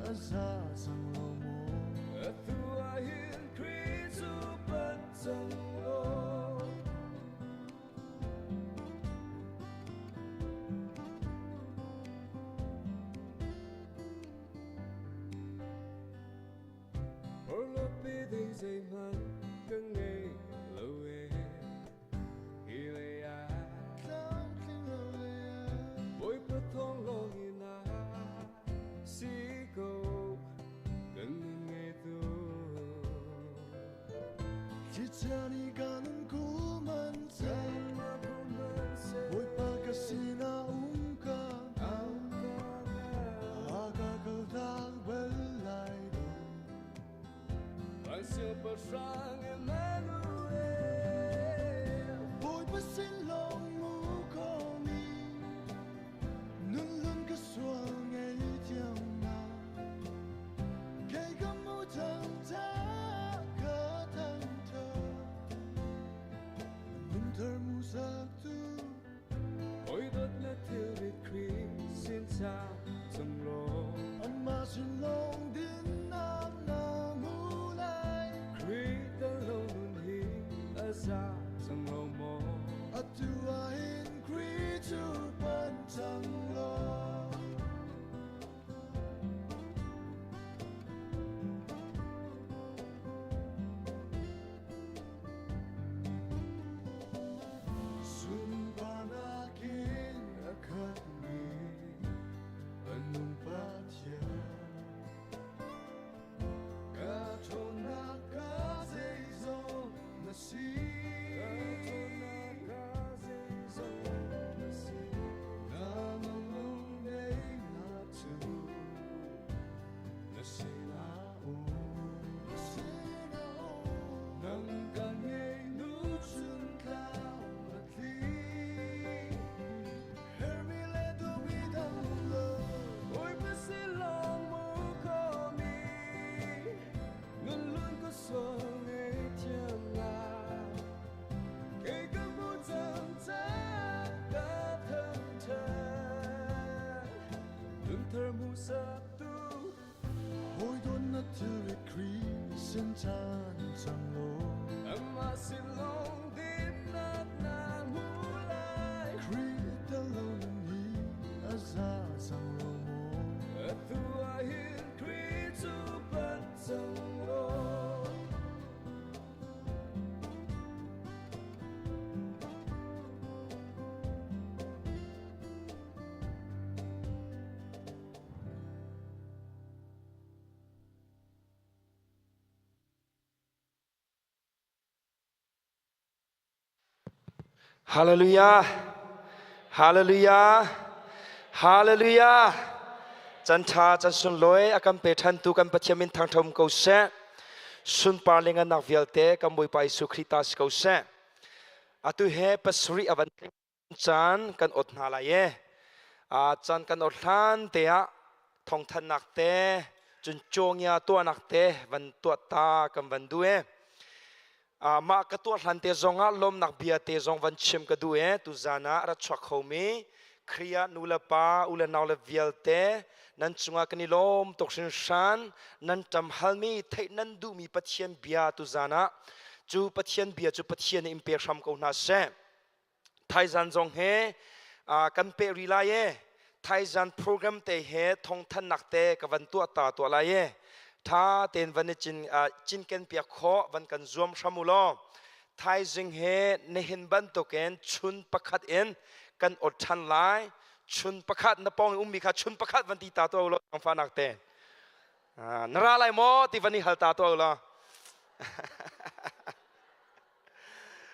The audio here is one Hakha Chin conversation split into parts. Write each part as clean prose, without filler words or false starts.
a za cang lo maw? Atu ah hin Khrih cu panh cang law. Porhlawtpi ding zeihmanh ka ngei lo e. Hi lei ah Tlamtling lo lei ah Bawipa thawng lawng in a si ko kan nun ngeitu. Thlichia nih ka nun kuman seh, Bawipa ka sinah um ka hngal. A ka kaltak bal lai lo. Van siangpahrang Emmanuel. Bawipa sin lawng mu komi, nunlun ka sual ngei thiam na. Kei ka mu cang ta ka thangthat, nunthar mu sak tu. Hawi dawt na thilrit Khrih sin cha cang law. Amah sin lawng dinnak na hmu lai. Khrih tel lo nun hi a za cang lo maw? Atu ah hin Khrih cu panh cang law. Sunparnak in a khatmi an nung Pathian. Ka ṭhawnnak ka zeizong na si. Ka ṭhawnnak ka zeizong na si. Na nung neinak cu na sinah um. Na sinah um. Nang ka ngei nu chun tlau a tli. Hermi le duhmi dang um lo. Bawipa silong mu komi, nunlun ka sual ngei thiam lai. Kei ka hmu cang ca ka thangṭhat. Nunthar mu saktu. Hawi dawt na thilrit Khrih sin chan cang law. Amah silong dinnak na hmu lai. Khrih tel lo nun hi a za cang lo maw? Atu ah hin Khrih cu panh cang law. Hallelujah! Hallelujah! Hallelujah! Can ṭha can sunlawi a kan pe ṭhantu kan Pathian min thangṭham ko seh. Sunpar le ngannak vialte kan Bawipa Jesuh Khrih ta si ko seh. Atu he pasarih a van tling caan kan ot hna lai e. Caan kan ot hlan te ah thawngthannak te cun cawngia tuahnak te van tuah ta kan van duh e. Mah ka tuah hlan te zong ah lawmnak bia te zong van chim ka duh e. Tuzan ah rat chuak khomi Khrih ah nu le pa u le nau le vialte nan cungah kan i lawm tuk hringhran. Nan ṭam halmi theih nan duhmi Pathian bia tuzan ah cu Pathian bia cu Pathian nih in pe hram ko hna seh. Thaizan zong he kan peh rih lai e. Thaizan program te he thawngthannak te ka van tuah ta tuah lai e. Tha tein van i cin cinken piak khawh van kan zuam hram u law. Thaizing he nihin bantukin chun pakhat in kan ot ṭhan lai. Chun pakhat na pawng i ummi kha chun pakhat van ti ta tuah u law fa te. Na ra lai maw ti van i hal ta tuah u law.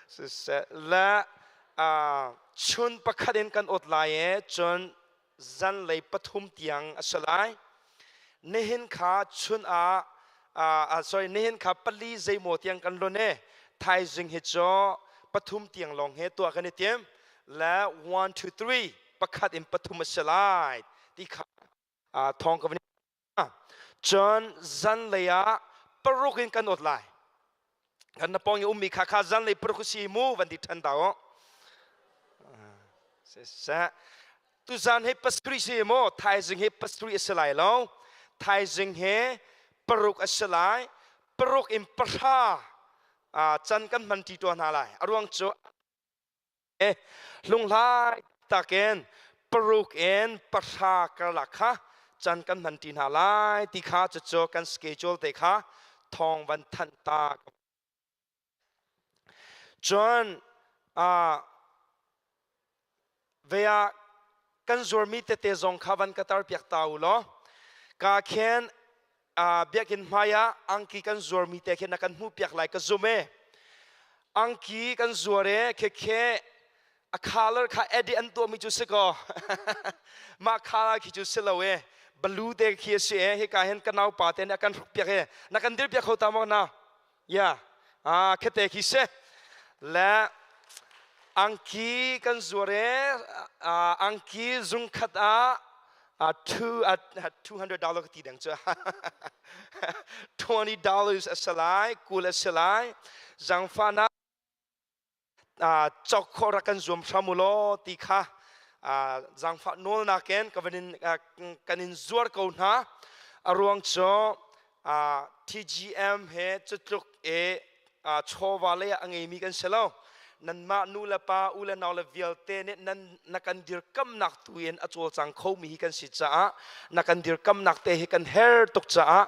Siseh le chun pakhat in kan ot lai i cun zanlei pathum tiang a si lai. Nihin kha chun ah sorry nihin kha pali zeimaw tiang kan lon i thaizing hi cu pathum tiang lawng he tuah kan i tim le 1 2 3 pakhat in pathum a si lai ti kha thawng ka van Cun zanlei ah paruk in kan ot lai. Kan na pawng i ummi kha kha zanlei paruk si mu van ti ṭhan ta u. Siseh. Tuzan hi pasarih si mu, thaizing hi pasarih a si lai lo. Thaizing he 6 a si lai. 6 in 9 can kan hman ṭi tuah hna lai. A ruang cu lunghlai takin 6 in 9 karlak kha can kan hman ṭi hna lai ti kha cucu kan schedule te kha thawng van thanh ta. Cun ve ah kan zuarmi tete zong kha van ka tarpiak ta u law ka khen biakinn hmai ah angki kan zuarmi te khin na kan hmuhpiak lai ka zum e. Angki kan zuar e, khekhe a color kha edit an tuahmi cu si kaw mah color khi cu si lo e, blue te khi a si e. Hika hin ka naupa te nih a kan hrukpiak e, na kan dirpiak kho ta maw na? Ya, ah khete khi si le angki kan zuar e, angki zungkhat ah $200 ka ti deng cu, $20 a si lai, 20 a si lai. Zangfah cawk khawh rak kan zuam hram u law ti kha zaangfah nawlnak in ka van in kan in zuar ko hna. A ruang cu TGM he cutluk e chawva lei ah a ngeimi kan si lo. Nanmah nu le pa, u le nau le vialte nih nan na kan dirkamnak tu in a cawlcang khomi hi kan si caah na kan dirkamnak te hi kan her tuk caah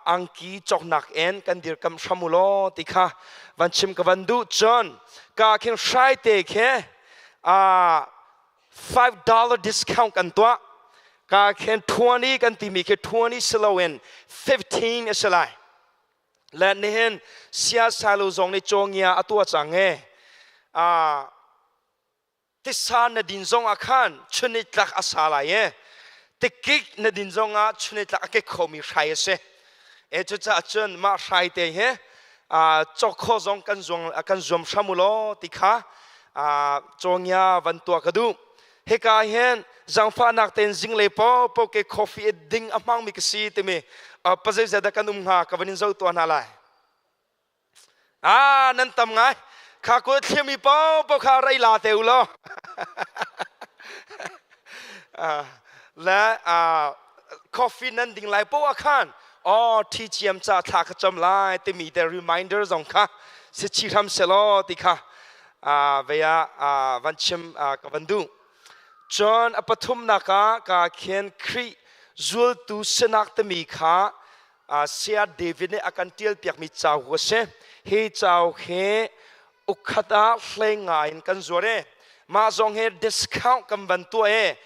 angki cawknak in kan dirkam hram u law ti kha van chim ka van duh. Cun ka khin hrai te khi $5 discount kan tuah. Ka khin 20 kan timi khi 20 si loin 15 a si lai. Le nihin siasalo zong nih cawngia a tuah cang e. Tisa na din zong ah khan chunitlak a sa lai e, tikik na din zong ah chunitlak a kek khomi hrai a si e. Cucaah cun mah hrai te hi cawk kho zong kan zuang kan zuam hram u law ti kha cawngia van tuah ka duh. Hika hin zangfahnak tein zinglei po po ke coffee ding a hmangmi ka si timi pazei dah kan um hnga, ka van in zo tuah hna lai. Ah, nan tam ngai. Kha ko thliami po po kha rei la te u law. Le coffee nan ding lai po ah khan oh TGM ca thla ka cham lai timi te reminder zong kha si chi hram selaw ti kha veya van chim ka van duh. Cun a pathumnak ah ka khen Khrih zultu sinak timi kha Saya David nih a kan ṭialpiakmi cauk a si. Hi cauk hi ukkhat ah hlei nga in kan zuar i mah zong hi discount kan van tuah i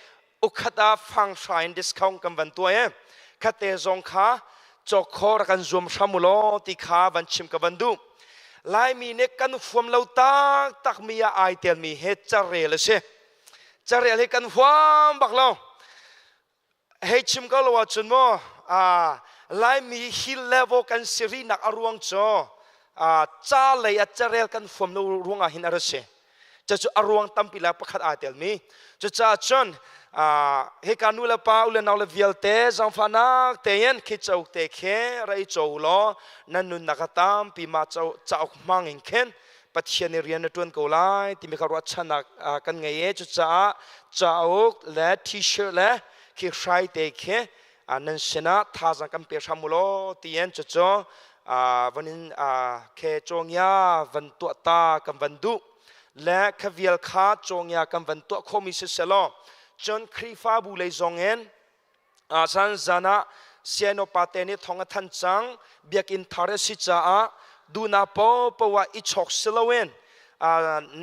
ukkhat ah fang hra in discount kan van tuah i khatte zong kha cawk khawh rak kan zuam hram u law ti kha van chim ka van duh. Laimi nih kan huam lo taktakmi ah ai telmi hi carel a si. Carel hi kan huam bak lo. Hei chim ko lo ahcun maw Laimi hi level kan si rihnak a ruang cu ca lei ah carel kan fuam lo ruangah hin a ra si. Cucu a ruang tampi le pakhat aa telmi. Cucaah cun hika nu le pa u le nau le vialte zaangfahnak tein khi cauk te khi rei co law nan nunnak a tampi mah cauk hmang in khin Pathian nih rian na ṭuan ko lai timi kha ruahchannak kan ngei e. Cucaah cauk le t-shirt le khi hrai te khi nan sinah thazaang kan pe hram u law tiin cucu van in khe cawngia van tuah ta kan van duh. Le kha vial kha cawngia kan van tuah khomi siselaw cun Khrihfabu lei zong in Zan zan ah siano pate nih thong a than cang. Biakinn thar a si caah duhnak paohpaoh ah i chawk si loin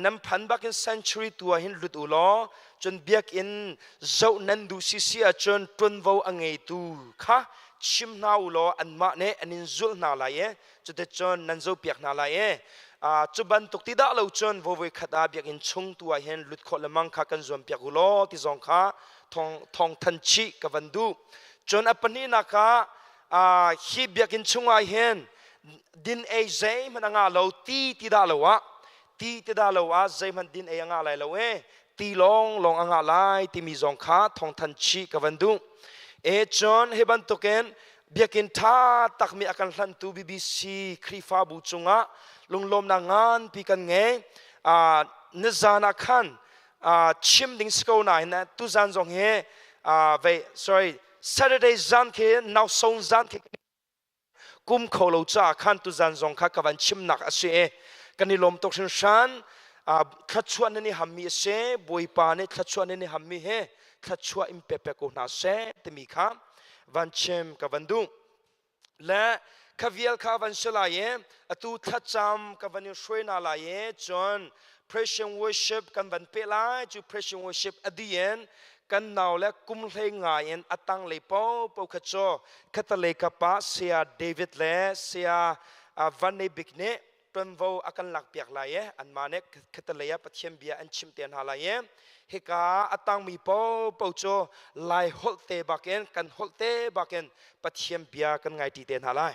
nan phan bakin sanctuary tu ah hin lut u law cun biakinn zoh nan duh si si ahcun ṭuanvo a ngeitu kha chim hna u law anmah nih an in zulh hna lai i cuticun nan zohpiak hna lai i cu bantuk ti dah lo cun voi khat ah biakinn chung tu ah hin lut khawh lemang kha kan zuampiak u law ti zong kha thawng than chih ka van duh. Cun a pahnihnak ah hi biakinn chungah hin din ei zeihmanh a ngah lo, ti ti dah lo ah, ti ti dah lo ah zeihmanh din ei a ngah lai lo e, ti lawng lawng a ngah lai timi zong kha thawng than chih ka van duh e. Cun hi bantukin biakinn ṭha takmi a kan hlantu BBC Khrihfabu cungah lunglawmnak nganpi kan ngei. Nizan ah khan chim ding si ko nain tuzan zong hi vei, sorry. Saturday zan khi nausong zan khi kum kho lo ca khan tu zan zong kha ka van chimnak a si i kan i lawm tuk hringhran. Thluachuah nan i hammi a si. Bawipa nih thluachuah nan i hammi he thluachuah in pe pe ko hna seh timi kha van chim ka van duh. Le kha vial kha van si lai i atu thlacam ka van in hruai hna lai i cun praise and worship kan van pe lai. Cu praise and worship a dih in kan nau le kum hlei ngai in a tang lei popo kha cu khatalei kapa saya David le saya Van Nei Bik nih ṭuanvo a kan lakpiak lai i anmah nih khatalei ah Pathian bia an chim te hna lai i hika a tangmi popo cu Lai holh te bakin kan holh te bakin Pathian bia kan ngai ṭi te hna lai.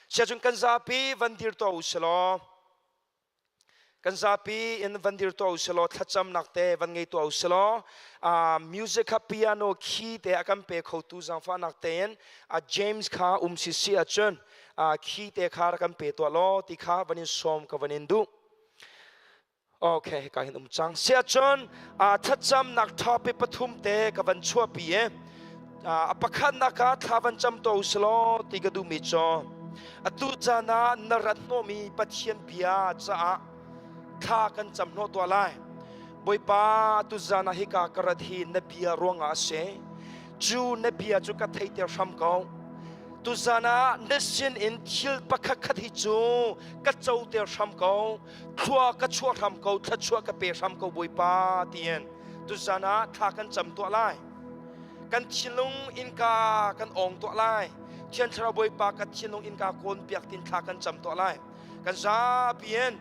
Siacun kan zapi van dir tuah u silaw kan zapi in van dir tuah u silaw thlacamnak te van ngei tuah u silaw music kha piano key te a kan pe khotu zaangfahnak tein James kha um si si ahcun key te kha rak kan pe tuah law ti kha van in sawm ka van in duh. Okay, ka hin um cang. Siahcun thlacamnak topic pathum te ka van chuahpi e. A pakhatnak ah thla van cam to uselaw ti ka duhmi cu atu caan ah na rat hnawhmi Pathian bia caah thla kan cam hnawh tuah lai. Bawipa, tu zan ah hika ka rat hi na bia ruangah a si. Cu na bia cu ka theiter hram ko. Tuzan ah na sin in thil pakhat khat hi cu ka coter hram ko. Thlua ka chuah hram ko, thluachuah ka pe hram ko Bawipa tiin tuzan ah thla kan cam tuah lai. Kan thinlung innka kan ong tuah lai. Thiang Thlarau Bawipa ka thinlung innka kawn piak tin thla kan cam tuah lai. Kan zapi in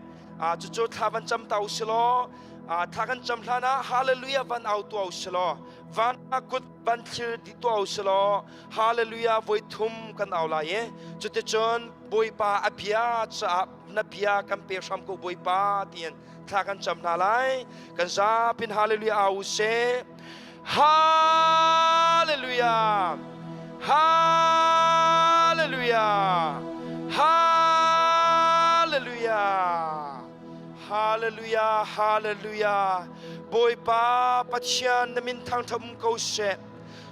cucu thla van cam ta usilaw thla kan cam hlan ah hallelujah van au tuah usilaw van kut van thlir dih tuah usilaw hallelujah voi thum kan au lai i cuticun Bawipa a bia caah na bia kan pe hram ko Bawipa tiin thla kan cam hna lai. Kan zapin hallelujah au seh. Hallelujah, hallelujah, hallelujah, hallelujah, hallelujah. Bawipa Pathian na min thangṭhat um ko seh.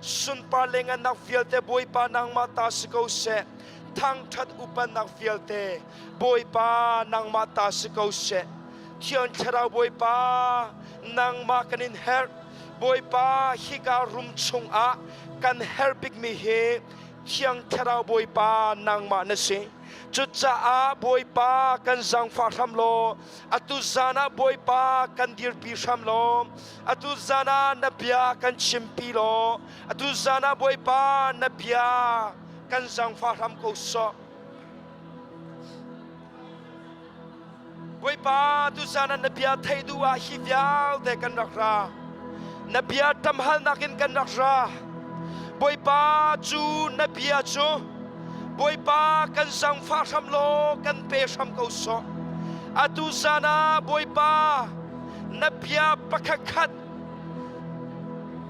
Sunpar le ngannak vialte Bawipa nangmah ta si ko seh. Thangṭhat upannak vialte Bawipa nangmah ta si ko seh. Thiang Thlarau Bawipa nangmah kan in herh. Bawipa hika room chungah kan herh bikmi hi Thiang Thlarau Bawipa nangmah na si. Cucaah Bawipa kan zaangfah hram law atu zan ah Bawipa kan dirpi hram law atu zan ah na bia kan chimpi law atu zan ah Bawipa na bia kan zaangfah hram ko sawh. Bawipa tuzan ah na bia theih duh ah hi vialte kan rak ra. Na bia ṭamhalnak in kan rak ra. Bawipa cu na bia cu Bawipa kan zaangfah hram law kan pe hram ko sawh. Atu zan ah Bawipa na bia pakhat khat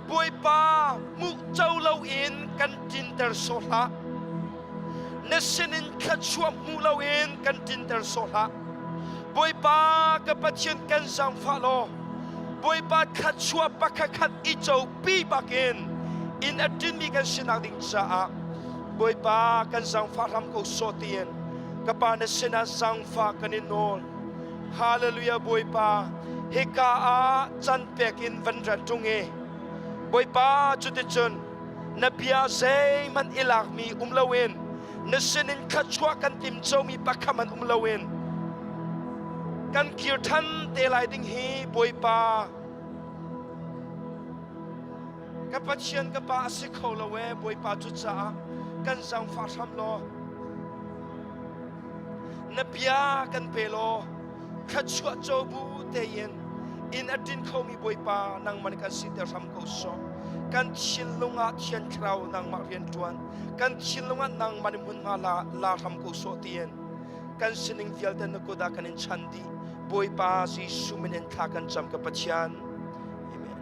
Bawipa hmuh co loin kan ṭinter sawh hlah. Na sinin thluachuah hmu loin kan ṭinter sawh hlah. Bawipa ka Pathian kan zaangfah law Bawipa thluachuah pakhatkhat i copi bakin inn a ṭinmi kan sinak ding caah Bawipa kan zaangfah hram ko sawh tiin ka Pa na sinah zaangfah kan in nawl. Hallelujah Bawipa hika ah can pek in van rat ṭung i Bawipa cuticun na bia zeihmanh i lakmi um loin na sinin thluachuah kan timcomi pakhat hmanh um loin kan kir ṭhan te lai ding hi Bawipa ka Pathian ka Pa a si kho lo ee. Bawipa cucaah kan zaangfah hram law na bia kan pe law thluachuah cobu tein inn a ṭin khomi Bawipa nangmah nih kan siter hram ko sawh. Kan thinlung ah Thiang Thlarau nangmah rian ṭuan, kan thinlung ah nangmah nih hmunhma la, la hram ko sawh tiin kan sining vialte na kut ah kan in chan dih. Bawipa Jesuh min in thla kan cam ka Pathian. Amen.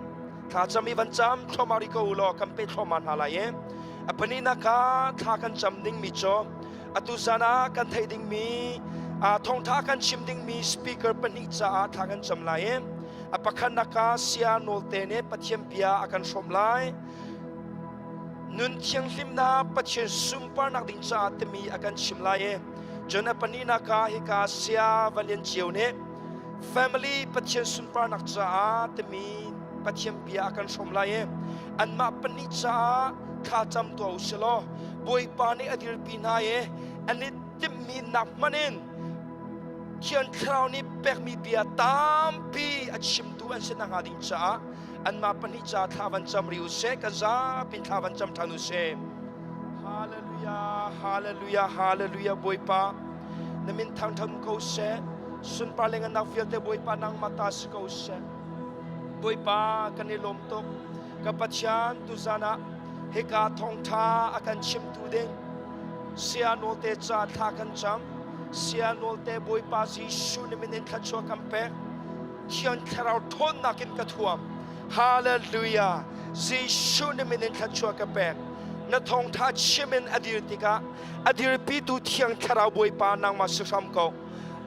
Thla cam i van cam thluahmah rih ko u law kan pe thluahmah hna lai i a pahnihnak ah thla kan cam dingmi cu atu zan ah kan theih dingmi thawngtha kan chim dingmi speaker pahnih caah thla kan cam lai i a pakhatnak ah sia nawlte nih Pathian bia a kan hrawmh lai. Nun thianghlimnak Pathian sunparnak ding caah timi a kan chim lai i cun a pahnihnak ah hika Saya Van Lian Ceu nih family Pathian sunparnak caah timi Pathian bia a kan hrawm lai i anmah pahnih caah thla cam tuah u sih law Bawipa nih a dirpi hna i an i timhmi nak hmanh in Thiang Thlarau nih pekmi bia tampi a chimtu an si nakhnga ding caah anmah pahnih ca thla van cam ri u sih kan zapi thla van cam ṭhan u sih. Hallelujah, hallelujah, hallelujah Bawipa na min thangṭhat ko seh. Sunpar le ngannak vialte Bawipa nangmah ta si ko seh. Bawipa kan i lawm tuk. Ka Pathian tuzan ah hika thawngṭha a kan chimtu ding Saya Nawlte ca thla kan cam. Saya Nawlte Bawipa Jesuh na min in thluachuah kan pek. Thiang Thlarau ṭhawnnak in ka thuam. Hallelujah. Jesuh na min in thluachuah ka pek. Na thawngṭha chim in a dir tikah a dirpitu Thiang Thlarau Bawipa nangmah si hram ko.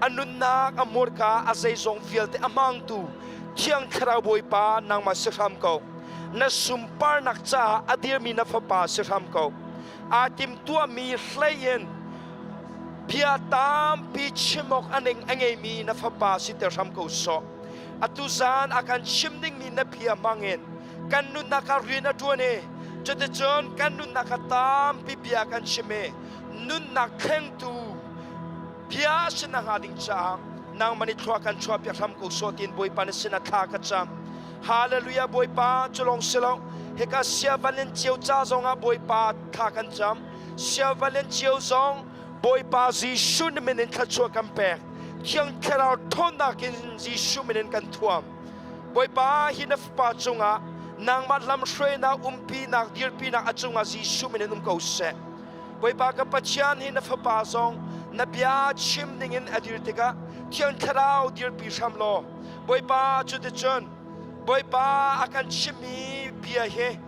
A nunnak, a hmurka, a zeizong vialte a hmangtu Thiang Thlarau Bawipa nangmah si hram ko. Na sunparnak caah a dirmi na fapa si hram ko. Aa timtuahmi hlei in bia tampi chim awk a ning a ngeimi na fapa siter hram ko sawh. Atu zan a kan chim dingmi na bia hmangin kan nunnak ah rian a ṭuan i cuticun kan nunnak ah tampi bia kan chim i nunnak thlengtu bia a si nakhnga ding caah nangmah nih thlua kan chuahpiak hram ko sawh tiin Bawipa na sinah thla ka cam. Hallelujah Bawipa cu lawng si lo hika sia van in cio ca zongah Bawipa thla kan cam. Sia van in cio zong Bawipa Jesuh na min in thluachuah kan pek. Thiang Thlarau ṭhawnnak in Jesuh min in kan thuam. Bawipa hi na fapa cungah nangmah lamhruainak umpinak dirpinak a cungah Jesuh min in um ko seh. Bawipa ka Pathian hi na fapa zong na bia chim dingin a dir tikah Thiang Thlarau dirpi hram law Bawipa cuticun Bawipa a kan chimmi bia hi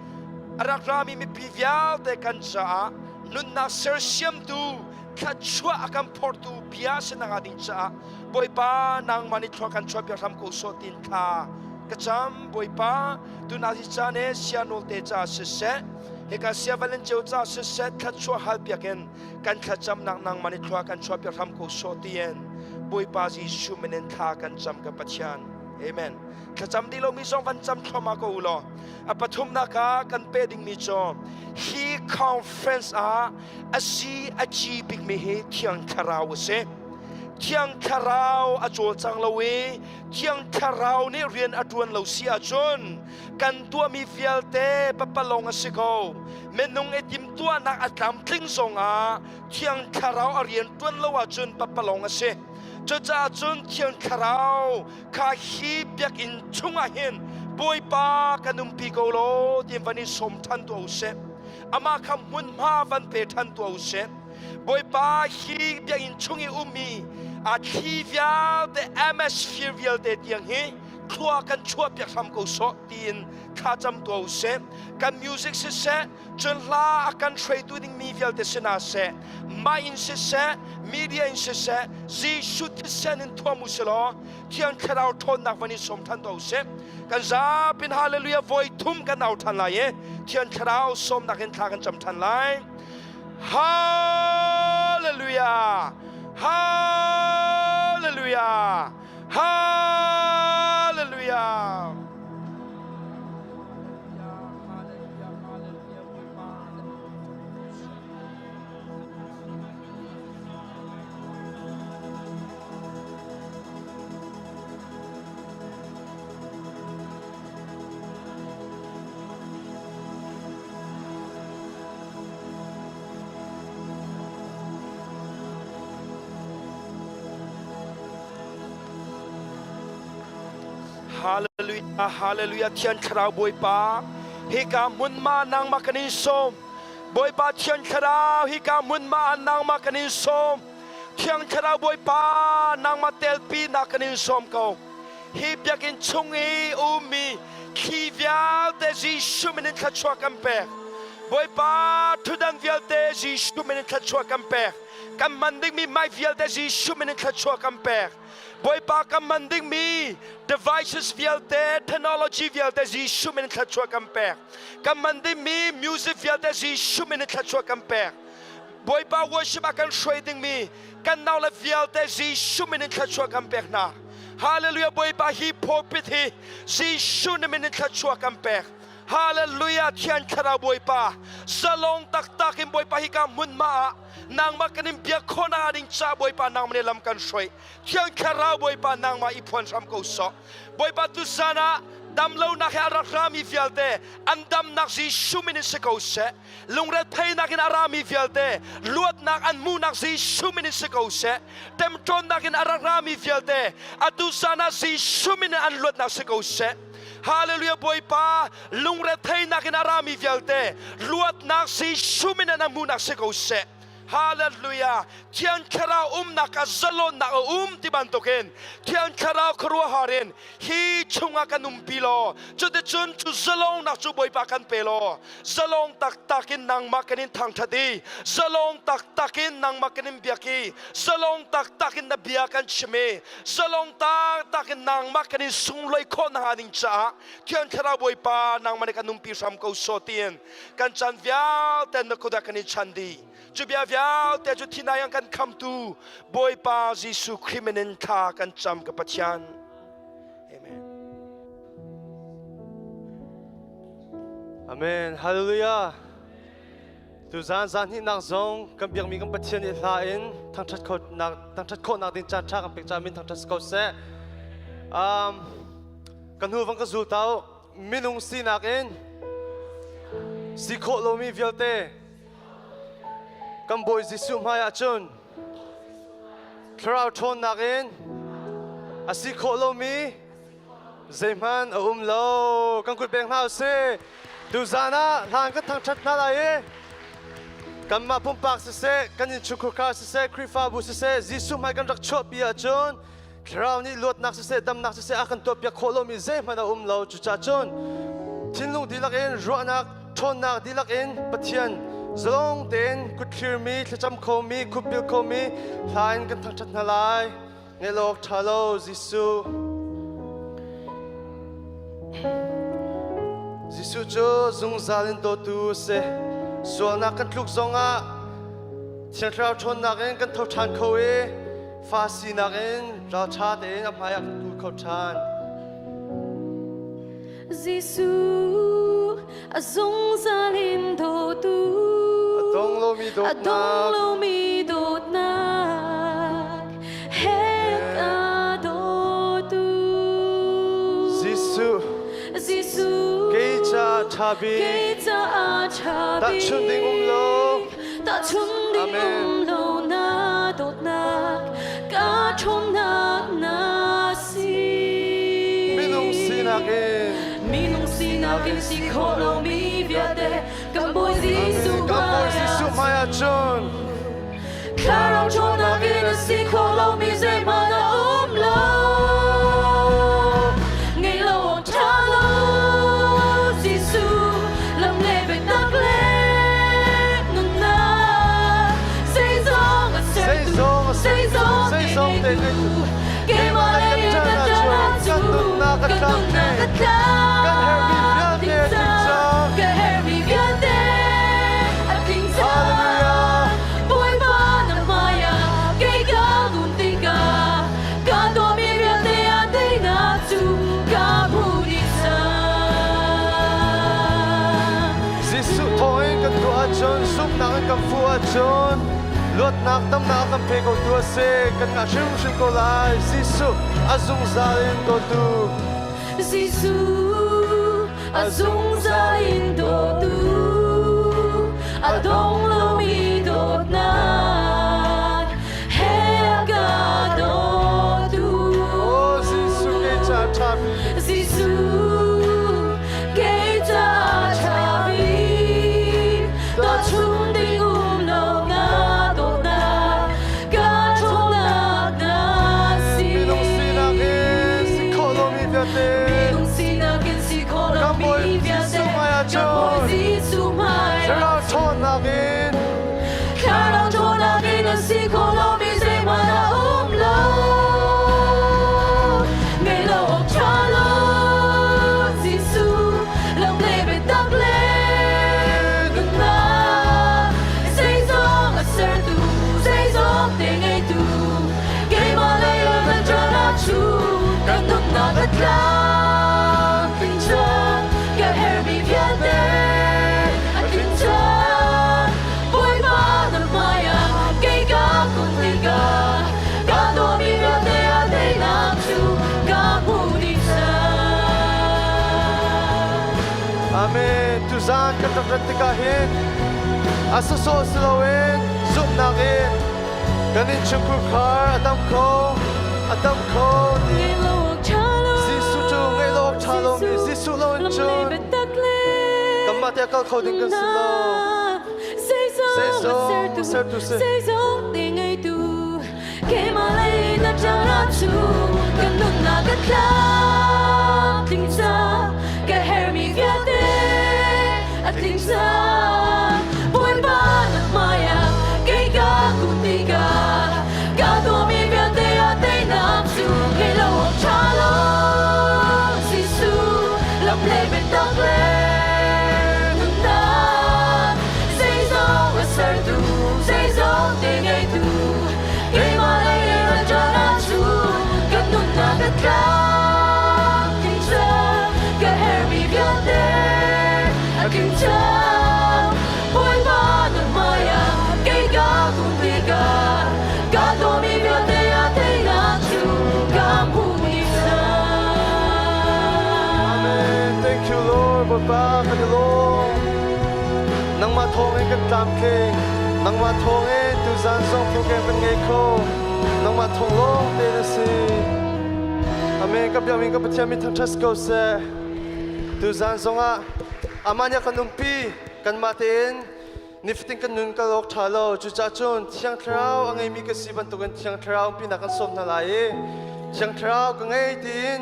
a rak rami mipi vialte kan caah nunnak sersiamtu thluachuah a kan phortu bia si nakhnga ding caah Bawipa nangmah nih thlua kan chuahpiak hram ko sawh tin thla ka cam Bawipa tuna hi caan he sia nawlte ca siseh hika sia valen ceu ca siseh thluachuah hal piak in kan thlacamnak nangmah nih thlua kan chuahpiak hram ko sawh tiin Bawipa Jesuh min in thla kan cam ka Pathian Amen thlacam dih lomi zong van cam thluahmah ko u law a pathumnak ah kan pe dingmi cu hi conference ah a si a ci bikmi hi Thiang Thlarau a si Thiang Thlarau a cawlcang lo i Thiang Thlarau nih rian a ṭuan lo si ahcun kan tuahmi vialte papalong a si ko. Minung i timtuahnak a tlamtling zongah Thiang Thlarau a rian ṭuan lo ahcun papalong a si. Cucaah cun Thiang Thlarau kha hi biakinn chungah hin Bawipa kan umpi ko law ti van i sawm ṭhan tuah u sih. Amah kha hmunhma van pe ṭhan tuah u sih. Bawipa hi biakinn chung i ummi a thli vialte atmosphere vialte tiang hi thlua kan chuah piak hram ko sawh tiin thla cam tuah u sih. Kan music siseh, cun hla a kan hruaitu dingmi vialte sinah seh, mah in siseh, media in siseh, Jesuh thisen in thuam u sih law Thiang Thlarau ṭhawnnak van i sawm ṭhan tuah u sih. Kan zapin hallelujah voi thum kan au ṭhan lai i Thiang Thlarau sawmnak in thla kan cam ṭhan lai. Hallelujah! Hallelujah! Hallelujah! Hallelujah, hallelujah, Thiang Thlarau Bawipa, hika hmunhma nangmah kan in sawm. Bawipa Thiang Thlarau, hika hmunhma ah nangmah kan in sawm. Thiang Thlarau Bawipa, nangmah telpi nak kan in sawm ko. Hi biakinn chung i ummi thli vialte Jesuh min in thluachuah kan pek. Bawipa thutdan vialte Jesuh min in thluachuah kan pek. Kan hman dingmi mic vialte Jesuh min in thluachuah kan pek. Bawipa kan hman dingmi devices vialte, technology vialte Jesuh min in thluachuah kan pek. Kan hman dingmi music vialte Jesuh min in thluachuah kan pek. Bawipa worship ah kan hruai dingmi kan naule vialte Jesuh min in thluachuah kan pek hna. Hallelujah Bawipa hi pulpit hi Jesuh na min in thluachuah kan pek. Hallelujah Thiang Thlarau Bawipa zalong taktak in Bawipa hi ka hmunhma ah nangmah kan in biak khawhnak ding ca Bawipa nangmah nih lam kan hruai. Thiang Thlarau Bawipa nangmah i phuan hram ko sawh. Bawipa tuzan ah damlonak he a rak rami vialte an damnak Jesuh min in si ko seh. Lungretheihnak in a rami vialte luatnak an hmuhnak Jesuh min in si ko seh. Temṭawnnak in a rak rami vialte atu zan ah Jesuh min in an luatnak si ko seh. Hallelujah Bawipa lungretheihnak in a rami vialte luatnak Jesuh min in an hmuhnak si ko seh. Hallelujah Thiang Thlarau umnak ah zalonnak a um ti bantukin Thiang Thlarau khuaruahhar in hi chungah kan umpi law cuticun cu zalongnak cu Bawipa kan pe law zalong taktak in nangmah kan in thangṭhat i zalong taktak in nangmah kan in biak i zalong taktak in na bia kan chim i zalong taktak in nangmah kan in sunglawi khawh nakhnga ding caah Thiang Thlarau Bawipa nangmah nih kan umpi hram ko sawh tiin kan caan vialte na kut ah kan i chan dih. Cu bia vialte cu thinai an kan khamtu Bawipa Jesuh Khrih min in thla kan cam ka Pathian. Amen. Amen. Hallelujah. Tuzan zan hnihnak zong kan biakmi kan Pathian i hla in thangṭhat khawhnak thangṭhat khawhnak ding caan ṭha kan pek caah min thangṭhat ko seh. Um, kan hnu vang ka zul tau minung sinak in si khawh lomi vialte Kan Bawi Jesuh hmaiah cun thlarau ṭhawnnak in a si khawh lomi zeihmanh a um lo. Kan kut pek hna u sih. Tuzaan ah hlan kan thangṭhat hna lai i kanmah pumpak siseh, kan innchungkhar kha siseh, Khrihfabu siseh, Jesuh hmai kan rak chuahpi ahcun Thlarau nih luatnak siseh, damnak siseh a kan tuahpiak khawh lomi zeihmanh a um lo. Cucaah cun thinlung dihlak in ruahnak, ṭhawnnak dihlak in Pathian zalong tein kuthlirmi, thlacam khomi, khupbil khomi hla in kan thangṭhat hna lai. Ngeih awk ṭha lo, Jesuh. Jesuh cu zungzal in dawtu a si. Sualnak kan tluk zongah Thiang Thlarau ṭhawnnak in kan tho ṭhan kho i fa sinak in ralṭha tein a hmaiah kan kul kho ṭhan. Jesuh a zungzal in dawtu a dong lomi a dong lomi dawtnak he ka dawtu Jesuh Jesuh kei ca ṭha bik kei caah ṭha bik tahchunh ding um lo Tahchun ding um lo na dawtnak ka ṭhawnnak na si. Minung sinak in Minung sinak in si khawh lomi vialte kan Bawi Jesuh kan Bawi Jesuh hmaiah cun Thlarau ṭhawnnak in a si khawh lomi zeihmanh a um lo. Ngei lo awk ṭha lo Jesuh lam le biatak le nunnak zeizong a sertu zeizong te ngeitu keimah lei in ka ṭan kan nunnak a kan tlak nunnak a tlak kan herhmi vialte a tling cang ka herhmi vialte a tling cang Hallelujah Bawipa na hmaiah kei ka kun tikah ka tuahmi vialte ah teinak cu ka hmu dih cang. Jesuh thawngin kan tuah ahcun zumhnak in kan fuh ahcun luatnak damnak kan pe ko tu a si kan ngah hrimhrim ko lai Jesuh a zungzal in dawtu Jesuh a zungzal in dawtu a dong lomi dawtnak he a ka dawtu Oh Jesuh kei ca ṭha bik Jesuh kei ca ṭha bik tahchun ding um lo na dawtnak ka ṭhawnnak na si minung sinak in si khawh lomi vialte Minung sinak in si khawh Kan lomi Bawi vialte Jesuh hmaiah kan Bawi cun Jesuh rat tikah hin a sawsawh si loin zumhnak in kan innchungkhur khar a dam kho, a dam kho ti. Jesuh cu ngeih lo awk ṭha lomi Jesuh lo in cun kanmah te a kal kho ding kan si lo. Zeizong sertu si. Keimah lei na ṭang cu kan nunnak ka tlam tling cang ka hermi vialte a tling cang Bawipa na hmaiah kei ka kun tikah ka tuahmi vialte ah teinak cu ngei lo awk ṭha lo Jesuh lam le biatak le nunnak zeizong a sertu zeizong te ngeitu keimah lei na ṭan ahcun kan nunnak a tlam tling cang ka herhmi vialte a tling cang Bawipa na hmaiah kei ka kun tikah ka tuahmi vialte ah teinak cu ka hmuh dih cang. Amen. Thank you, Lord. Bawipa kan i lawm. Nangmah thawngin kan tlamtling. Nangmah thawngin tuzan zong program kan ngei kho. Nangmah thawng lawng te na si. Amen. Ka biakmi ka Pathian mi thangṭhat ko seh. Tuzan zongah amah nih a kan umpi kanmah tein nifatin kan nun kal awk ṭha lo. Cucaah cun Thiang Thlarau a ngeimi ka si bantukin Thiang Thlarau umpinak kan sawm hna lai i Thiang Thlarau ka ngei tiin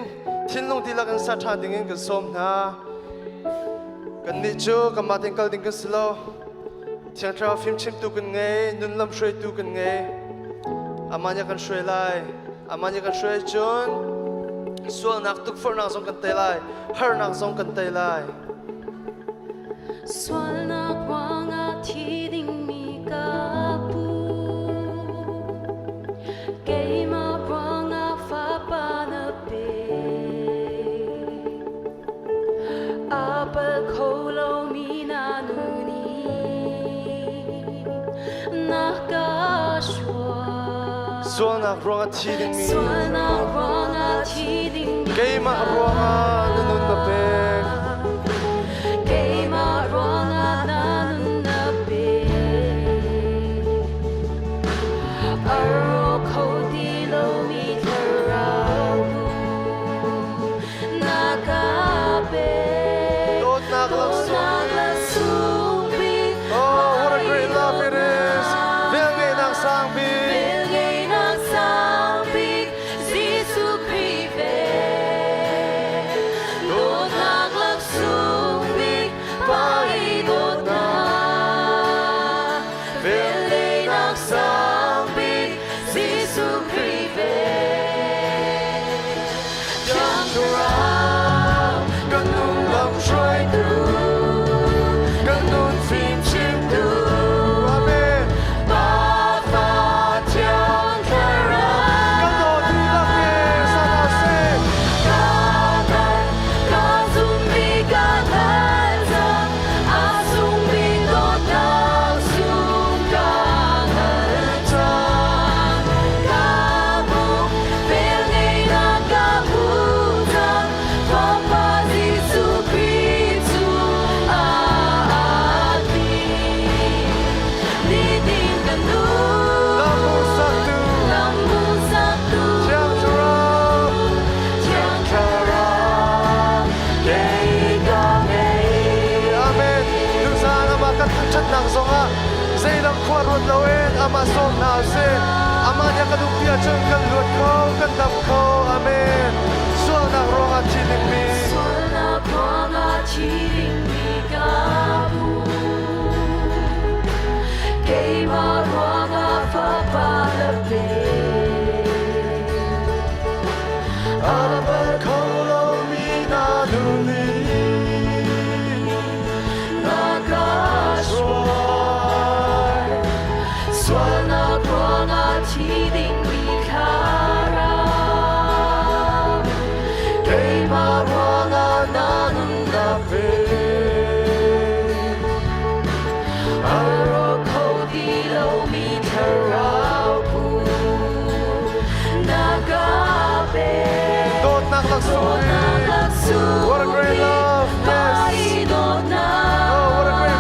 thinlung dihlak in sa ṭhan dingin kan sawm hna. Kannih cu kanmah tein kal ding kan si lo. Thiang Thlarau fimchimtu kan ngei, nun lam hruaitu kan ngei. Amah nih a kan hruai lai. Amah nih a kan hruai cun sualnak tukforhnak zong kan tei lai, harnak zong kan tei lai. Sualnak ruangah thi dingmi ka pu. Keimah ruangah fapa na pe. A pal kho lomi na nu nih na ka hruai. Sualnak ruangah thi dingmi Sualnak ruangah thi dingmi keimah ruangah na nun na pek. Keimah ruangah na nun na pek. A rawk kho ti lomi thlarau bu na ka pek. Dawtnak laksawng. Dawtnak laksawng bik Oh, what a great love it is. Velngeihnak sang bik. Velngeihnak sang bik Jesuh Khrih vel. Dawtnak laksawng bik Pa i dawtnak. Velngeihnak sang bik Jesuh Khrih vel. Thiang Thlarau kan nun lam hruaitu, kan nun fimchimtu. Amen. Pa Thiang Thlarau Kan dawt dihlak in sa hna sih. Ka hngal, ka zummi ka hngal cang, a sungmi dawtnak sung ka hngal cang. Ka hmuh, velngeihnak ka hmu cang, Fapa Jesuh Khrih cu a ati. Nitin kan nun, Lam hmuhsaktu, lam hmuhsaktu, Thiang Thlarau, Thiang Thlarau, kei ka ngei. Amen. Tuzaan amah kan thangṭhatnak zongah zeidang khua ruat loin amah sawm hna usih. Amah nih a kan umpi ahcun kan luat kho, kan dam kho. Amen. Sualnak ruangah thi dingmi. Sualnak ruangah thi dingmi ka hmu. Keimah ruangah fapa na pe. A pal kho lomi na nun nih Na ka hruai. Sualnak ruangah thi dingmi thlarau. Keimah ruangah na nun na pe. A rawk kho ti lomi thlarau phu na ka pe. Dawtnak laksawng. Dawtnak laksawng What a great love. Yes. Pa i dawtnak. Oh, what a great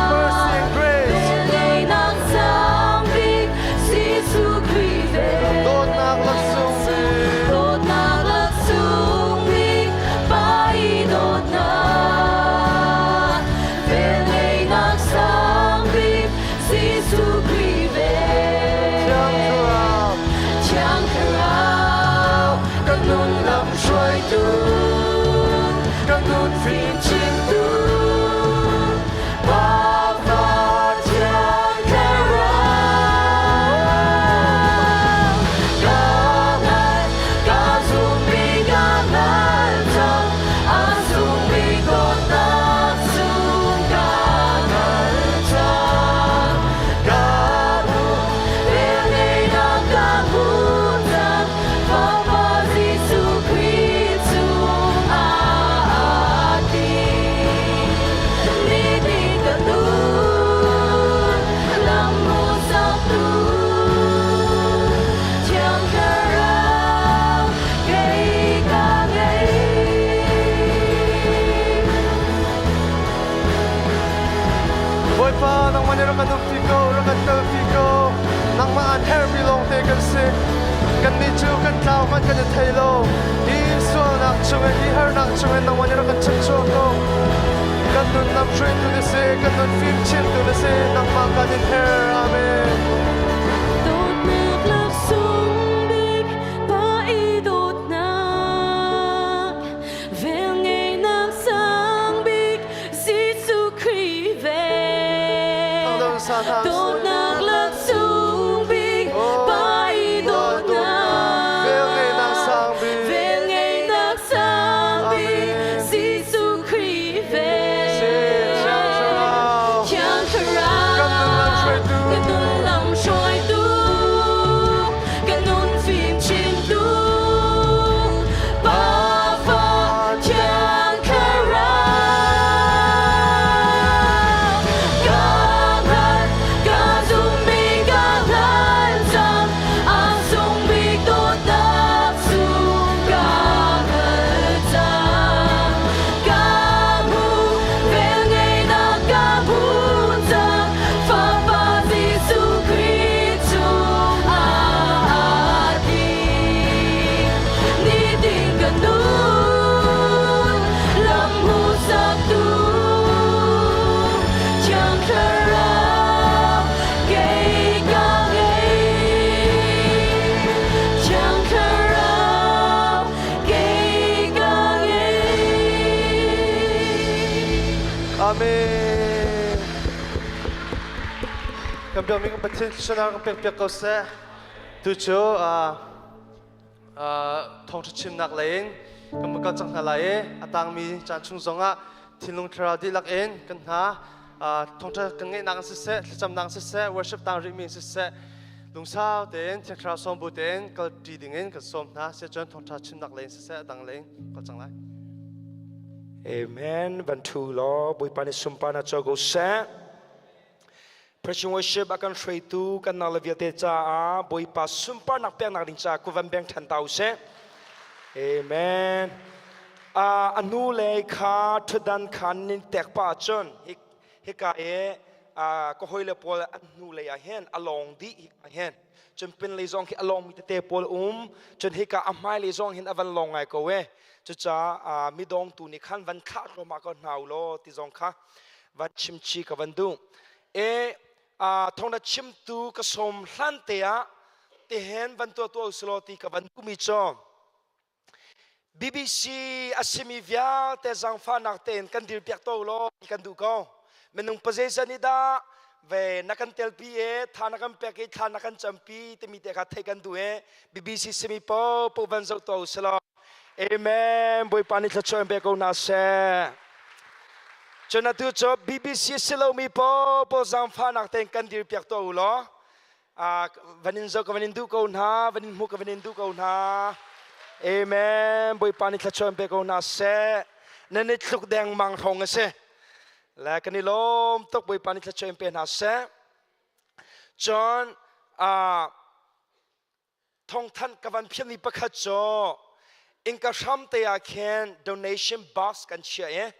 rak kan telpi ko. Nangmah aan herhmi lawngte kan si. Kannih cu kan tlau hmanh kan i thei lo. Hi sualnak chungin, hi harnak chungin nangmah nih rak kan chimchuak ko. Kan nun lam hruaitu na si, kan nun fimchimtu na si, nangmah kan in her. Amen. Dawtnak laksawng bik pa i dawtnak velngeihnak sang bik Jesuh Khrih vel. Dawtnak laksawng bik pa i dawtnak velngeihnak sang bik Jesuh Khrih vel. Thiang Thlarau kan nun lam hruaitu kan nun fimchimtu Pa Fa Thiang Thlarau ka hngal ka zummi ka hngal cang a sung bik dawtnak sung ka hngal cang ka hmu velngeihnak ka hmu cang Fapa Jesuh Khrih chung ah ti nitin kan nun lam hmuhsaktu Thiang Thlarau kei ka ngei Thiang Thlarau kei ka ngei Amen. Kan biakmi kan Pathian thluachuahnak kan pekpiak ko seh. Tu cu thawngṭha chimnak lei in kan va kal cang hna lai i a tangmi caan chung zongah thinlung thlarau dihlak in kan hna thawngṭha kan ngeihnak in siseh thlacamnak in siseh worship tang rihmi in siseh lungsau tein thiang thlarau sawm bu tein kal ṭi dingin kan sawm hna siacun thawngṭha chimnak lei in siseh a dang lei in kal cang lai. Amen. Van ṭhu law Bawipa nih sunparnak co ko seh. Preaching worship a kan hruaitu kan nau le vialte caah Bawipa sunparnak peknak ding caah kuvan beng ṭhan ta usih. Amen. A hnu lei kha ṭhutdan khan nin tek pah ahcun hika i ka hawile pawl an hnu lei ah hin a lawng dih hika hin cun pin lei zong khi a lawngmi tete pawl um cun hika a hmai lei zong hin a van lawng ngai ko e cucaah midawngtu nih khan van thlah thluahmah ko hna u law ti zong kha van chimchi ka van duh e thong na chimtu ka sawm hlan te ah tihen van tuah tuah usulaw ti ka van duhmi cu BBC a simi vialte zaangfahnak tein kan dirpiak to law ti kan duh ko. Minung pazeizat nih dah ve na kan telpi e tha na kan pek i thla na kan campi timi te kha theih kan duh e BBC simi po po van zoh to usulaw. Amen. Bawipa nih thluachuah in pe ko hna seh. Cun atu cu BBC si lomi po po zaangfahnak tein kan dirpiak to u law van in zoh ka van in duh ko hna van in hmuh ka van in duh ko hna amen bawipa nih thluachuah in pe ko hna seh nan i tluk dengmang hrawng a si le kan i lawm tuk bawipa nih thluachuah in pe hna seh cun thawngthanh ka van phiahmi pakhat cu innka hram te ah khin donation box kan chiah i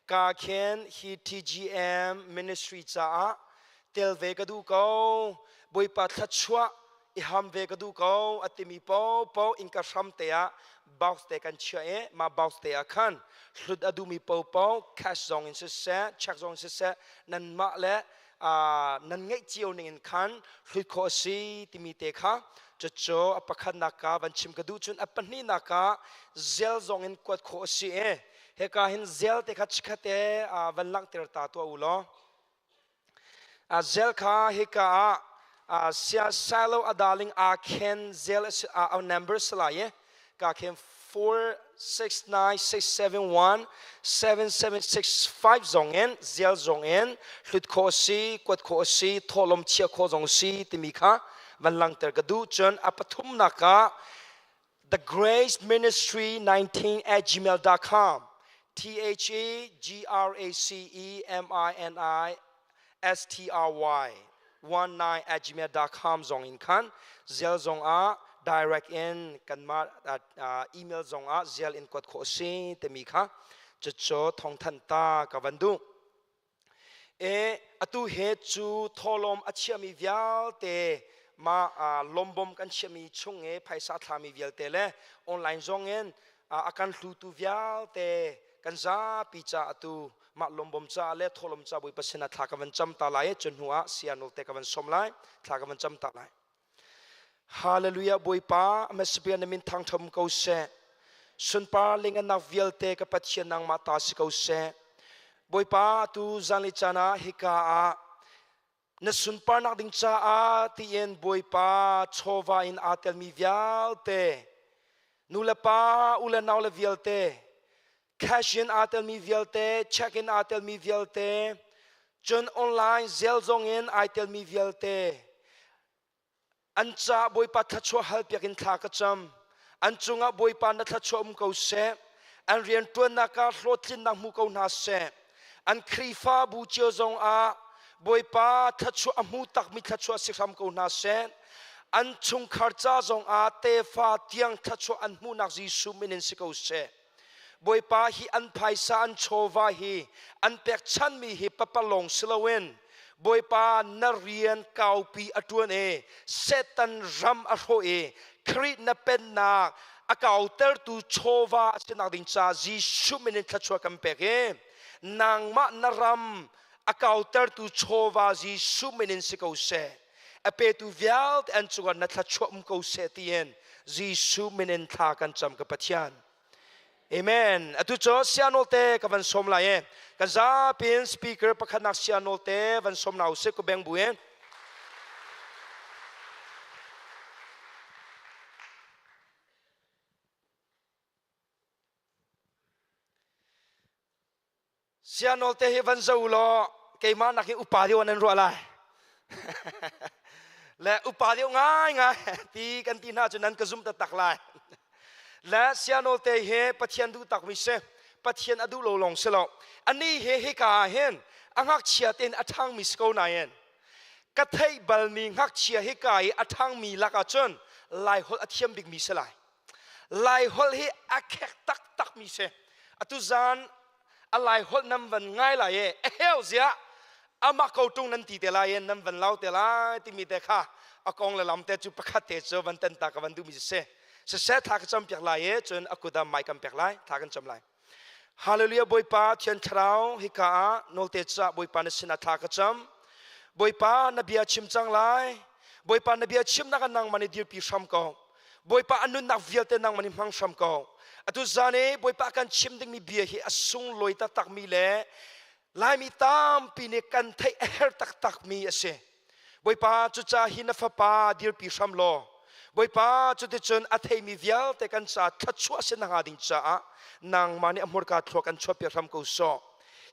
ka khin hi TGM ministry caah tel ve ka duh ko Bawipa thluachuah i ham ve ka duh ko a timi popo innka hram te ah box te kan chiah i mah box te ah khan hlut a duhmi popo cash zong in siseh check zong in siseh nanmah le nan ngeih cio ning in khan hlut khawh a si timi te kha cucu a pakhatnak ah van chim ka duh cun a pahnihnak ah zel zong in kuat khawh a si i hika hin zel te kha chikkhat te van langhter ta tuah u law zel kha hika ah sia silo a darling a khen zel a number salai e ka khen 4 6 9 6 7 1 7 7 6 5 zong in zial zong in hlut khawh a si kuat khawh a si thawhlawm chiah khawh zong si timi kha van langter ka duh cun a pathumnak ah the grace ministry 19 at gmail.com T H E G R A C E M I N I S T R Y 19 at gmail.com zong in khan zel zong ah direct in kanmah email zong ah zel in kuat khawh a si timi kha cucu thawngthanh ta ka van duh. E atu he cu thawlawm a chiami vialte ma lombom kan chiami chung e phaisa thlami vialte le online zong in a kan hlutu vialte kan zapi ca atu mah lombom ca le thawlawm ca Bawipa sinah thla ka van cam ta lai cun hnu ah sianul te ka van som lai thla ka van cam ta lai. Hallelujah Bawipa Messia na min thangtham ko seh. Sunpar linganak vialte ka Pathian nangmah ta si ko seh. Bawipa tu zanlei caan ah hika ah na sunparnak ding caah tiin Bawipa chawva in aa telmi vialte nu le pa u le nau le vialte cash in aa telmi vialte check in aa telmi vialte cun online zel zong in ai telmi vialte an ca Bawipa thluachuah halpiak in thla ka cam. An cungah Bawipa na thluachuah um ko seh. An rianṭuannak ah hlawhtlinnak hmu ko hna seh. An Khrihfabu cio zong ah Bawipa thluachuah a hmu takmi thluachuah si hram ko hna seh. An chungkhar ca zong ah tefa tiang thluachuah an hmuhnak Jesuh min in si ko seh. Bawipa hi an phaisa an chawva hi an pekchanmi hi papalong si loin Bawipa na rian kaupi a ṭuan i Satan ram a hrawh i Khrih na pennak a kautertu chawva a sinak ding ca Jesuh min in thluachuah kan pek i nangmah na ram a kautertu chawva Jesuh min in si ko seh. A petu vialte an cungah na thluachuah um ko seh tiin Jesuh min in thla kan cam ka Pathian. Amen. Atu cu sianol te ka van som lai e. Kan zapi in speaker pakhatnak sianol te van som na usih ku beng bu e. Sianol te hi van zo law keimah nak hi upa deuh nan ruah lai. Le upa deuh ngai ngai ti kan ti hna cu nan ka zum taktak lai. Le sianol te hi Pathian duh tak mi si. Pathian a duh lo lawng si lo. Ani he hika ah hin a ngakchia tein a ṭhang mi si ko nain ka theih balmi ngakchia hika i a ṭhangmi lak ah cun Laiholh a thiam bikmi si lai. Laiholh hi a khek taktakmi si. Atu zan a Laiholh nan van ngai lai e a heu ziah amah ko ṭung nan ti te lai e nan van lau te lai timi te kha a kong le lam te cu pakhat te cu van tan ta ka van duhmi si. Siseh thla ka cam piak lai e cun a kut ah mai kan pek lai thla kan cam lai. Hallelujah Bawipa Thian Thlarau hika ah nawlte ca Bawipa na sinah thla ka cam. Bawipa na bia chim cang lai. Bawipa na bia chimnak ah nangmah nih dirpi hram ko. Bawipa a nunnak vialte nangmah nih hmang hram ko. Atu zan i Bawipa kan chim dingmi bia hi a sunglawi taktakmi le Laimi tampi nih kan theih a herh taktakmi a si. Bawipa cuca hi na fapa dirpi hram law Bawipa cuticun a theimi vialte kan ca thluachuah si na hnga ding caah nangmah nih a hmurka thlua kan chuahpiak hram ko sawh.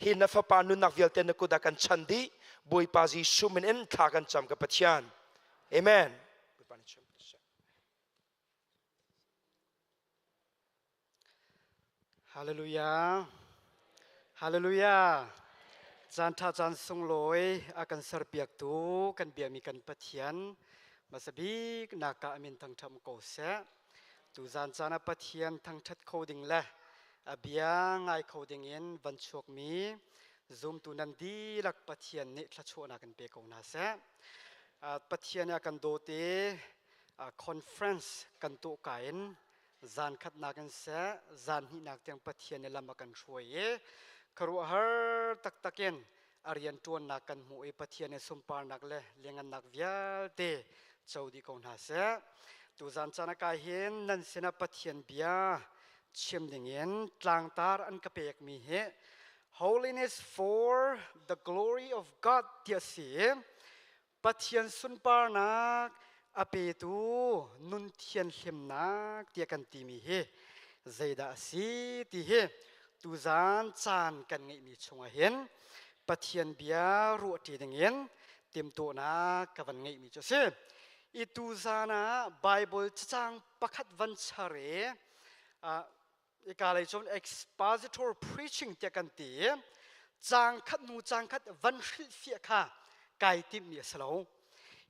Hi na fapa nunnak vialte na kut ah kan chan dih. Bawipa Jesuh min in thla kan cam ka Pathian. Amen. Bawipa nih chim. Hallelujah. Hallelujah. Caan ṭha caan sunglawi a kan serpiaktu kan biakmi kan Pathian hmasa bik nak ah a min thangṭhat ko seh. Tuzan caan ah Pathian thangṭhat kho ding le a bia ngai kho ding in van chuakmi zumtu nan dihlak Pathian nih thluachuahnak in pe ko hna seh. Pathian nih a kan dawt i conference kan tuah ka in zan khatnak in seh zan hnihnak tiang Pathian nih lam a kan hruai i khuaruahhar taktak in a rian ṭuannak kan hmuh i Pathian nih sunparnak le liangngannak vialte co dih ko hna seh. Tuzan caan ah kai hin nan sinah Pathian bia chim dingin tlangtar an ka pekmi hi Holiness for the glory of God ti a si i Pathian sunparnak a petu nun thianhlimnak tiah kan timi hi zeidah a si ti hi tuzan caan kan ngeihmi chungah hin Pathian bia ruahṭi dingin timhtuahnak ka van ngeihmi cu a si. I tuzan ah Bible cacang pakhat van char i Ika lei cun expositor preaching tiah kan ti i caang khat hnu caang khat van hrilhfiah kha kai timhmi a si lo.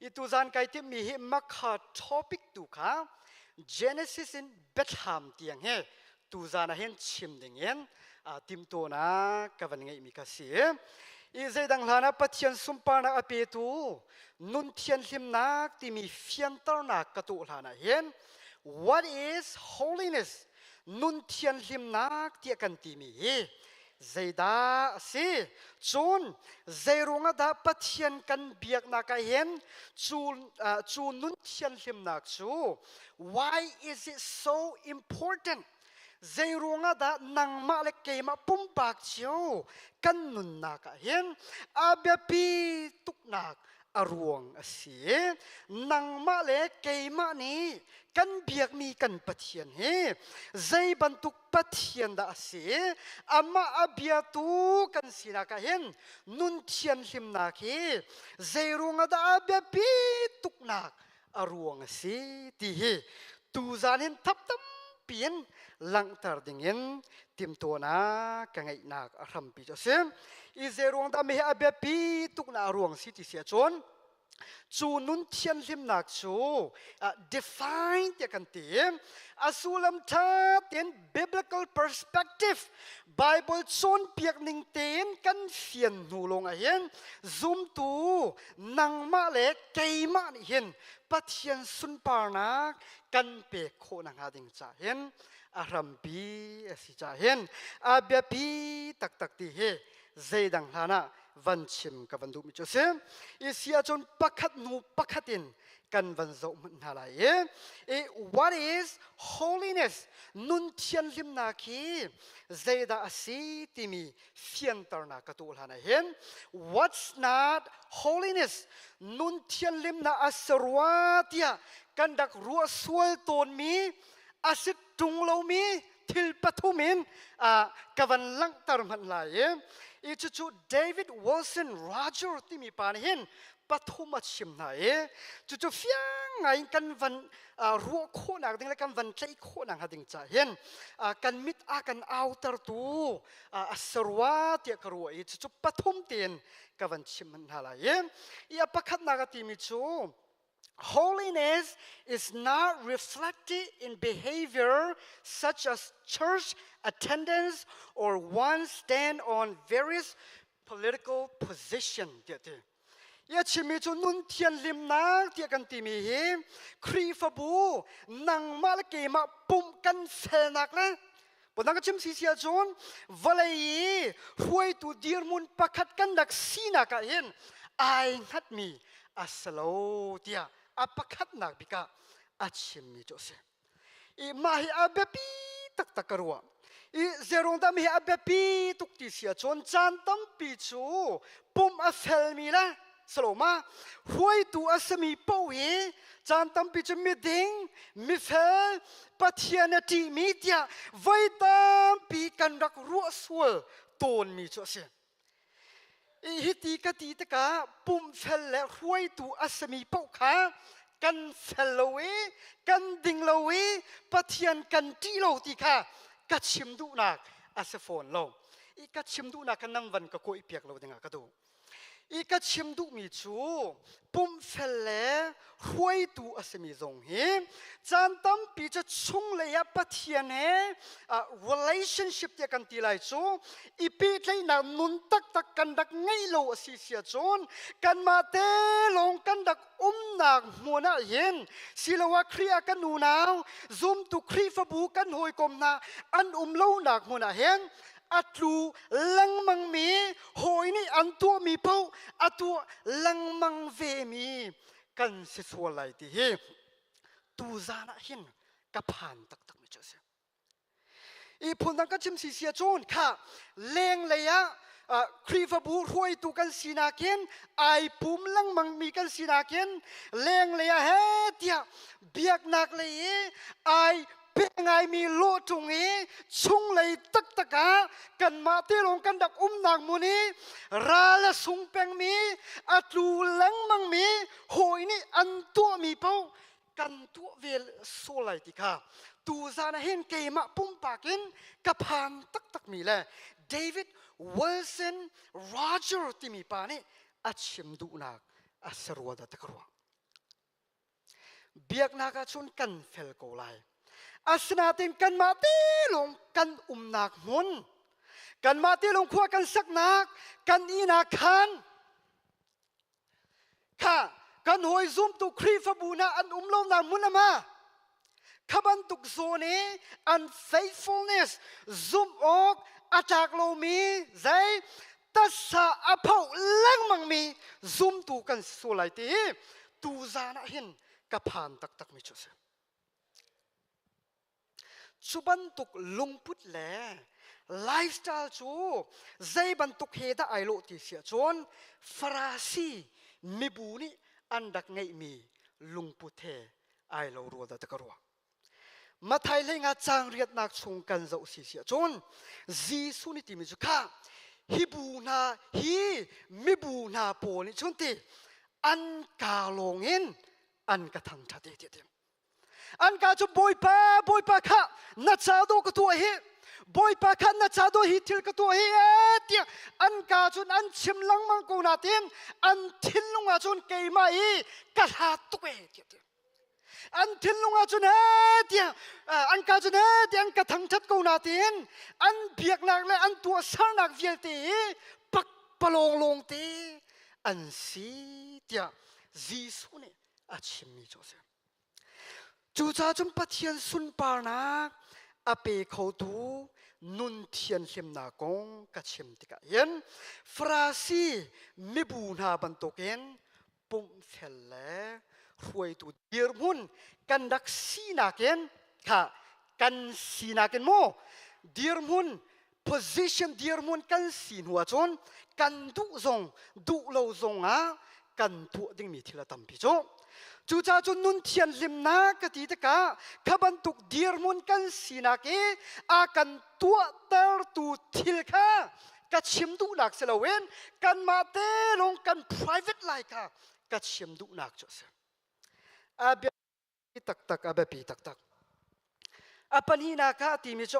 I tuzan kai timhmi hi makha topic tu kha Genesis in Biathlam tiang hi tuzan ah hin chim ding in timhtuahnak ka van ngeihmi kha si. I zeidang hlan ah Pathian sunparnak a petu nun thianhlimnak timi fianternak ka tuah hlan ah hin what is holiness nun thianhlimnak tiah kan timi hi zeidah a si? Cun zeiruangah dah Pathian kan biaknak ah hin cu, cu nun thianhlimnak cu why is it so important? Zeiruangah dah nangmah le keimah pumpak cio kan nunnak ah hin a biapi tuknak a ruang a si? Nangmah le keimah nih kan biakmi kan Pathian hi zei bantuk Pathian dah a si? Amah a biatu kan sinak ah hin nun thianhlimnak hi zeiruangah dah a biapi tuknak a ruang a si ti hi tuzan hin thap tampi in langhter dingin timtuahnak ka ngeihnak a hrampi cu a si. I zeiruang dah mi hi a biapi tuknak a ruang si ti si ahcun cu nun thianhlimnak cu define tiah kan ti. A sullam ṭha tein biblical perspective Bible cawnpiak ning tein kan fian hnu lawng ah hin zumtu nangmah le keimah nih hin Pathian sunparnak kan pek khawh nakhnga ding ca hin a hrampi a si ca hin a biapi taktak ti hi zeidang hlan ah van chim ka van duhmi cu a si. I si ahcun pakhat hnu pakhat in kan van zoh hmanh hna lai i what is holiness, nun thianhlimnak hi zeidah a si timi fianternak ka tuah hlan ah hin what's not holiness, nun thianhlimnak a si rua tiah kan rak ruah sual tawnmi a si ṭung lomi thil pathum in ka van langhter hmanh lai i cucu David Wilson Roger timi pa nih hin pathum a chim hna i cucu fiang ngai in kan van ruah khawhnak ding le kan van tlaih khawhnak hnga ding caah hin kan mit a kan autertu a si rua tiah ka ruah i cucu pathum tein ka van chim hmanh hna lai i a pakhatnak a timi cu holiness is not reflected in behavior such as church attendance or one's stand on various political position tiah ti. I a chimmi cu nun thianhlimnak tiah kan timi hi Khrihfabu nangmah le keimah pumh kan felnak le Podang ka chim si si ahcun vawlei i hruaitu dirhmun pakhat kan rak sinak ah hin ai hngatmi a si lo tiah a pakhatnak bik ah a chimmi cu a si. I mah hi a biapi taktak ka ruah. I zeruang dah mi hi a biapi tuk ti si ahcun caan tampi cu pumh a felmi le Saloma hruaitu a simi paoh hi caan tampi cu miding, mifel, Pathian a ṭihmi tiah voi tampi kan rak ruah sual tawnmi cu a si. Hiti ka ti tikah pumhfel le hruaitu a simi paoh kha kan fel lo i kan ding lo i Pathian kan ṭih lo ti kha ka chim duhnak a si fawn lo. I ka chim duhnak kha nang van ka kawih piak lo dingah ka duh. I ka chim duhmi cu pumhfel le hruaitu a simi zong hi caan tampi cu chunglei ah Pathian he relationship tiah kan ti lai cu i pehtlaihnak nun taktak kan rak ngeih lo a si si ahcun kanmah te lawng kan rak umnak hmun ah hin siloah Khrih ah kan unau zumtu Khrihfabu kan hawikom hna an um lonak hmun ah hin a tlu lengmangmi hawi nih an tuahmi paoh a tuah lengmang vemi kan si sual lai ti hi tuzan ah hin ka phan taktakmi cu a si. I phundang ka chim si si ahcun kha lenglei ah Khrihfabu hruaitu kan sinak in ai pum lengmangmi kan sinak in lenglei ah he tiah biaknak lei i ai pe ngaimi lawhṭung i chunglei taktak ah kanmah te lawng kan rak umnak hmun i ral a sung pengmi a tlu lengmangmi hawi nih an tuahmi paoh kan tuah ve sual lai ti kha tuzan ah hin keimah pumpak in ka phan taktakmi le David Wilson Roger timi pa nih a chim duhnak a si rua dah ti ka ruah. Biaknak ahcun kan fel ko lai. Asinain kanmah te lawng kan umnak hmun, Kanmah te lung khua kan saknak kan ihnak khan kha kan hawi zumtu Khrihfabu hna an um lonak hmun ama kha bantuk zawn i unfaithfulness zumh awk a tlak lomi zei tasa a phoh lengmangmi zumtu kan si sual lai ti hi tuzan ah hin ka phan taktakmi cu a si. Cu bantuk lungput le lifestyle cu zei bantuk he dah ai lawh ti si ahcun Farasi mibu nih an rak ngeihmi lungput he ai lo rua dah ti ka ruah. Mathai hlei nga caang riatnak chung kan zoh si si ahcun Jesuh nih timi cu kha hi bu hna hi mibu hna pawl nih cun ti an kaa lawng in an ka thangṭhat e ti a ti. An ka cu Bawipa, Bawipa kha na ca dawh ka tuah hi, Bawipa kha na ca dawh hi thil ka tuah hi ee tiah an ka cun an chim lengmang ko nain an thinlung ah cun keimah hi ka hlat tuk ee tiah ti. An thinlung ah cun ee tiah an ka cun ee tiah an ka thangṭhat ko nain an biaknak le an tuahsernak vialte hi pakpalawng lawngte an si tiah Jesuh nih a chimmi cu a si. Cucaah cun Pathian sunparnak a pe khotu nun thianhlimnak kong ka chim tikah hin Farasi mibu hna bantukin pumhfel le hruaitu dirhmun kan rak sinak in kha kan sinak in mu dirhmun position dirhmun kan si hnu ahcun kan duh zong duh lo zong ah kan tuah dingmi thil a tampi cu. Cucaah cun nun thianhlimnak ka ti tikah kha bantuk dirhmun kan sinak i a kan tuahtertu thil kha ka chim duhnak si loin kanmah te lawng kan private life kha ka chim duhnak cu a si. A taktak a biapi taktak. A pahnihnak ah a timi cu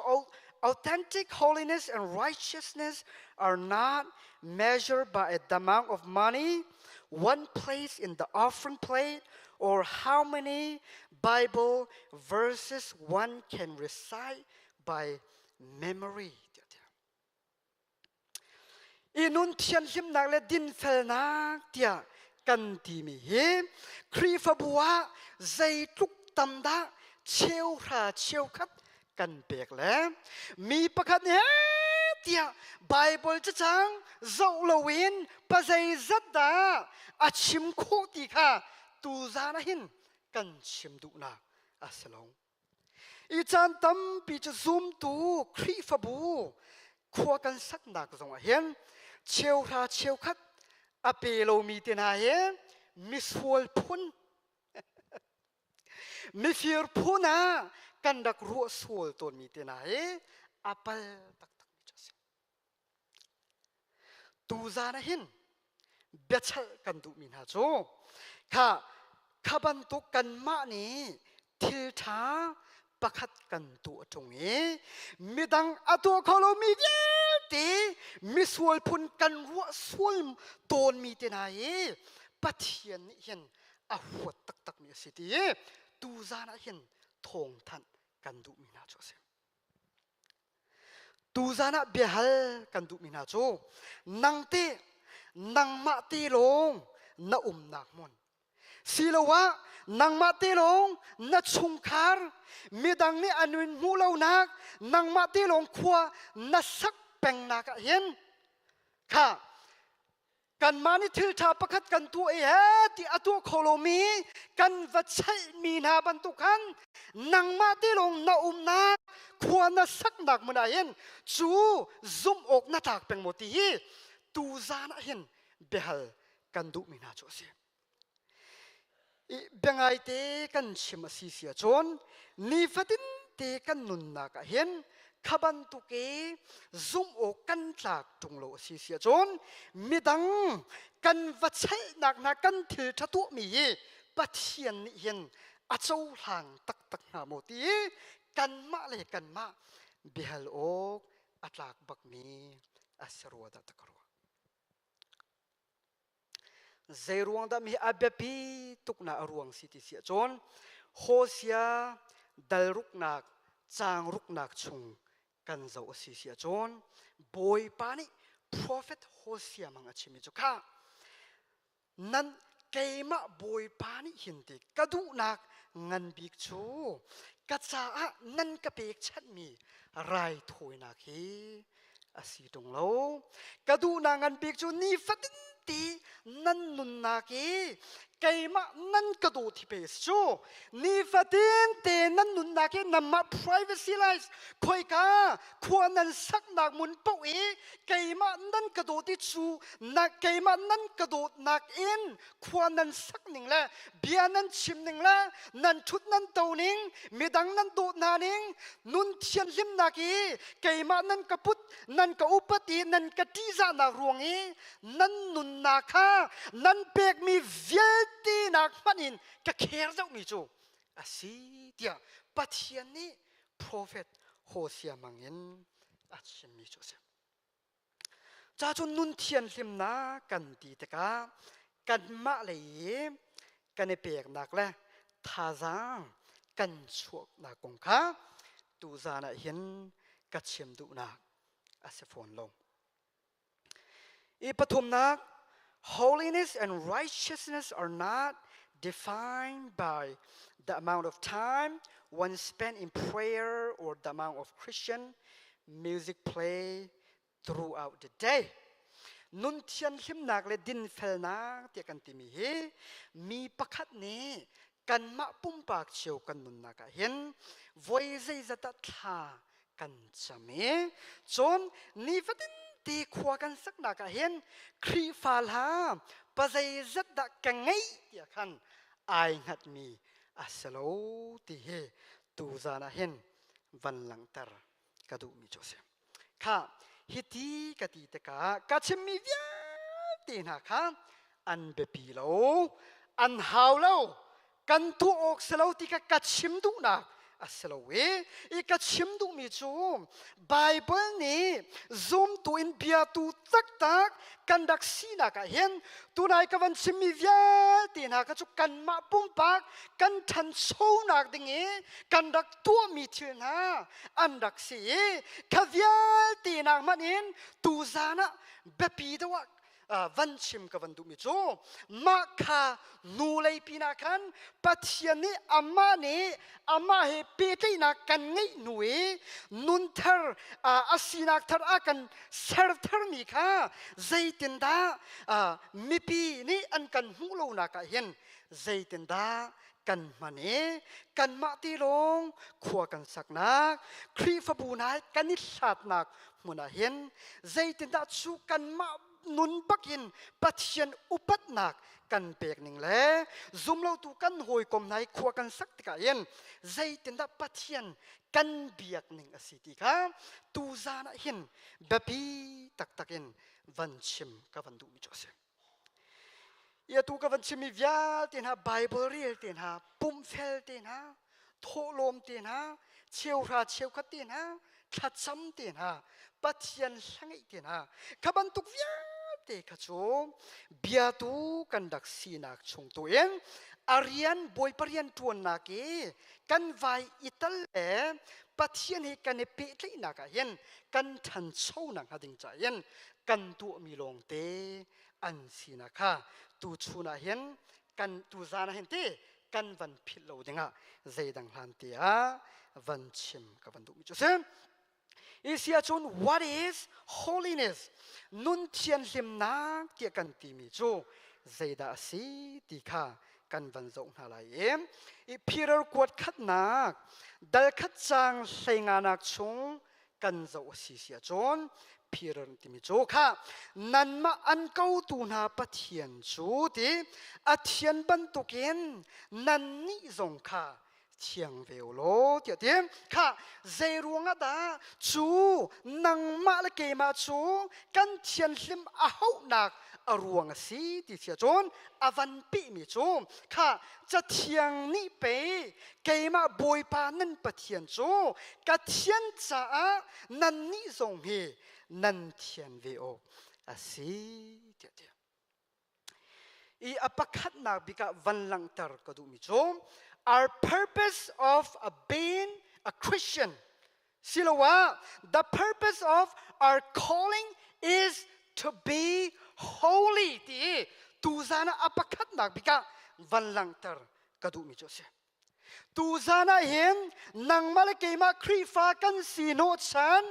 authentic holiness and righteousness are not measured by the amount of money one place in the offering plate or how many Bible verses one can recite by memory. I nun thianhlimnak le dinfelnak tiah kan timi hi Khrihfabu ah zeitluk tam dah cheuhra cheukhat kan pek le mi pakhat nih tiah Bible cacang zoh loin pazeizat dah a chim khawh ti kha tuzaan ah hin kan chim duhnak a si lo. I caan tampi cu zumtu Khrihfabu khua kan saknak zongah hin cheuhra cheukhat a pe lomi te hna hi misual phun mifir phun ah kan rak ruah sual tawnmi te hna hi a pal taktakmi cu a si. Tuzaan ah hin biachalh kan duhmi hna cu kha kha bantuk kanmah nih thil ṭha pakhat kan tuah ṭung i midang a tuah kho lomi vialte misual phun kan ruah sual tawnmi te hna hi Pathian nih hin a huat taktakmi a si ti i tuzaan ah hin thawngthanh kan duhmi hna cu a si. Tuzaan ah biahal kan duhmi hna cu nang te nangmah te lawng na umnak hmun siloah nangmah te lawng na chungkhar midang nih an in hmuh lonak nangmah te lawng khua na sak pengnak ah hin kha Kanmah nih thil ṭha pakhat kan tuah i he ti a tuah kho lomi kan va cheihmi hna bantuk khan nangmah te lawng na umnak khua na saknak hmun ah hin cu zumh awk na tlak peng maw ti hi tuzaan ah hin biahal kan duhmi hna cu a si. I biangaite kan chim a si si ahcun nifatin te kan nunnak ah hin kha bantuk i zumh awk kan tlak ṭung lo a si si ahcun midang kan va chelhnak hna kan thil ṭha tuahmi hi Pathian nih hin a cohlang taktak hnga maw ti i kanmah le kanmah biahal awk a tlak bakmi a si rua dah ta ka ruah. Zeiruang dah mi a biapi tuknak a ruang si ti si ahcun Hosea dal ruknak caang ruknak chung Kan zoh a si si ahcun Bawipa nih prophet Hosea mang a chimmi cu kha nan keimah Bawipa nih hin ti ka duhnak ngan bik cu ka caah nan ka pekchanhmi raithawinak hi a si ṭung lo. Ka duhnak ngan bik cu nifatin ti nan nunnak i keimah nan ka dawt hi pe cu nifatin te nan nunnak i nanmah privacy life khoika khua nan saknak mun paoh i keimah nan ka dawt i cu na keimah nan ka dawtnak in khua nan sak ning le bia nan chim ning le nan ṭhut nan to ning midang nan dawt hna ning nun thianhlimnak i keimah nan ka put nan ka upat i nan ka ṭihzahnak ruang i nan nunnak kha nan pekmi vialte nak hmanh in ka kher zohmi cu a si tiah Pathian nih profet Hosea hmangin a chimmi cu a si. Ca cu nun thianhlimnak kan ti tikah kanmah lei i kan i peknak le thazaang kan chuahnak kong kha tuzan ah hin ka chim duhnak a si fawn lo. I pathumnak, holiness and righteousness are not defined by the amount of time one spent in prayer or the amount of Christian music play throughout the day. Nun thianhlimnak le dinfelnak tiah kan timi hi mi pakhat nih kanmah pumpak cio kan nunnak ah hin voi zeizat ah thla kan cam i cun nifatin ti khua kan saknak ah hin Khrihfa hla pa zeizat dah ka ngeih tiah khan ai hngatmi a si lo ti hi tuzan ah hin van langhter ka duhmi cu a si. Kha hiti ka ti tikah ka chimmi vialte hna kha an biapi lo, an hau lo, kan tuah awk si lo ti kha ka chim duhnak a si lo i i ka chim duhmi cu Baibal nih zumtu in biatu taktak kan rak sinak ah hin tunai ka van chimmi vialte hna kha cu kanmah pumpak kan ṭhanchonak ding i kan rak tuahmi thil hna an rak si i kha vialte nak hmanh in tuzan ah biapi deuh ah van chim ka van duhmi cu mah kha hnulei pinah khan Pathian nih amah nih amah he pehtlaihnak kan ngeih hnu i nunthar a sinak thar a kan ser tharmi kha zeitindah mipi nih an kan hmuh lonak ah hin zeitindah kan hman i kanmah ti lawng khua kan saknak Khrihfabu hna kan i hlatnak hmun ah hin zeitindah cu kanmah nun bakin Pathian upatnak kan pek ning le zumlotu kan hawikom hna i khua kan sak tikah hin zeitindah Pathian kan biak ning a si ti kha tuzan ah hin biapi taktak in van chim ka van duhmi cu a si. I atu ka van chimmi vialte hna Bible rel te hna pumhfel te hna thawhlawm te hna cheuhra cheukhat te hna thlacam te hna Pathian hlangeih te hna kha bantuk vialte kha cu biatu kan rak sinak chung tu in a rian Bawipa rian ṭuannak i kan vai i tal le Pathian he kan i pehtlaihnak ah hin kan ṭhanchonak hnga ding caah hin kan tuahmi lawngte an sinak kha tuchun ah hin kan tuzan ah hin ti kan van philh lo dingah zeidang hlan te ah van chim ka van duhmi cu si. Isi ahcun what is holiness? Nun thianhlimnak tiah kan timi cu zeidah a si ti kha kan van zoh hna lai i i Peter kuat khatnak dal khat cang hleinganak chung kan zoh a si si ahcun Peter timi cu kha nanmah an kotu hna Pathian cu ti a thian bantukin nannih zong kha thiang ve u law tiah ti kha zei ruangah dah cu nangmah le keimah cu kan thianhlim a hauhnak a ruang a si ti si ahcun a van pehmi cu kha cathiang nih pei keimah Bawipa nan Pathian cu ka thian caah nannih zong hi nan thian ve awk a si tiah ti. I a pakhatnak bik ah van langhter ka duhmi cu our purpose of a being a Christian. Siloah the purpose of our calling is to be holy ti tuzan ah a pakhatnak bik ah van langhter ka duhmi cu a si. Tuzan ah hin nangmah le keimah Khrihfa kan si hnawhchan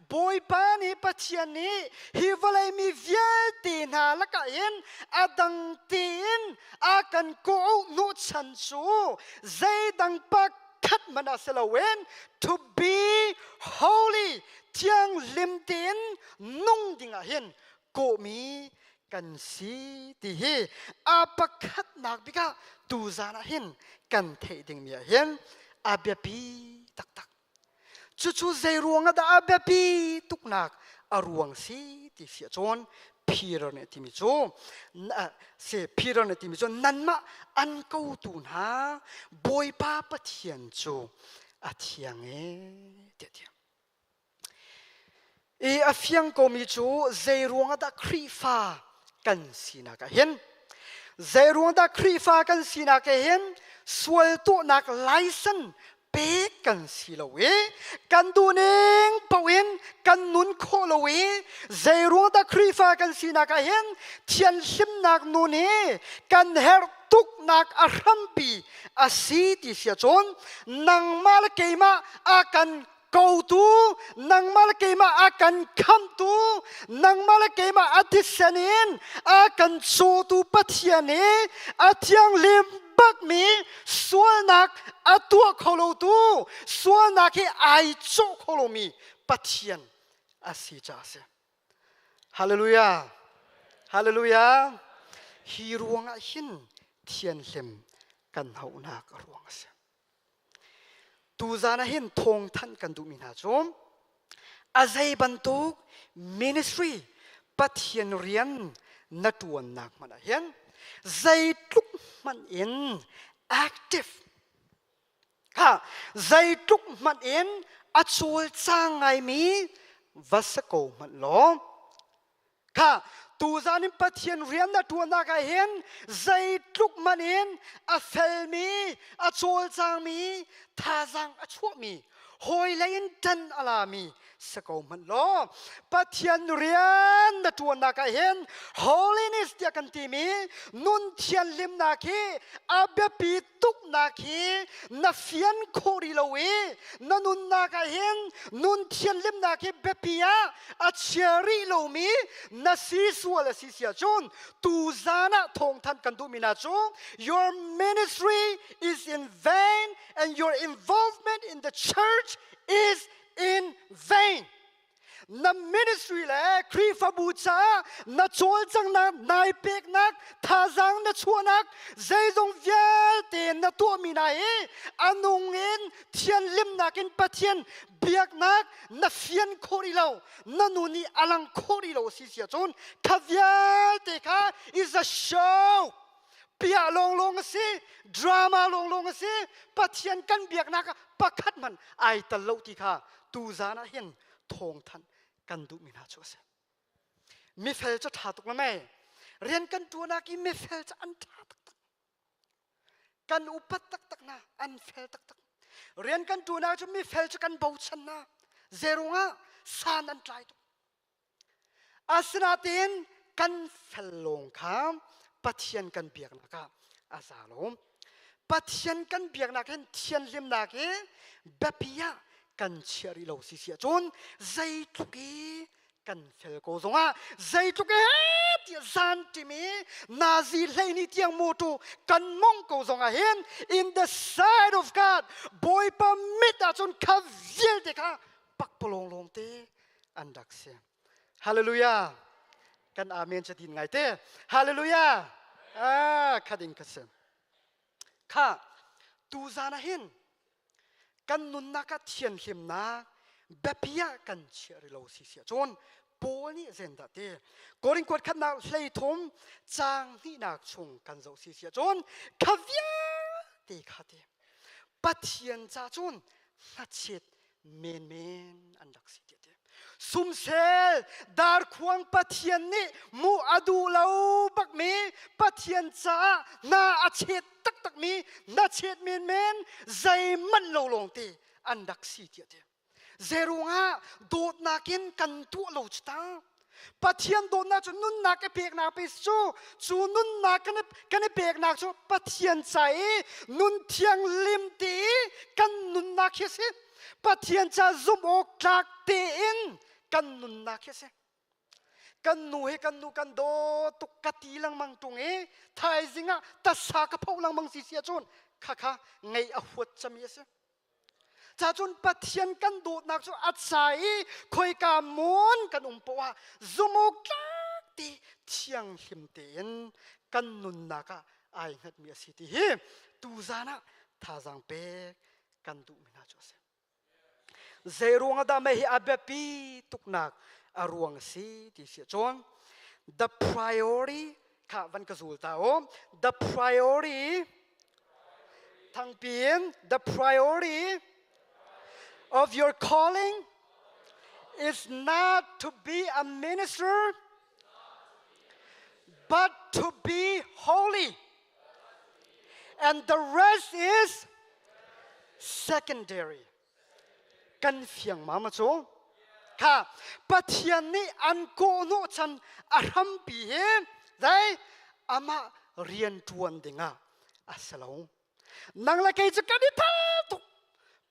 Bawipa nih Pathian nih hi vawlei mi vialte hna lakah hin a dang tein a kan kawh hnawhchan cu zeidang pakhat hmanh ah si loin to be holy thianghlim tein nung dingah hin kawhmi kan si ti hi a pakhatnak bik ah tuzan ah hin kan theih dingmi ah hin a biapi taktak. Cucu zei ruang ah dah a biapi tuknak a ruang si ti si ahcun Peter nih a timi cu si Peter nih a timi cu nanmah an kotu hna Bawipa Pathian cu a thiang e tiah a ti. I a fiang komi cu zei ruangah dah Khrihfa kan sinak ah hin zei ruang dah Khrihfa kan sinak ah hin sual tuahnak license pek kan si lo i kan duhning paoh in kan nun khawh lo i zei ruang dah Khrihfa kan sinak ah hin thianhlimnak nun hi kan herh tuknak a hrampi a si ti si ahcun nangmah le keimah a kan kotu nangmah le keimah a kan khamtu nangmah le keimah a thisen in a kan cawtu Pathian i a thianghlim bakmi sualnak a tuah kho lotu sualnak hi ai cawh kho lomi Pathian a si caah a si. Hallelujah. Hallelujah. Hi ruangah hin thianhlim kan hauhnak a ruang a si. Tuzan ah hin thawngthanh kan duhmi hna cu a zei bantuk ministry Pathian rian na ṭuannak hmanh ah hin zeitluk hmanh in active ha zeitluk hmanh in a cawlcang ngaimi va si ko hmanh law Kha tuzan in Pathian rian na ṭuannak ah hin zeitluk man in a felmi, a cawlcangmi, thazaang a chuahmi, hawilei in ṭan a lami si ko hmanh law Pathian rian na ṭuannak ah hin holiness tiah kan timi nun thianhlimnak hi a biapi tuknak hi na fian khawh rih lo i na nunnak ah hin nun thianhlimnak hi biapi ah a chia rih lomi na si sual a si si ahcun tuzan ah thawngthanh kan duhmi hna cu your ministry is in vain and your involvement in the church is in vain. Na ministry le Khrihfabu caah na cawlcanghnak, nai peknak, thazaang na chuahnak, zeizong vialte na tuahmi hna hi a nung in thianhlimnak in Pathian biaknak na fian khawh rih lo, na nu nih a lang khawh rih lo si si ahcun kha vialte kha is a show. Piah lawnglawng a si, drama lawnglawng a si, Pathian kan biaknak ah pakhat hmanh ai tal lo ti kha tuzan ah hin thawngthanh kan duhmi hna cu a si. Mifel cu ṭha tuk la mei. Rian kan ṭuanak i mifel cu an ṭha taktak. Kan upat taktak na, an fel taktak. Rian kan ṭuanak cu mifel cu kan bochan na. Zeirungah san an tlai tuk. Asinain kan fel lawng kha Pathian kan biaknak ah a za lo. Pathian kan biaknak hin thianhlimnak hi biapi ah kan chiah rih lo si si ahcun zeitluk i kan fel ko zongah zeitluk e tiah zan ṭim i nazi hleihnih tiang mawṭaw kan mong ko zongah hin in the sight of God Bawipa mit ahcun kha vialte kha pakpalawng lawngte an rak si. Hallelujah. Kan amen cu din ngai te. Hallelujah. Ah, khat in ka si. Kha tu zan ah hin kan nunnak ah thianhlimnak biapi ah kan chiah rih lo si si ahcun Paul nih zendah ti Korin kuat khatnak 13 caang hnihnak chung kan zoh si si ahcun kha vialte kha ti Pathian ca cun hnachet menmen an rak si ti ti sumsel darkhuang Pathian nih mu a duh lo bakmi Pathian caah hna a chet taktakmi na chet menmen zeihmanh lo lawng te an rak si ti ti. Zeruangah dawtnak in kan tuah lo cu ta. Pathian dawtnak cu nunnak i peknak pe cu cu nunnak kan i peknak cu Pathian ca i nun thianghlim te i kan nunnak hi a si. Pathian ca zumh awk tlak tein kan nunnak hi a si. Kan nu he kan nu kan daw tuk ka ti lengmang ṭung i thaizing ah tasa ka phoh lengmang si si ahcun khakha ngei a huat cami a si. Cacun Pathian kan dawtnak cu a ca i khoika mawn kan um poah ah zumawk tlak te thianghlim tein kan nunnak ah ai hngatmi a si ti hi tuzan ah thazaang pek kan duhmi hna cu a si. Zei ruang ah dah mei hi a biapi tuknak a ruang a si ti si ahcun the priority kha van ka zul ta u. The priority thangpi in the priority of your calling is not to be a minister but to be holy and the rest is secondary Kan fiang ma ma cu? Kha Pathian nih an kawhhnawh chan a hrampi hi zei amah rian ṭuan dingah a si lo. Nang le kei cu kan i thal tuk.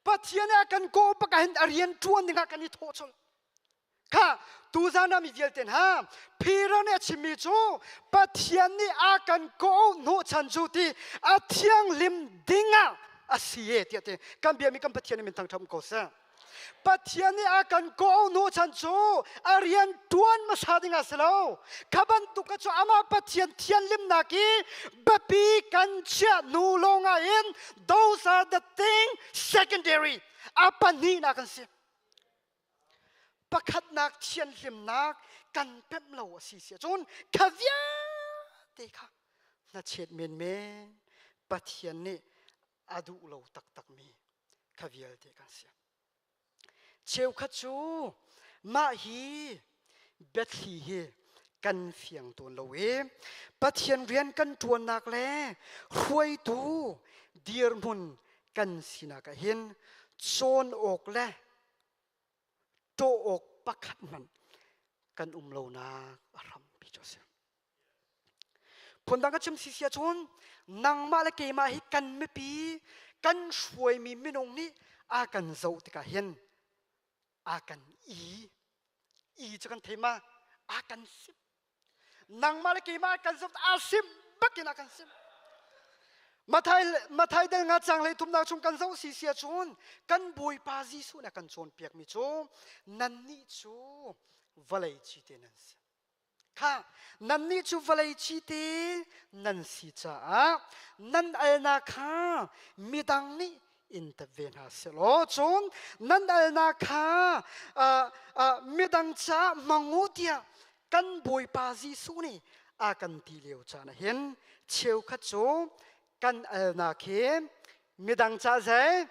Pathian nih a kan kawh bak ahhin a rian ṭuan dingah kan i thawh colh. Kha tuzan ah mi vialte hna Peter nih a chimmi cu Pathian nih a kan kawh hnawhchan cu ti a thianghlim dingah a si e tiah ti kan biami kan Pathian nih min thangṭhat ko seh. Pathian nih a kan kawh hnawhchan cu a rian ṭuan hmasa ding ah si lo. Kha bantuk cu amah Pathian thianhlimnak i biapi kan chiah hnu lawngah hin those are the thing secondary a pahnihnak an si. Pakhatnak thianhlimnak kan pemh lo a si si ahcun kha vialte kha hnachet menmen Pathian nih a duh lo taktakmi kha vialte kan si. Cheukhat cu mah hi biathli hi kan fiang tawn lo i Pathian rian kan ṭuannak le hruaitu dirhmun kan sinak ah hin cawn awk le ṭawh awk pakhat hmanh kan um lonak a hrampi cu a si. Phundang ka chim si si ahcun nangmah le keimah hi kan mipi kan hruaimi minung nih a kan zoh tikah hin a kan i i cu kan thei ma a kan sim nangmah le keimah kan zoh a sim bakin a kan sim Mathai Mathai del nga cang lei thumnak chung kan zoh si si ahcun kan Bawipa Jesuh nih a kan cawnpiakmi cu nannih cu vawlei cite nan si kha nannih cu vawlei cite nan si caah nan alnak kha midang nih in tep ve hna sehlaw cun nan alnak kha midang caah hmang u tiah kan Bawipa Jesuh nih a kan ti lio caan ah hin cheukhat cu kan alnak hi midang ca zei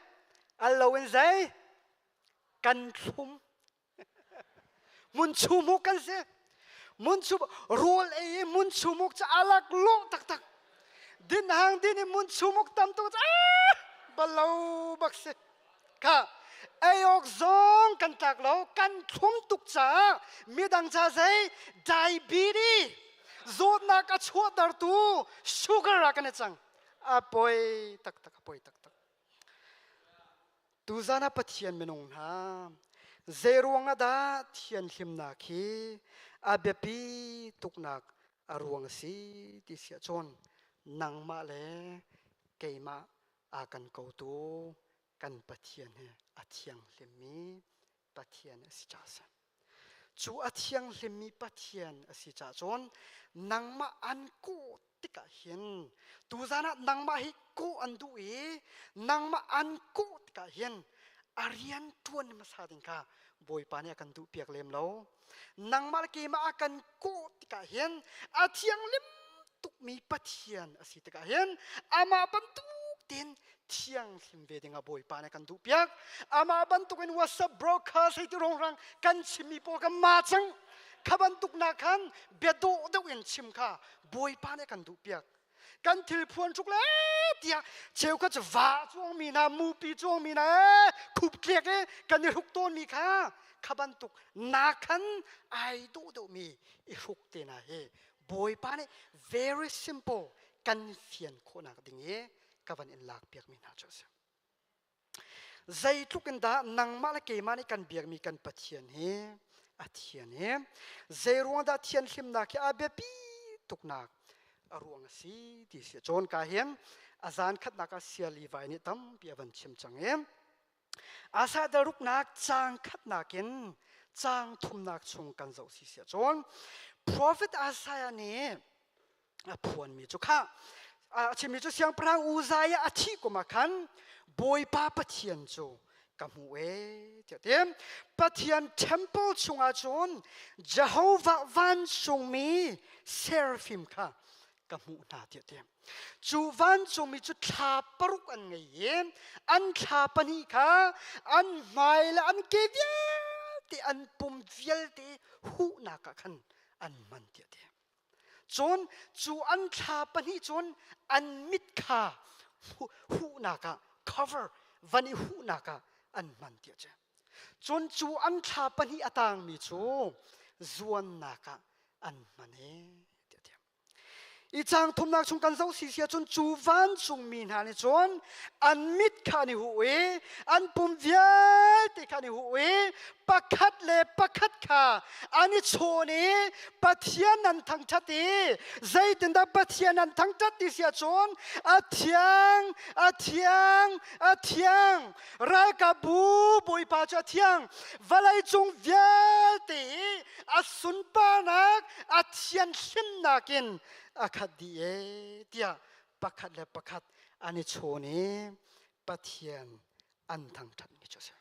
al loin zei kan thlum Munchumuk kan si. Munchum rawl ei i munchumuk cu a laklawh taktak. Din hang din i munchumuk tam tuk cu balo bak si. Kha ei awk zong kan tlak lo, kan thlum tuk caah midang ca zei diabetes zawtnak a chuahtertu sugar ah kan i cang. A poi taktak, a poi taktak. Tuzan ah Pathian minung hna zeiruang ah dah thianhlimnak hi a biapi tuknak a ruang a si ti si ahcun nangmah le keimah a kan kotu kan Pathian hi a thianghlimmi Pathian a si caah a si. Cu a thianghlimmi Pathian a si caah cun nangmah an kawh tikah hin tuzan ah nangmah hi kawh an duh i nangmah an kawh tikah hin a rian ṭuan hmasa ding kha Bawipa nih a kan duhpiak lem lo. Nangmah le keimah a kan kawh tikah hin a thianghlim tukmi Pathian a si tikah hin amah bantuk tein thianghlim ve dingah Bawipa nih kan duhpiak. Amah bantukin WhatsApp broadcast hei ti rongrang kan chimmi pawl kan ma cang. Kha bantuk nak khan bia dawh deuh in chim kha Bawipa nih kan duhpiak. Kan thil phuan hruk le tiah cheukhat cu va cuangmi hna mupi cuangmi hna khup tliak i kan i hruk tawnmi kha kha bantuk na khan ai dawh deuhmi i hruk te hna hi Bawipa nih very simple kan fian khawhnak ding i ka van in lak piakmi hna cu a si. Zeitluk in dah nangmah le keimah nih kan biakmi kan Pathian hi a thian i zeiruang dah thianhlimnak hi a biapi tuknak a ruang a si ti si cawn ka hin a zan khatnak ah sia Levi nih tampi a van chim cang i Asa daruknak caang khatnak in caang thumnak chung kan zoh si sia cun Prophet Isaiah nih a phuanmi cu kha a chimmi cu siangpahrang Uzziah a thih kum ah khan Bawipa Pathian cu ka hmuh e tiah ti Pathian temple chungah cun Jehovah vancungmi seraphim kha ka hmuh hna tiah ti cu vancungmi cu thla paruk an ngei i an thla pahnih kha an hmai le an ke vialte an pum vialte huhnak ah khan an hman tiah ti Cun cu an thla pahnih cun an mit kha huhnak ah cover van i huhnak ah an hman ti a si. Cun cu an thla pahnih a tangmi cu zuannak ah an hman e ti a ti. I caang thumnak chung kan zoh si si ahcun cu vancungmi hna nih cun an mit kha an i huh i an pum vialte kha an i huh i pakhat le pakhat kha an i chawn i Pathian an thangṭhat i zeitindah Pathian an thangṭhat ti si ahcun a thiang a thiang a thiang ralkapbu Bawipa cu a thiang vawleicung vialte hi a sunparnak a thianhlimnak in a khat dih e tiah pakhat le pakhat an i chawn i Pathian an thangṭhatmi cu a si.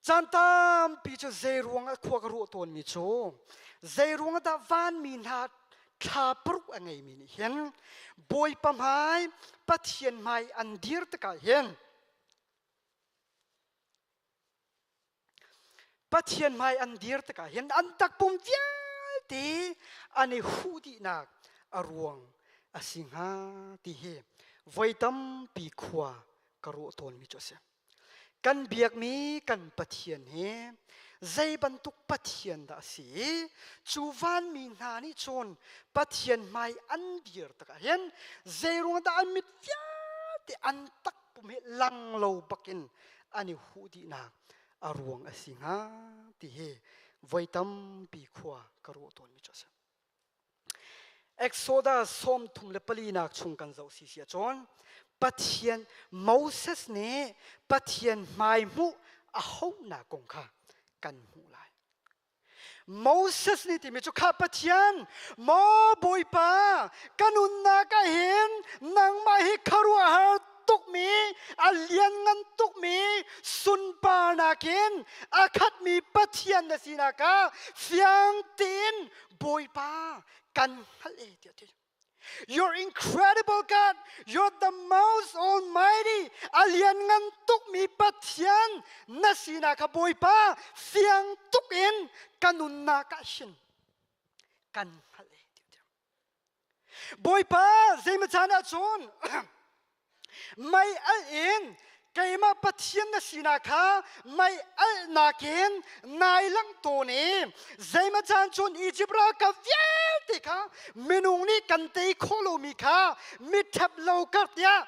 Caan tampi cu zeiruang ah khua ka ruah tawnmi cu zeiruang ah dah vanmi hna thla paruk a ngeimi nih hin Bawipa hmai Pathian hmai an dir tikah hin Pathian hmai an dir tikah hin an takpum vialte an i huh dihnak a ruang a si hnga ti hi voi tampi khua ka ruah tawnmi cu a si. Kan biakmi kan Pathian hi zei bantuk Pathian dah a si i cu vanmi hna nih cun Pathian hmai an dir tikah hin zeiruang dah an mit vialte an takpum hi lang lo bakin an i huh dihnak a ruang a si hnga ti hi voi tampi khua ka ruah tawnmi cu a si. Exodus 34 nak chung kan zoh si si ahcun Pathian Moses nih Pathian hmai hmuh a hauhnak kong kha kan hmuh lai. Moses nih timi cu kha Pathian maw Bawipa ka nunnak ah hin nangmah hi khuaruahhar tukmi a lianngan tukmi sunparnak in a khatmi Pathian na sinak ah fiang tein Bawipa kan hngalh e tiah ti. You're incredible God. You're the most almighty. A lianngan tukmi Pathian na sinak kha Bawipa fiang tuk in ka nunnak ah hin kan hngalh e tiah ti. Bawipa zeimaw caan ah cun mei alh in keimah Pathian na sinak kha mei alhnak in nai langh tawn i zeimaw caan cun Izipt ralkap vialte kha minung nih kan tei khawh lomi kha mitṭhep lo kar tiah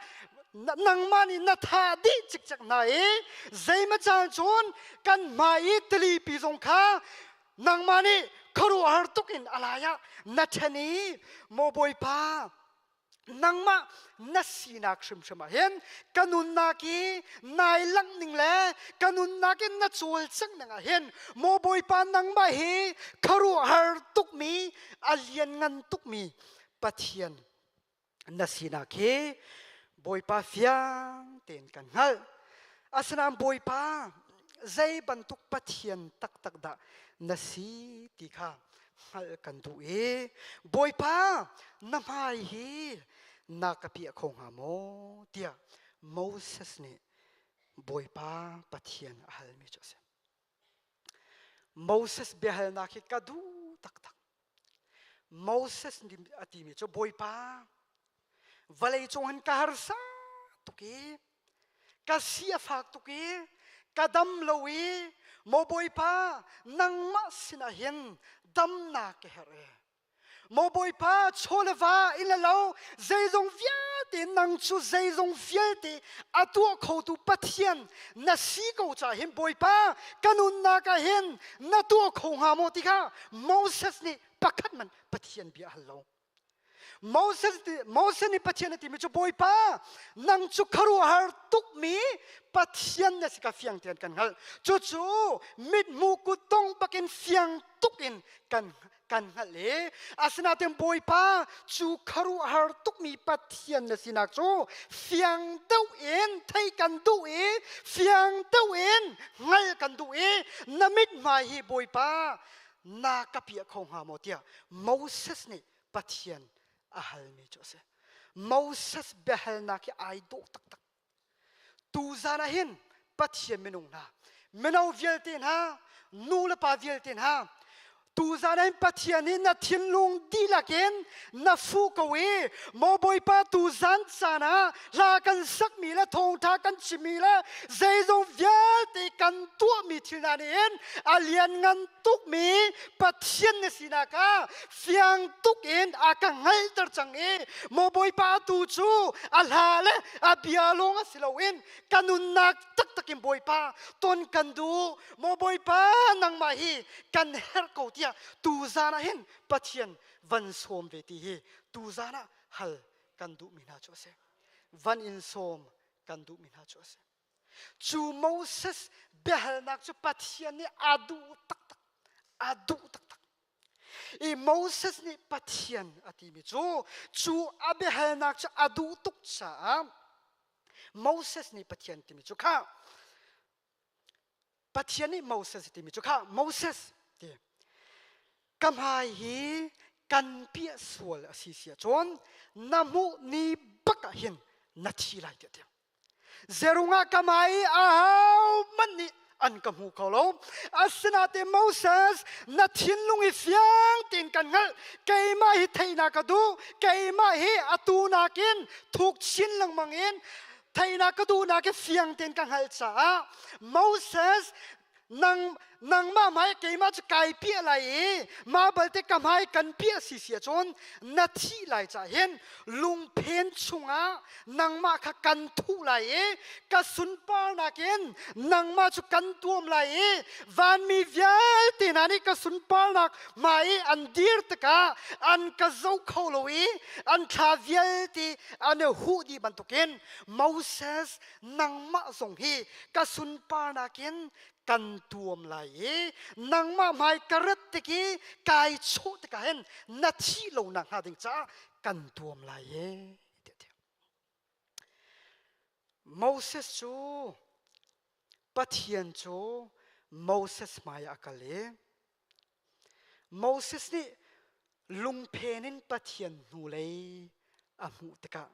nangmah nih na thah dih cikcek hna i zeimaw caan cun kan hmai i tilipi zong kha nangmah nih khuaruahhar tuk in a lai ah na ṭhen i maw Bawipa nangmah na sinak hrimhrim ah hin ka nunnak i nai langh ning le ka nunnak in na cawlcangh ning ah hin maw Bawipa nangmah hi khuaruahhar tukmi a lianngan tukmi Pathian na sinak hi Bawipa fiang tein kan hngalh. Asinain Bawipa zei bantuk Pathian taktak dah na si ti kha hngalh kan duh i Bawipa na hmai hi na ka piah kho hnga maw tiah Moses nih Bawipa Pathian a halmi cu a si. Moses biahalnak hi ka duh taktak. Moses nih a timi cu Bawipa. Vawlei cung hin ka harsa tuk i ka si a fak tuk i ka dam lo i maw Bawipa nangmah sinah hin damnak ka herh e. Maw Bawipa chaw le va in le lo zeizong vialte nang cu zeizong vialte a tuah khotu Pathian na si ko caah hin Bawipa ka nunnak ah hin na tuah kho hnga maw ti kha Moses nih pakhat man Pathian bia a hal lo. Moses Moses nih Pathian a timi cu Bawipa nang cu khuaruahhar tukmi Pathian na si ka fiang tein kan hngalh. Cucu mithmu kuttong bakin fiang tuk in kan kan hngalh i asinain Bawipa cu khuaruahhar tukmi Pathian na sinak cu fiang deuh in theih kan duh i fiang deuh in hngalh kan duh i na mithmai hi Bawipa na ka piah kho hnga maw tiah Moses nih Pathian a halmi cu a si. Moses biahalnak hi ai dawh taktak. Tuzan ah hin Pathian minung hna, mino vialte hna, nu le pa vialte hna, tuzan ah hin Pathian nih na thinlung dihlak in na fuh ko i maw Bawipa tuzan caan ah hla kan sakmi le thawngṭha kan chimmi le zeizong vialte kan tuahmi thil hna nih hin a lianngan tukmi Pathian na sinak ah fiang tuk in a ka hngalhter cang i maw Bawipa tu cu a hla le a bia lawng a si loin ka nunnak taktak in Bawipa ton kan duh maw Bawipa nangmah hi kan herh ko tiah tuzan ah hin Pathian van sawm ve ti hi tuzan ah hal kan duhmi hna cu a si van in sawm kan duhmi hna cu a si Cu Moses biahalnak cu Pathian nih a duh taktak. A duh taktak. I Moses nih Pathian a timi cu cu a biahalnak cu a duh tuk caah Moses nih Pathian timi cu kha Pathian nih Moses timi cu kha Moses ti ka hmai hi kan piah sual a si si ahcun na hmuh ni bak ah hin na thi lai tiah ti. Zerungah ka hmai i ahohmanh nih an ka hmu kho lo. Asinain Moses, na thinlung i fiang tein kan hngalh. Keimah hi theihnak ka duh. Keimah hi atu nakin thuk chin lengmang in theihnak ka duhnak hi fiang tein ka hngalh caah Moses nang nangmah hmai keimah cu kai piah lai i mah balte ka hmai kan piah si si ahcun na thih lai cah hin lungphen chungah nangmah kha kan thuh lai i ka sunparnak in nangmah cu kan tuam lai i vanmi vialte hna nih ka sunparnak hmai i an dir tikah an ka zoh kho lo i an thla vialte an i huh dih bantukin Moses nangmah zong hi ka sunparnak in kan tuam lai i nangmah hmai ka rat tik i kai chawh tikah hin na thih lo nak hnga ding caah kan tuam lai e tiah Moses cu Pathian cu Moses hmai ah a kal i Moses nih lungphen in Pathian hnulei a hmuh tikah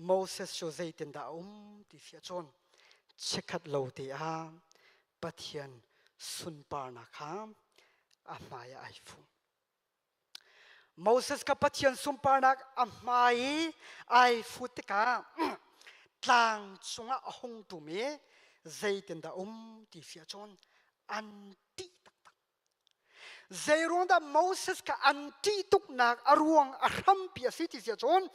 Moses cu zeitindah a um ti si ahcun chikkhat lo te ah Pathian sunparnak kha a hmai ah ai fu. Moses kha Pathian sunparnak a hmai i ai fut tikah tlang cungah a hung ṭum i zeitindah um ti si ahcun an ṭih taktak. Zeiruang dah Moses kha an ṭih tuknak a ruang a hrampi a si ti si ahcun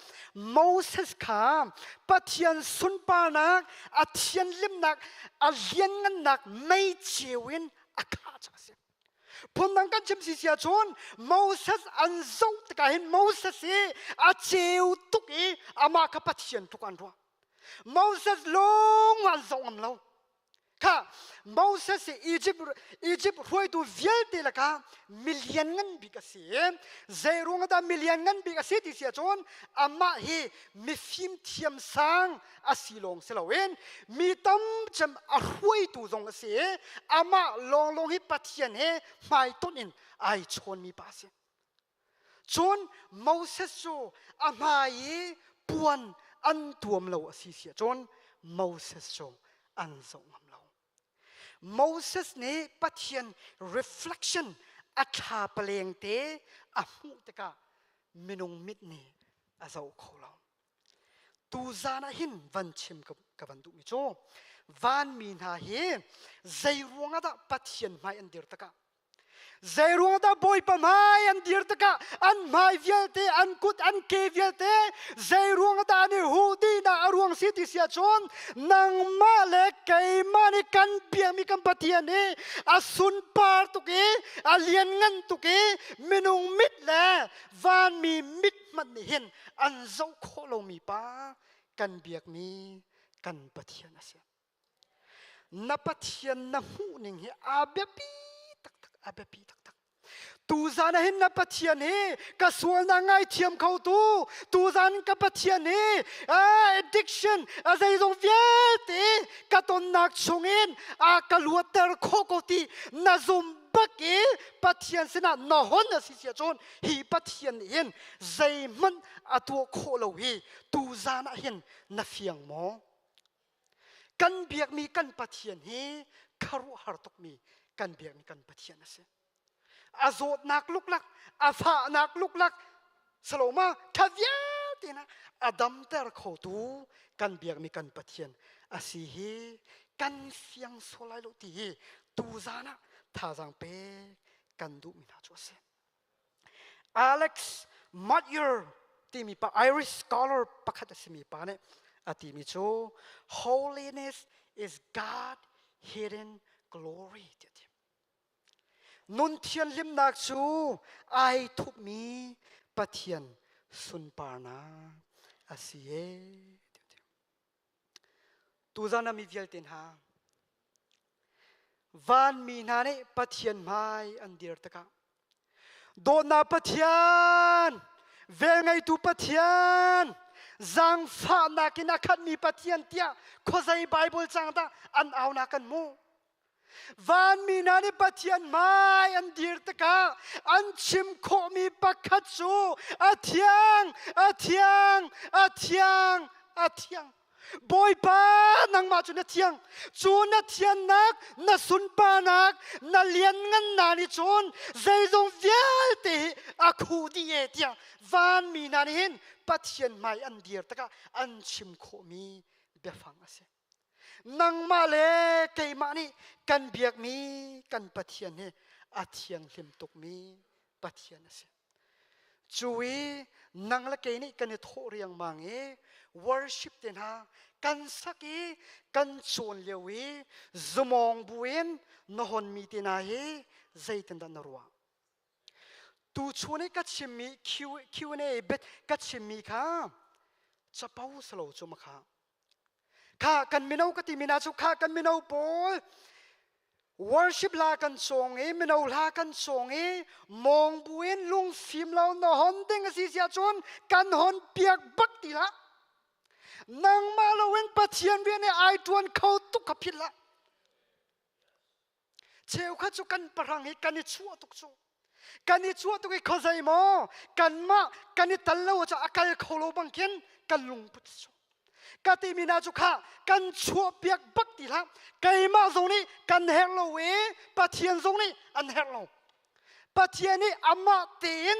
Moses kha Pathian sunparnak a thianhlimnak a lianngannak mei ceu in a khah caah a si. Phundang kan chim si si ahcun Moses an zoh tikah hin Moses hi a ceu tuk i amah kha Pathian tuk an ruah. Moses lawng an zoh ngam lo. Kha Moses hi Egypt Egypt hruaitu vialte lakah milian ngan bik a si. Zeiruang dah milian ngan bik a si ti si ahcun amah hi mifim thiam sang a si lawng si loin mi tam cem a hruaitu zong a si i amah lawnglawng hi Pathian he hmaitonh in ai chawnmi pa a si. Cun Moses cu a hmai i puan an tuam lo a si si ahcun Moses cu an zoh ngam lo. Moses nih Pathian reflection a thla paleng te a hmuh tikah minung mit nih a zoh kho lo. Tuzan ah hin van chim ka van duhmi cu vanmi hna hi zei ruangah dah Pathian hmai an dir takah zei ruangah dah Bawipa hmai an dir tikah an hmai vialte an kut an ke vialte zei ruangah dah an i huh dihnak a ruang si ti si ahcun nangmah le keimah nih kan biakmi kan Pathian hi a sunpar tuk i a lianngan tuk i minung mit le vanmi mit hmanh nih hin an zoh khawh lomi pa kan biakmi kan Pathian a si. Na Pathian na hmuhning hi a biapi taktak, a biapi taktak. Tuzan ah hin na Pathian hi ka sualnak ngaithiam kho tu, tuzan ka Pathian hi addiction a zeizong vialte ka tonnak chungin a ka luatter khawh ko ti na zum bak i Pathian sinah na hon a si sia cun hi Pathian nih hin zeihmanh a tuah khawh lo hi tuzan ah hin na fiang maw? Kan biakmi kan Pathian hi khuaruahhar tukmi kan biakmi kan Pathian a si. A zawtnak luklak, a fahnak luklak, saloma tha vialte na a damter khotu kan biakmi kan Pathian a si hi kan fiang sual lai lo ti hi tuzan ah thazaang pe kan duhmi hna cu a si. Alex Matyer timi pa Irish scholar pakhat a simi pa nih a timi cu holiness is God hidden glory ti a ti. Nun thianhlimnak cu ai thupmi Pathian sunparnak a si e ti a ti. Tuzan ah mi vialte hna vanmi hna nih Pathian hmai an dir tikah dawtnak Pathian velngeitu Pathian zaangfahnak in a khatmi Pathian tiah khuazei Bible cang dah an aunak kan hmuh Vanmi hna nih Pathian hmai an dir tikah an chim khawhmi pakhat cu a thiang, a thiang, a thiang, a thiang. Bawipa nangmah cu na thiang. Cu na thiannak, na sunparnak, na lianngannak nih cun zeizong vialte hi a khuh dih e tiah vanmi hna nih hin Pathian hmai an dir tikah an chim khawhmi biafang a si. Nangmah le keimah nih kan biakmi kan Pathian hi a thianghlim tukmi Pathian a si. Cu i nang le kei nih kan i thawh riangmang i worship te hna kan sak i kan cawn lio i zumawng buin na honmi te hna hi zeitindah na ruah? Tuchun i ka chimmi Q&A bet ka chimmi kha capo salo cu ma kha Kha kan mino ka timi hna cu kha kan mino pawl worship hla kan cawng i mino hla kan cawng i mawng buin lungfim lo na hon ding a si siah cun kan hon piak bak ti hlah. Nangmah loin Pathian rian i ai ṭuan kho tuk kha philh hlah. Cheukhat cu kan pahrang hi kan i chuah tuk cu. Kan i chuah tuk i khuazei maw kanmah kan i tal lo cu a kal kho lo bang khin kan lungput cu. Ka timi hna cu kha kan chuah piak bak ti hlah. Keimah zong nih kan herh lo i Pathian zong nih an herh lo. Pathian nih amah tein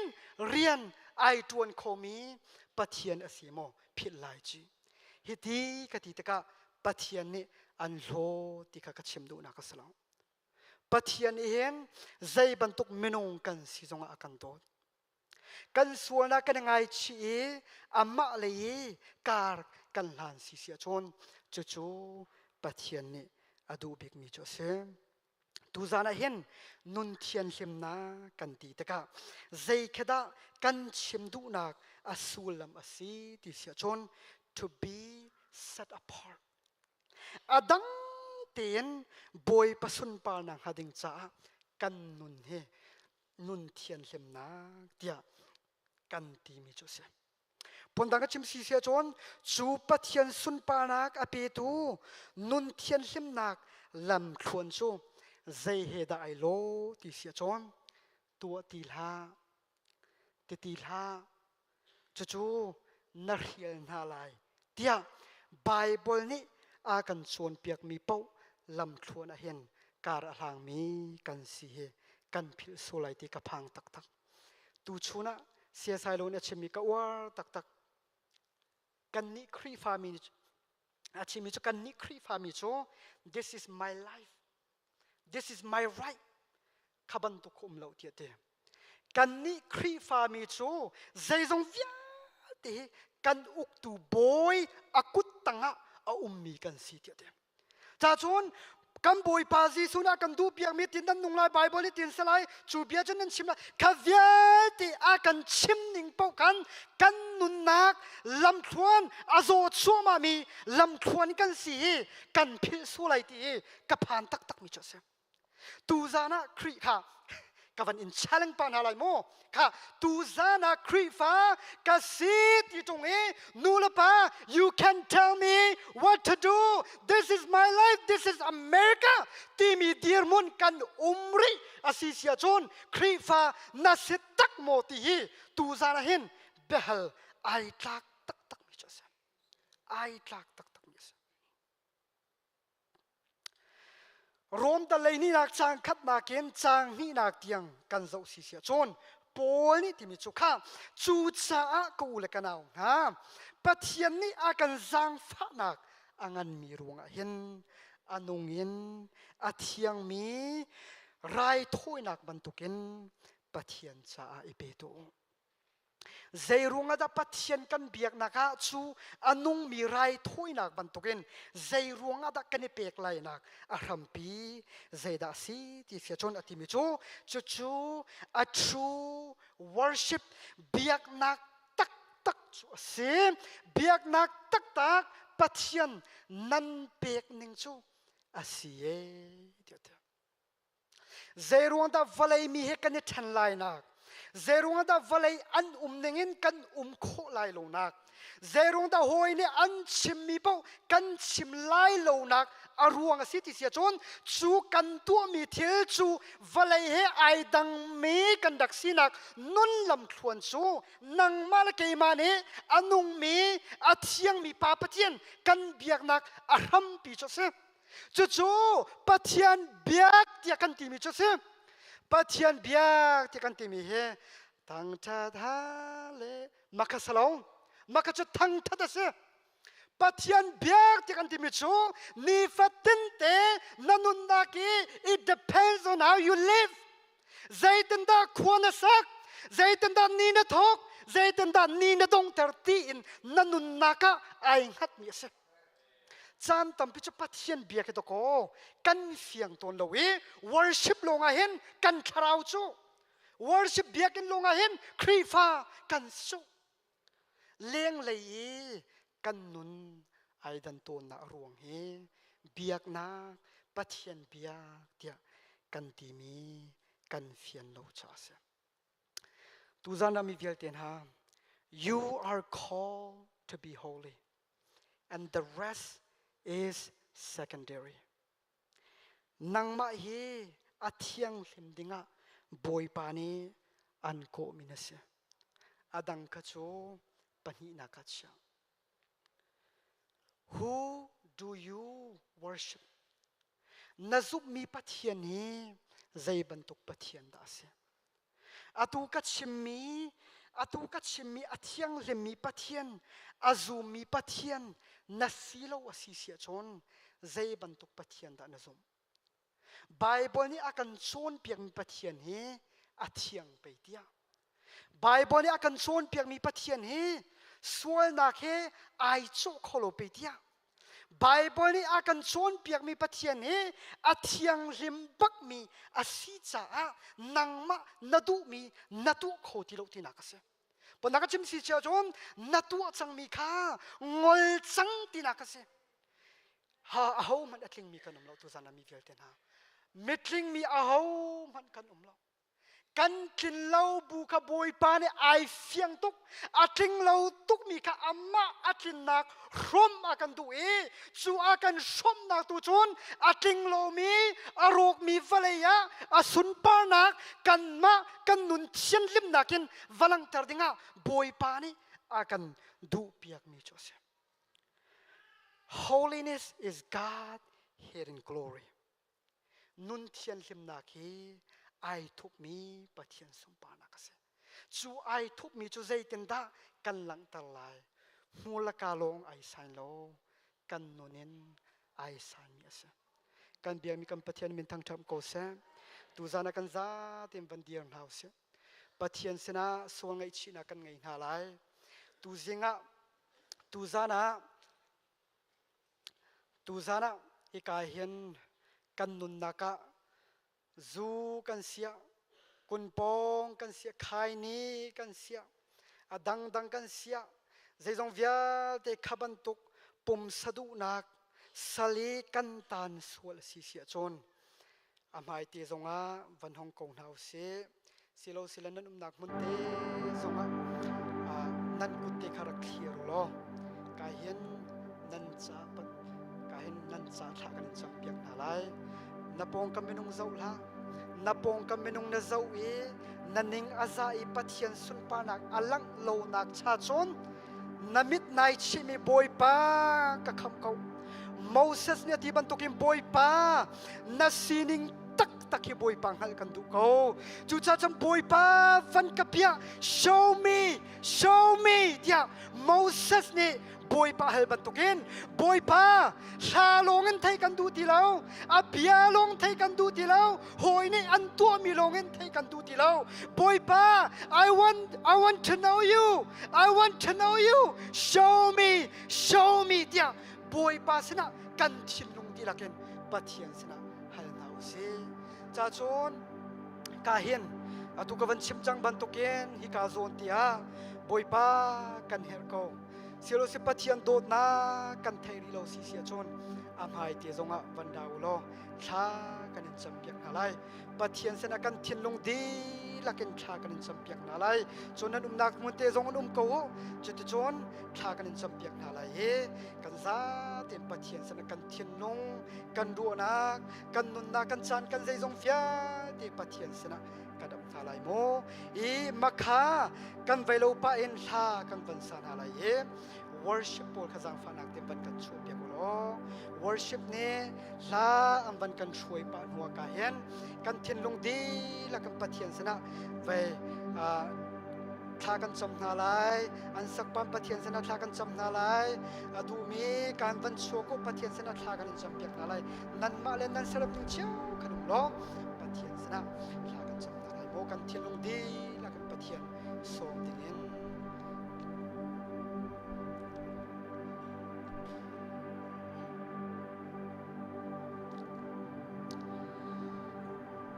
rian ai ṭuan khomi Pathian a si maw philh lai ci. Hiti ka ti tikah Pathian nih an hlaw ti kha ka chim duhnak a si lo. Pathian nih hin zei bantuk minung kan si zongah a kan dawt. Kan sualnak kan i ngaichih i amah lei i kar kan hlan si si ahcun cucu Pathian nih a duh bikmi cu a si. Tuzan ah hin nun thianhlimnak kan ti tikah zei khi dah kan chim duhnak a sullam a si ti si ahcun to be set apart. A dang tein Bawipa sunparnak hnga ding caah kan nun hi nun thianhlimnak tiah kan timi cu a si. Phundang ka chim si si ahcun cu Pathian sunparnak a petu nun thianhlimnak lamthluan cu zei he dah ai lawh ti si ahcun tuah ti hlah, ti ti hlah, cucu na hrial hna lai tiah Baibal nih a kan cawnpiakmi paoh lamthluan ah hin kar a hlangmi kan si hi kan philh sual lai ti ka phang taktak. Tuchun ah siasai lo nih a chimmi ka uar taktak. Kannih Khrihfami a chimmi cu kannih Khrihfami cu this is my life, this is my right kha bantuk um lo tiah ti. Kannih Khrihfami cu zeizong vialte hi kan uktu bawi a kut tangah a ummi kan si tiah ti. Ca cun kan Bawipa Jesuh nih a kan duh piakmi tin nan nung lai Bible nih tin salai cu bia cu nan chim lai kha vialte a kan chim ning paoh kan kan nunnak lamthluan a zaw chuahmah mi lamthluan kan si hi kan philh sual lai ti hi ka phan taktak mi cu a si. Tuzan ah Khrih kha ka van in challenge pa hna lai mu. Kha tuzan ah Khrihfa ka si ti tung i nu le pa you can tell me what to do. This is my life. This is America timi dirhmun kan um rih a si sia cun Khrihfa na si tak maw ti hi tuzan ah hin biahal ai tlak taktak mi cu a si. Ai tlak taktak mi a si. Rom talei nihnak caang khatnak in caang hnihnak tiang kan zoh si sia cun Paul nih timi cu kha cucaah ka u le ka nau hna Pathian nih a kan zaangfahnak a nganmi ruangah hin a nung in a thiangmi raithawinak bantukin Pathian caah i pe tuah u. Zeiruang ah dah Pathian kan biaknak ah cu a nungmi raithawinak bantukin zeiruang ah dah kan i pek lainak a hrampi zeidah a si ti sia cun a timi cu cucu a true worship biaknak taktak cu a si. Biaknak taktak Pathian nan pek ning cu a si ee tiah a ti. Zeiruang dah vawlei mi he kan i ṭhen lainak? Zeiruang dah vawlei an um ningin kan um khawh lai lonak? Zeiruang dah hawi nih an chimmi paoh kan chim lai lonak a ruang a si ti si ahcun cu kan tuahmi thil cu vawlei he ai dangmi kan rak sinak nun lamthluan cu nangmah le keimah nih a nungmi a thiangmi Pa Pathian kan biaknak a hrampi cu a si. Cucu Pathian biak tiah kan timi cu a si. Pathian biak tiah kan timi hi thangṭhat hale makha salo makha cu thangṭhat a si. Pathian biak tiah kan timi cu nifatin te na nunnak i it depends on how you live. Zeitindah khua na sak, zeitindah ni na thawk, zeitindah ni na dongter tiin na nunnak ah ai hngatmi a si. Caan tampi cu Pathian bia khi dakaw kan fiang tawn lo i worship lawng ah hin kan thlarau cu worship biakinn lawng ah hin Khrihfa kan si cu lenglei i kan nun ai dan tawnnak ruang hi biaknak Pathian biak tiah kan timi kan fian lo caah a si. Tuzan ah mi vialte hna you are called to be holy. and the rest is secondary. Nangmah hi a thianghlim dingah Bawipa nih an kawhmi na si. A dang kha cu pahnihnak ah chia. Who do you worship? Na zumhmi Pathian hi zei bantuk Pathian dah a si? Atu ka chimmi, atu ka chimmi a thianghlimmi Pathian, a zummi Pathian na si lo a si si ahcun zei bantuk Pathian dah na zumh? Bible nih a kan cawnpiakmi Pathian hi a thiang pei tiah. Bible nih a kan cawnpiakmi Pathian hi sualnak he ai cawh kho lo pei tiah. Baibal nih a kan cawnpiakmi Pathian hi a thianghlim bakmi a si caah nangmah na duhmi na tuah kho ti lo tinak a si. Pon ka chim si cia cun na tuah cangmi kha ngol cang tinak a si. Ha aho hmanh a tlingmi kan um lo tuzan ah mi vialte hna. Mitlingmi aho hmanh kan um lo. Kan tlin lo bu kha Bawipa nih ai fiang tuk. A tling lo tukmi kha amah a tlinnak hrawmh a kan duh i cu a kan hrawmhnak tu cun a tling lomi a rawkmi vawlei ah a sunparnak kanmah kan nun thianhlimnak in va langhter dingah Bawipa nih a kan duhpiakmi cu a si. Holiness is God hidden glory. Nun thianhlimnak hi ai thupmi Pathian sunparnak a si. Cu ai thupmi cu zeitindah kan langhter lai? Hmur le ka lawng ai sain lo. Kan nun in ai saimi a si. Kan biakmi kan Pathian min thangṭhat ko seh. Tuzan ah kan zatein van dir hna usih. Pathian sinah sual ngaihchihnak kan ngei hna lai. Tuzing ah tuzan ah tuzan ah hika hin kan nunnak ah zu kan siah, kunpawng kan siah, khaini kan siah, a dangdang kan siah, zeizong vialte kha bantuk pumsa duhnak sal i kan tan sual a si si ahcun a hmaite zongah van hong ko hna usih. Silo sile nan umnak hmun te zongah nan kut te kha rak thlir u law ka hin nan ca ka hin nan ca thla kan in campiak hna lai. Na pawngkam minung zoh hlah. Na pawngkam minung na zoh i na ning a za i Pathian sunparnak a langh lonak cha cun na mit nai chihmi Bawipa ka khamh ko. Moses nih a ti bantukin Bawipa na sining taktak hi Bawipa hngalh kan duh ko. Cucaah cun Bawipa van ka piah, show me, show me tiah Moses nih Bawipa hal bantukin Bawipa hla lawng in thei kan duh ti lo, a bia lawng thei kan duh ti lo, hawi nih an tuahmi lawng in thei kan duh ti lo. Bawipa, I want, I want to know you, I want to know you, show me, show me tiah Bawipa sinah kan thinlung dihlak in Pathian sinah hal hna u sih. Ca cun ka hin atu ka van chim cang bantukin hika zawn tiah Bawipa kan herh ko. Silo si Pathian dawtnak kan theih rih lo si si ahcun a hmai te zongah van ra u law thla kan in campiak hna lai. Pathian sinah kan thinlung dihlak in thla kan in campiak hna lai. Cun nan umnak hmun te zong an um ko u. Cuticun thla kan in campiak hna lai i kan zatein Pathian sinah kan thinlung, kan ruahnak, kan nunnak, kan caan, kan zeizong vialte Pathian sinah kan ap hna lai mu. I makha kan vei lo pah in hla kan van sa hna lai i worship pawl kha zaangfahnak te van kan chuah piak u law worship nih hla an van kan hruai pah hnu ka hin kan thinlung dihlak in Pathian sinah vei thla kan cam hna lai an sakpam Pathian sinah thla kan cam hna lai a duhmi kan van chuak u Pathian sinah thla kan in cam piak hna lai nanmah le nan serap ning cio kan um law Pathian sinah thla kan cam hna lai maw kan thinlung dihlak in Pathian sawm dingin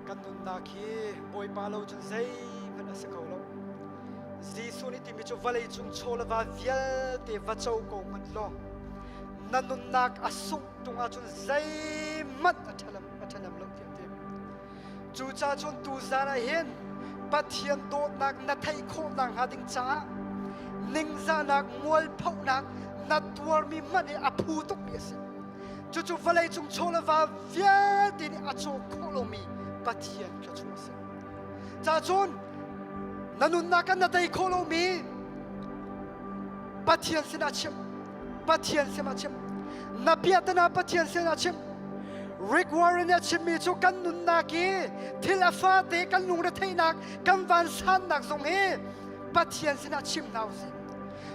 Kan nunnak hi Bawipa lo cun zeihmanh a si kho lo. Jesuh nih timi cu vawlei cung chaw le va vialte va co ko hmanh law na nunnak a sungh tung ahcun zeihmanh a ṭhahnem lo tiah a ti. Cucaah cun tuzan ah hin Pathian dawtnak na theih khawh nakhnga ding caah ningzahnak mualphohnak na tuarmi hmanh hi a phu tukmi a si. Cucu vawleicung chaw le va vialte nih a caw khawh lomi Pathian thluachuah a si. Cacun na nunnak ah na tei khawh lomi Pathian sinah chim. Pathian sinah chim. Na piahtana Pathian sinah chim. Rick Warren nih a chimmi cu kan nunnak i thil a fate kan lungretheihnak kan vansannak zong hi Pathian sinah chim hna usih.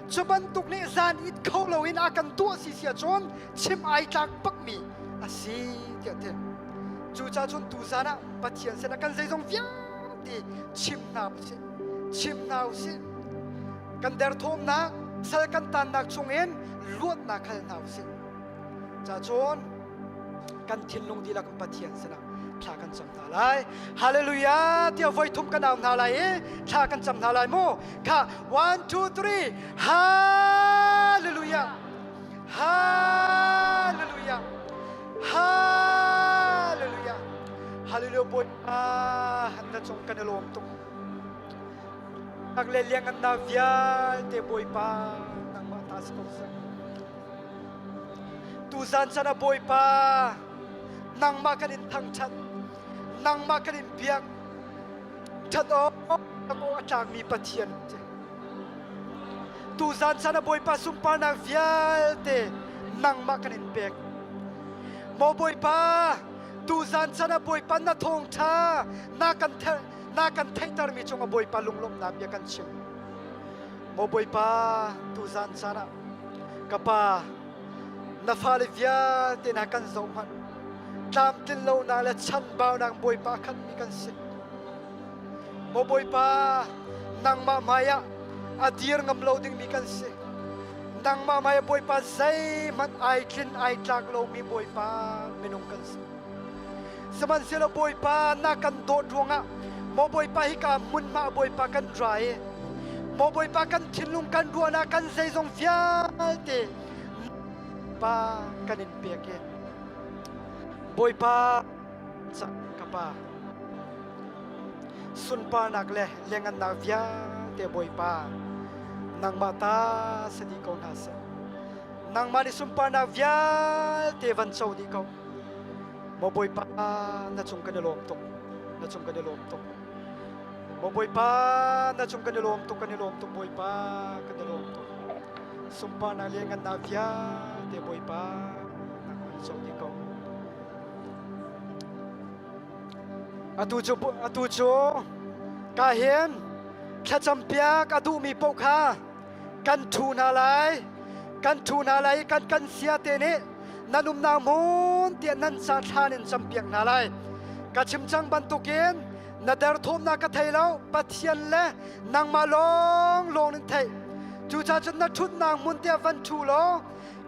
Cu bantuk nih zan it kho loin a kan tuah si si ahcun chim ai tlak bakmi a si tiah ti. Cucaah cun tuzan ah Pathian sinah kan zeizong vialte chim hna usih. Chim hna usih. Kan derthawmnak, sal kan tannak chungin luatnak hal hna usih. Cacun kan thinlung dihlak in Pathian sinah thla kan cam hna lai. Hallelujah tiah voi thum kan au hna lai i thla kan cam hna lai mu. Kha 1 2 3 Hallelujah. Hallelujah. Hallelujah. Hallelujah Bawipa na cung kan i lawm tuk. Ak le liangngannak vialte Bawipa nangmah ta si ko seh. Tuzan chan ah Bawipa nangmah kan in thangṭhat nangmah kan in biak ṭhat awk a tlakmi Pathian Tuzan chan ah Bawipa sunparnak vialte nangmah kan in pek. Maw Bawipa, tuzan chan ah Bawipa na thawngṭha na kan na kan theihtermi cungah Bawipa lunglawmhnak bia kan chim. Maw Bawipa, tuzan chan ah. Ka pa, na fale vialte hna kan zoh hmanh. Tlamtlin lonak le chanbaunak Bawipa khatmi kan si. Maw Bawipa, nangmah hmaiah a dir ngam lo dingmi kan si. Nangmah hmaiah Bawipa zeihmanh ai tlin ai tlak lomi Bawipa minung kan si. Sihmanhsehlaw Bawipa na kan dawt ruangah maw Bawipa hika hmunhma Bawipa kan ra i maw Bawipa kan thinlung kan ruahnak kan zeizong vialte pa kan in pek i Bawipa ka pa sunparnak le lengannak vialte Bawipa nangmah ta si dih ko hna seh nangmah nih sunparnak vialte van co dih ko Maw Bawipa na cung kan i lawm tuk na cung kan i lawm tuk Maw Bawipa na cung kan i lawm tuk kan i lawm tuk Bawipa kan i lawm tuk sunparnak le ngannak vialte Bawipa nangmah nih co dih ko atu cu atu cu ka hin thlacam piak a duhmi paoh kha kan ṭhu hna lai kan ṭhu hna lai i kan kan sia te nih nan umnak hmun tiah nan ca thlan in campiak hna lai ka chim cang bantukin na derthawmnak ka thei lo Pathian le nangmah lawng lawng in theih cucaah cun na ṭhutnak hmun tiah van ṭhu law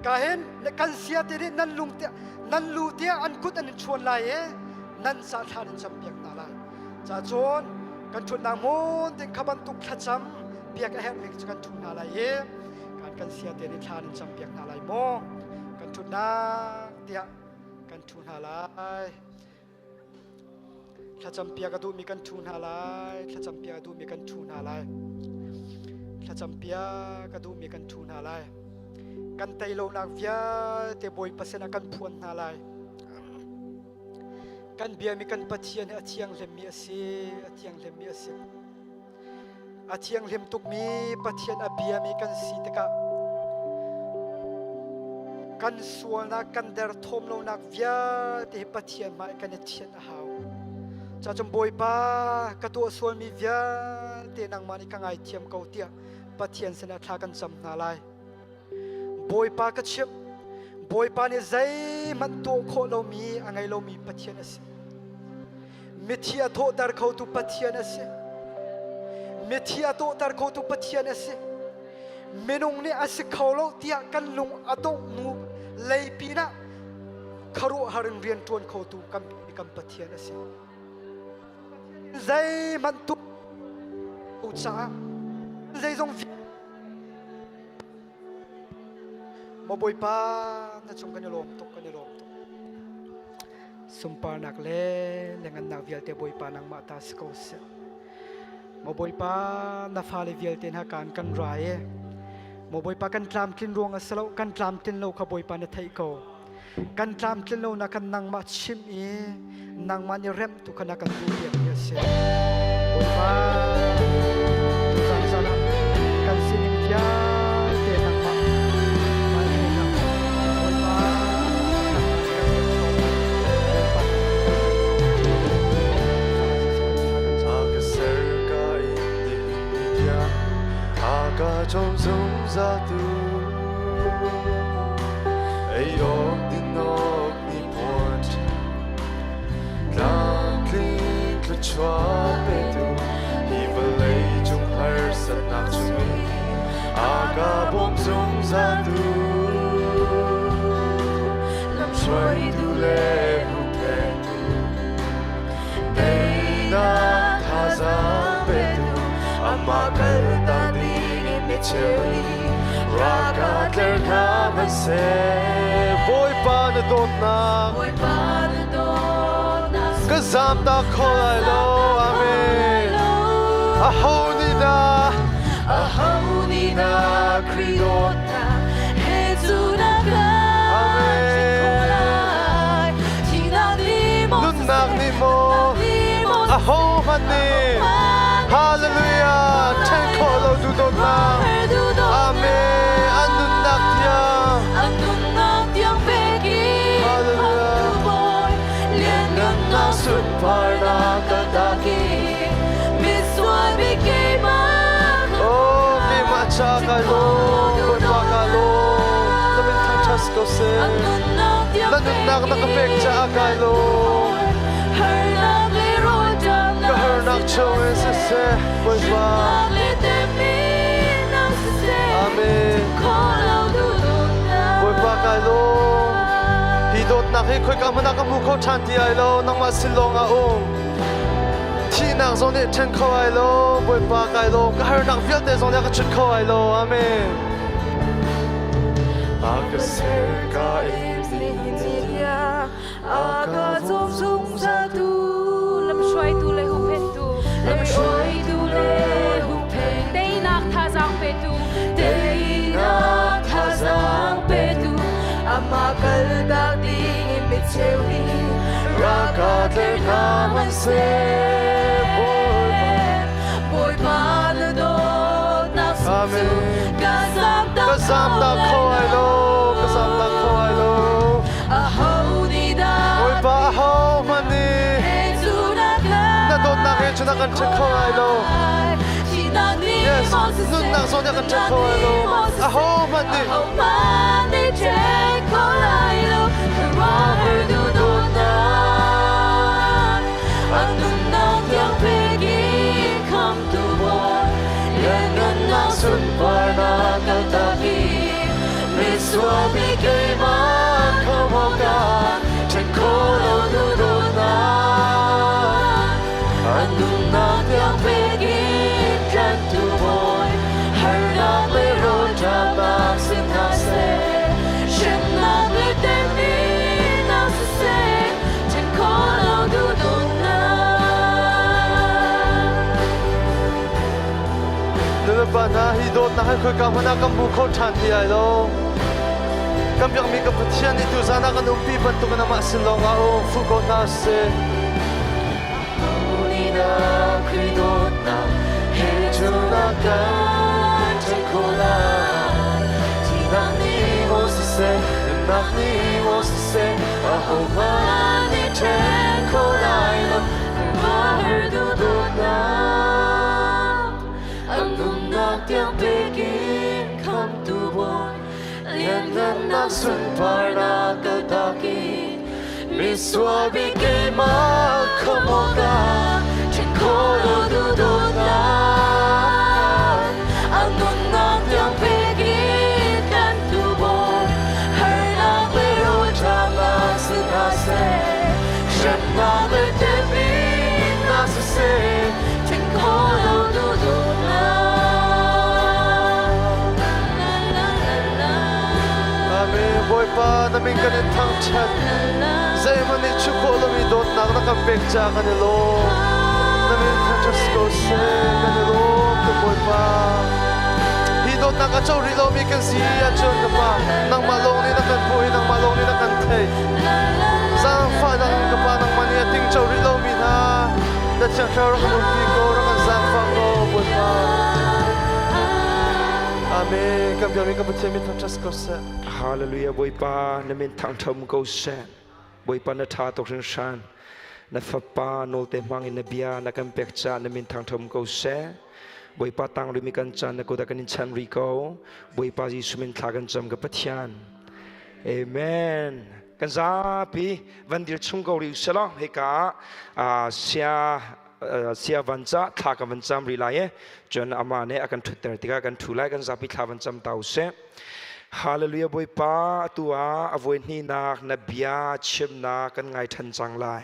ka hin kan sia te nih nan lung tiah nan lu tiah an kut an in chuan lai i nan ca thlan in campiak hna lai ca cun kan ṭhutnak hmun ding kha bantuk thlacam piak a herhmi cu kan ṭhu hna lai i kan kan sia te nih thla in cam piak hna lai maw kan ṭhutnak tiah kan ṭhu hna lai thlacam piak a duhmi kan ṭhu hna lai thlacam piak a duhmi kan ṭhu hna lai thlacam piak a duhmi kan ṭhu hna lai kan tei lonak vialte Bawipa sinah kan phuan hna lai kan biami kan Pathian hi a thianghlimmi a si a thianghlimmi a si A thianghlim tukmi Pathian a biami kan si tikah kan sualnak kan derthawm lonak vialte hi Pathian hmai kan i thianh a hau. Cacun Bawipa ka tuah sualmi vialte nangmah nih ka ngaithiam ko tiah Pathian sinah thla kan cam hna lai. Bawipa ka chimh Bawipa nih zeihmanh tuah khawh lomi a ngei lomi Pathian a si. Mithi a thawhter khotu Pathian a si. Mithi a thawhter khotu Pathian a si. Minung nih a si kho lo tiah kan lung a dongh hnu lei pinah khuaruahhar in rian ṭuan khotu kan kan Pathian a si. Zeihmanh tuah caah zeizong Maw Bawipa na cung kan i lawm tuk kan i lawm tuk. Sunparnak le lengannak vialte Bawipa nangmah ta si ko seh. Maw Bawipa na fale vialte hna kaan kan ra i Maw Bawipa kan tlamtlin ruang a si lo kan tlamtlin lo kha Bawipa na theih ko. Kan tlamtlin lo na kan nangmah chimh i nangmah nih remh tu kha na kan duh piakmi a si. Bawipa tuzan zan ah kan sining vialte nangmah Bawipa A ka ser ka in nihin ni tiang a ka cawm zungzal tu ei awk din awk ni puan Tlamtling thluachuah petu hi vawlei cung harsatnak chungin a ka bawm zungzaltu lamhruaitu le huhphentu teinak thazaang petu amah kaltak dingin mi cheu nih raka tler hna hmanhseh Bawipa na dawtnak Bawipa na dawtnak ka zamtak kho lai lo amen aho nih dah aho nih dah Khrih dawtnak he cu na kan ṭhen khawh lai thihnak nih maw nunnak nih maw aho hmanh nih hallelujah ṭhen khawh lo tu dawtnak amen an nunnak tiang an nunnak tiang pek in Hallelujah. bawi lianngannak sunparnak ka taki misual bik keimah Oh, keimah ca ka lawm, Bawipa ka lawm. Na nunnak na ka pek caah kai lawm. Ka harnak chungin siseh, Bawipa. Amen. Bawipa kai lawm. Hi dawtnak hi khoika hmanh ah ka hmu kho ṭhan ti ai lo, nangmah sin lawng ah um. Thihnak zong nih ṭhen kho ai lo, Bawipa kai lawm. Ka harnak vialte zong nih a ka chut kho ai lo. Amen. A ka ser ka in A ka cawm zungzaltu lamhruaitu le huhphenhtu lamhruaitu le huhphen teinak thazaang petu teinak thazaang petu amah kaltak ding in micheu nih Raka tler hna hmanhseh Bawipa na dawtnak sung cu ka zamtak Ka zamtak kho ai lo ka zamtak kho ai lo Aho nih dah Bawipa aho hmanh nih na dawtnak he cun a kan ṭhen kho lai lo. Yes, nunnak zawn nih a kan ṭhen kho lai lo. Aho hmanh nih Aho hmanh nih ṭhen kho lai lo. Khuaruahhar duhdawtnak, a nunnak tiang pek in khamtu Bawi, lianngannak sunparnak kaltak in misual mi keimah khamh awkah ṭhen kho lo duhdawtnak, a nunnak tiang pek in tlanhtu Bawi, harnak le rawlṭamnak si hna seh, hremnak le temhnak siseh, ṭhen kho lo duhdawtnak. Nulepa hna hi dawtnak hi khoika hmanh ah kan hmu kho ṭhan ti lai lo. Kan biakmi ka Pathian nih tuzaan ah kan umpi bantukin amah sin lawngah um fuh ko hna sih. Nina Khrih dawtnak he cun a kan ṭhen khawh lai. Thihnak nih maw siseh, nunnak nih maw siseh, ahohmanh nih ṭhen khawh lai lo. Khuaruahhar duhdawtnak, an nunnak tiang pek in khamtu Bawi, Lianngannak sunparnak kaltak in misual bik keimah khamh awkah ṭhen khawh lo duhdawtnak a nunnak tiang pek in tlanhtu Bawi, harnak le rawlṭamnak si hna seh, hremnak le temhinnak siseh, ṭhen khawh lo duhdawtnak. La la la la. Amen. Bawipa na min kan in thangṭhat. Zeihmanh nih chuh khawh lomi dawtnak na kan pek caah kan i lawm. Na min thangṭhat si ko seh. Kan i lawm tuk Bawipa. Hi dawtnak a co rih lomi kan si ahcun ka Pa, nangmah lawng nih na kan hmuh i nangmah lawng nih na kan theih. Zaangfahnak in ka Pa nangmah nih a tingco rih lomi hna na Thiang Thlarau rak kan umpi ko, rak kan zaangfah ko, Bawipa. Amen. Kan biakmi kan Pathian min thangṭhat si ko seh. Hallelujah Bawipa na min thangṭham ko seh. Bawipa na ṭha tuk hringhran. Na fapa nawlte hmang in na bia na kan pek caah na min thangṭham ko seh. Bawipa tang rimi kan caan na kut ah kan in chan rih ko. Bawipa Jesuh min thla kan cam ka Pathian. Amen. Kan zapi van dir chung ko rih usih law hika ah sia sia van ca thla kan van cam rih lai e. Cun amah nih a kan ṭhutter tikah kan ṭhu lai kan zapi thla van cam ta usih. Hallelujah Bawipa atu ah a voi hnihnak na bia chimnak kan ngai ṭhan cang lai.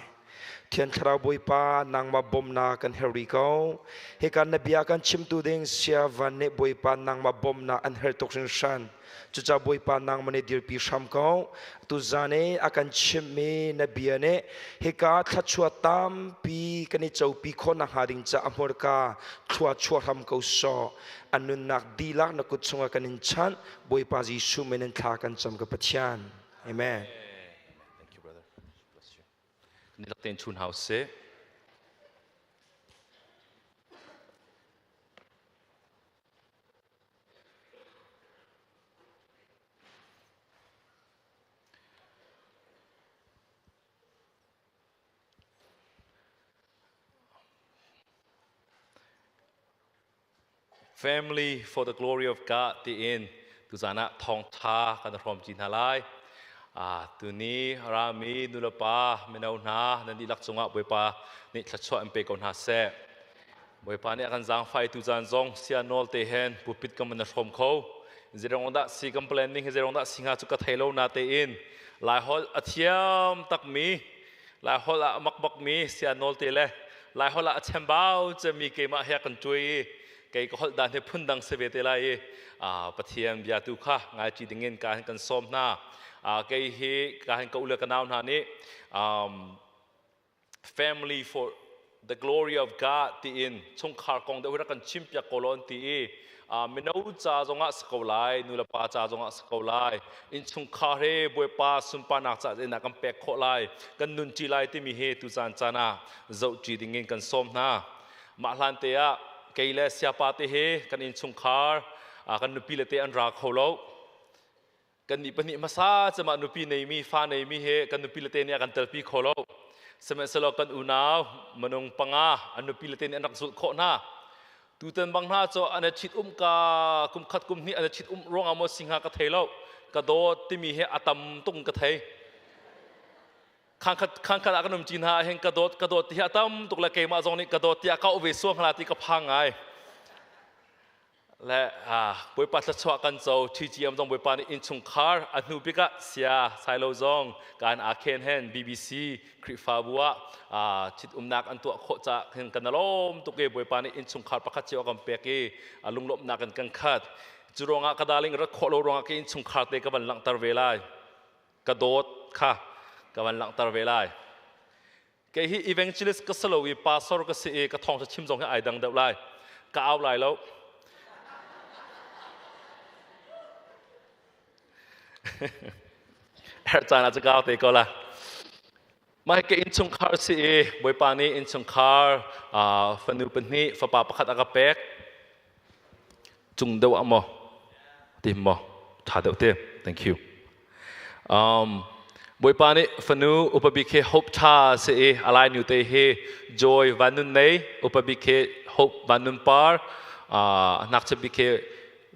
Thiang Thlarau Bawipa nangmah bawmnak kan herh rih ko. Hika na bia kan chimtu ding sia van nih Bawipa nangmah bawmnak an herh tuk hringhran. Cucaah Bawipa nangmah nih dirpi hram ko. Tuzan i a kan chimhmi na bia nih hika thluachuah tampi kan i copi khawh nakhnga ding caah a hmurka thlua chuah hram ko sawh. A nunnak dihlak na kut chungah kan in chanh. Bawipa Jesuh min in thla kan cam ka Pathian. Amen. Thank you, brother. Bless you. Nilak tein chun hau seh. Family for the Glory of God tiin tuzan ah thawngtha kan hrawm ci hna lai. Tuni rami nulepa mino hna nan dihlak cungah Bawipa nih thluachuah in pe ko hna seh. Bawipa nih a kan zaangfai tu caan zong sia nawl te hen pulpit kan van hrawm kho. Zeirong dah si kan planning hi zeirong dah si hnga cu ka thei lo na tein Laiholh a thiam takmi Laiholh ah a mak bakmi sia nawl te le Laiholh ah a chembau cemmi keimah he kan ṭuai i kei ka holh dan hi phundang si ve te lai i Pathian bia tu kha ngaiṭi dingin ka hin kan sawm hna. Kei hi ka hin ka u le ka nau hna nih family for the glory of God tiin chungkhar kong deuh rak kan chimpiak ko law an ti i mino ca zongah si ko lai nu le pa ca zongah si ko lai innchungkhar he Bawipa sunparnak ca in kan pek khawh lai kan nun ṭi lai timi hi tu caan caan ah zoh ṭi dingin kan sawm hna. Mah hlan te ah kei le siapa te he kan innchungkhar kan nupi le te an ra kho lo. Kan nih pahnih hmasa cemah nupi neimi fa neimi he kan nupi le te nih a kan telpi kho lo. Sihmanhsehlaw kan unau minung panga an nupi le te nih an rak zulh khawh hna. Tutan bang hna cu an i ṭhit um ka kum khat kum hnih an i ṭhit um ruangah maw si hnga ka thei lo. Ka dawt timi hi a tam tuk in ka thei. Khangkhat khangkhat ah kan um ṭi hna ahhin ka dawt ka dawt ti hi a tam tuk le keimah zong nih ka dawt tiah ka auh ve suang hla ti ka phang ngai. Le Bawipa thluachuah kan co TGM zong Bawipa nih innchungkhar a hnu bik ah sia sailo zong kan aa khen hen BBC Khrihfabu ah thit umnak an tuah khawh caah hin kan lawm tuk i Bawipa nih innchungkhar pakhat cio a kan pek i lunglawmhnak in kan khat. Cu ruangah ka darling rat khawh lo ruangah ka innchungkhar te ka van langhter ve lai. Ka dawt kha ka van langhter ve lai. Kei hi evangelist ka si lo i pastor ka si i ka thawngṭha chim zong hi ai dang deuh lai. Ka au lai lo. Herh caan ah cu ka au te ko la. Mah ka innchungkhar si i Bawipa nih innchungkhar fanu pahnih fapa pakhat a ka pek. Cung deuh ah maw? Tim maw? Ṭha deuh te. Thank you. Bawipa nih fanu upa bik hi Hope Tha si i a lai nu te hi Joy Van Nun Nei, upa bik hi Hope Van Nun Par, ngakchia bik hi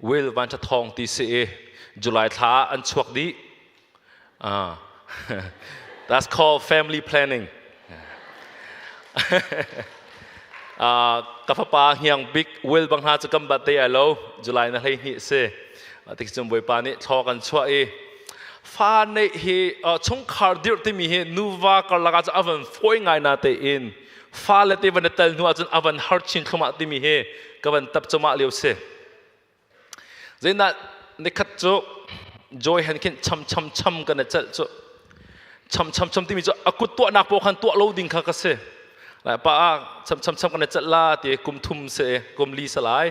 Will Van Tha Thawng ti si i July thla ah an chuak dih. That's called family planning. Ka fapa hniang bik Will bang hna cu kan bat te ai lo July na 12 si. Tik cun Bawipa nih thlaw kan chuah i fa neih hi chungkhar dirh timi hi nuva karlak ah cun a van fawi ngai na tein fa le te van i tel hnu ahcun a van har chin thlumah timi hi ka van tap cumah lio si. Zeidah nikhat cu Joy han khin cham cham cham kan i celh cu cham cham cham timi cu a kut tuahnak paoh khan tuah lo ding kha ka si. Lai pa ah cham cham cham kan i celh la ti kum thum si kum li salai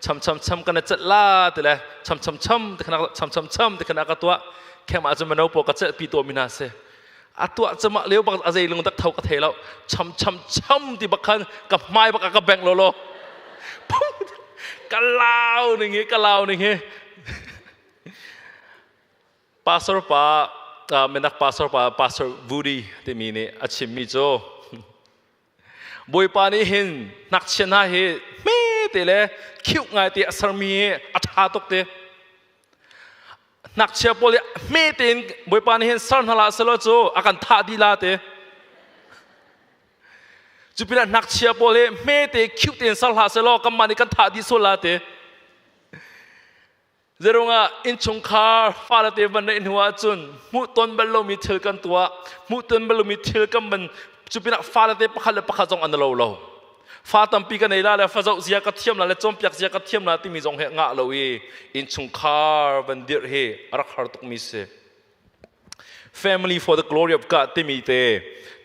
cham cham cham kan i celh la ti le cham cham cham ti khana cham cham cham ti khana ka tuah khem ah cun mano pawl ka celh pi to mi hna si a tuah cama leo bak a zei lung dak tho ka thei lo cham cham cham ti bak khan ka hmai bak ka beng lo lo ka lau ning hi ka lau ning hi pastor pa minak pastor pa pastor Woody timi nih a chimmi cu Bawipa nih hin ngakchia hna hi hme te le khiuh ngai te a sermi hi a ṭha tuk te Ngakchia pawl hi hme tein Bawipa nih hin ser hna hlah selaw cu a kan thah dih la te. Cu pinah ngakchia pawl hi hme te khiuh tein ser hlah selaw kanmah nih kan thah dih sual la te. Zeirungah innchungkhar fale te van neih hnu ahcun hmuh ton bal lomi thil kan tuah, hmuh ton bal lomi thil kan van cu pinah fale te pakhat le pakhat zong an lo lo. Fa tampi ka nei la le fa zoh zia ka thiam la le cawnpiak zia ka thiam la timi zong hi ngah lo i innchungkhar van dirh hi a rak har tukmi si. Family for the glory of God timi te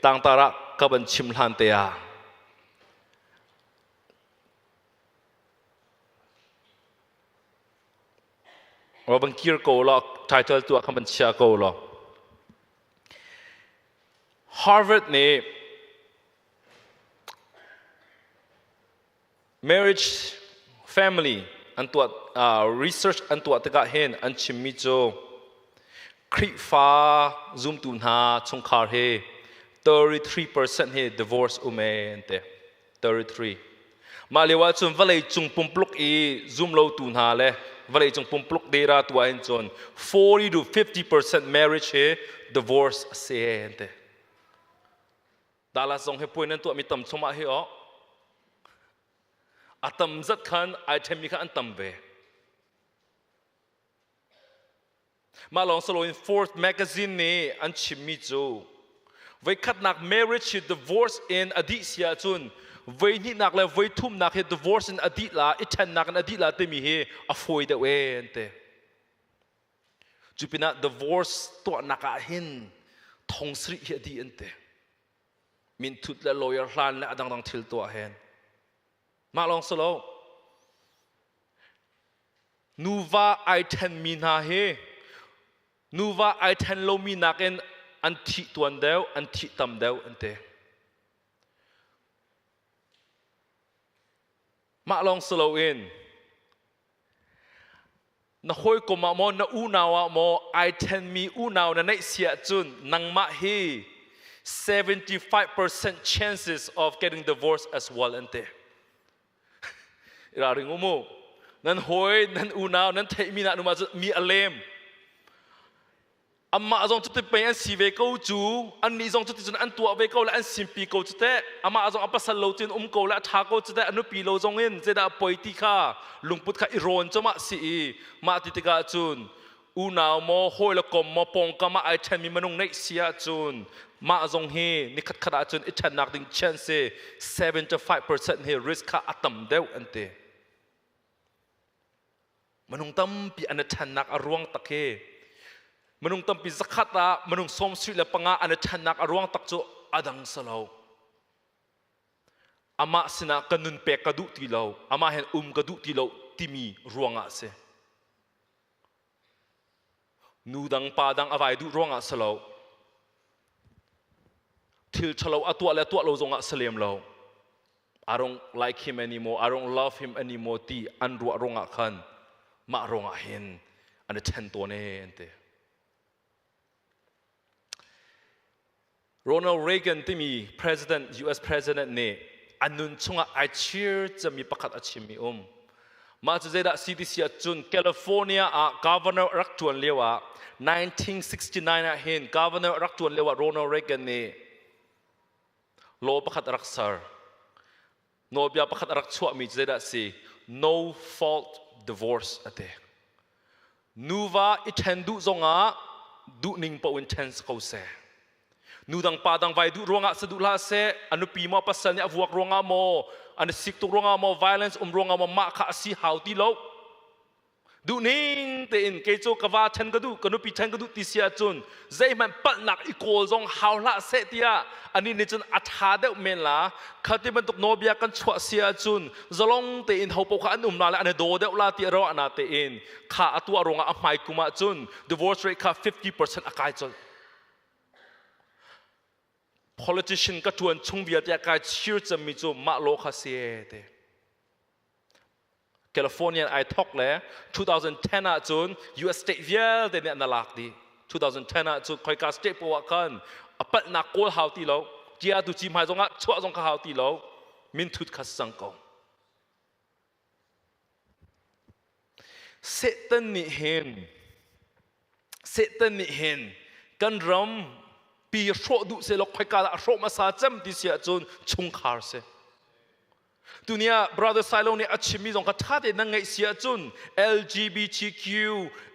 tangtar ah ka van chim hlan te ah van kir ko law title tu ah khan van chia ko law Harvard nih Marriage family an tuah research an tuah tikah hin an chimmi cu Khrihfa zumtu hna chungkhar hi 33% hi divorce um ee an ti. 33. Mah lio ahcun vawlei cung pumpluk i zumlotu hna le Vawlei cung pumpluk data tu ah hin cun 40 to 50% marriage hi divorce a si an ti. Dallas zong hi puai nan tuahmi tam chungah hi oh a tam zat khan ai ṭhenmi kha an tam ve. Mah lawng si loin Fourth magazine nih an chimmi cu voikhatnak marriage hi divorce in a dih si ahcun voihnihnak le voithumnak hi divorce in a dih la i ṭhennak in a dih la timi hi a fawi deuh ee an ti. Cu pinah divorce tuahnak ah hin thong sarih hi a dih an ti. Minthut le lawyer hlan le a dangdang thil tuah hen. Mah lawng si lo. Nuva ai ṭhenmi hna hi nuva ai ṭhen lomi nakin an thih tuan deuh, an thih tam deuh an ti. Mah lawng si loin na hawikom ah maw na unau ah maw ai ṭhenmi unau na neih si ahcun nangmah hi 75% chances of getting divorced as well an ti. Ralring u mu. Nan hawi, nan unau, nan theihmi na numa cu mi a lem. Amah zong cuti pei an si ve ko cu, annih zong cuti cun an tuah ve ko le an simpi ko cu teh. Amah zong a pasal lo cun um ko le a ṭha ko cu teh, a nupi lo zong in zeidah a poi ti kha lungput kha i rawn cu mah si i mah ti tikah cun unau maw hawi le kom maw pawngkam ah ai ṭhenmi minung neih si ahcun mah zong hi nikhat khat ahcun i ṭhennak ding chance hi 75% hi risk kha a tam deuh an ti. Minung tampi an i ṭhennak a ruang tak hi minung tampi zakhat ah minung 75 an i ṭhennak a ruang tak cu a dang si lo. Amah sinah ka nun pek ka duh ti lo, amah hen um ka duh ti lo timi ruangah a si. Nu dang pa dang a vai duh ruangah si lo. Thil ṭhalo a tuah le tuah lo zongah si lem lo. I don't like him anymore, I don't love him anymore ti an ruah ruangah khan mah ruangah hin an i ṭhen tawn ee an ti. Ronald Reagan timi president US president nih a nun chungah ai chir cemmi pakhat a chimmi um. Mah cu zeidah CDC ah cun California ah governor rak ṭuan lio ah 1969 ah hin governor rak ṭuan lio ah Ronald Reagan nih law pakhat a rak ser. Nawlbia pakhat a rak chuahmi cu zeidah a si? No fault divorce a ti. Nuva i ṭhen duh zongah duhning paoh in ṭhen si ko seh. Nu dang pa dang vai duh ruangah si duh hlah seh, a nupi maw pasal nih a vuak ruangah maw, an i sik tuk ruangah maw, violence um ruangah maw, mah kha a si hau ti lo. Duhning tein kei cu ka va ṭhen ka duh, ka nupi ṭhen ka duh ti si ahcun zeihmanh palhnak i kawl zong hau hlah seh tiah anih nih cun a ṭha deuh men la. Kha ti bantuk nawlbia kan chuah si ahcun zalong tein ho paoh kha an um la le an i daw deuh la ti a ruah na tein kha a tuah ruangah a hmai kum ahcun divorce rate kha 50% a kai colh. Politician ka ṭuan chung vialte ah kai chir cemmi cu mah law kha si ee ti. California ai thok le 2010 ah cun US state vialte nih an lak dih. 2010 ah cun khoika state poah khan a palhnak kawl hau ti lo. Cia tu ci hmai zongah chuah zong kha hau ti lo. Minthut kha sang ko. Satan nih hin Satan nih hin kan ram pi hrawh duh seh law khoika dah a hrawh hmasa cem ti si ahcun chungkhar si. Tuni ah Brother Silo nih a chimmi zong kha ṭha tein nan ngaih si ahcun LGBTQ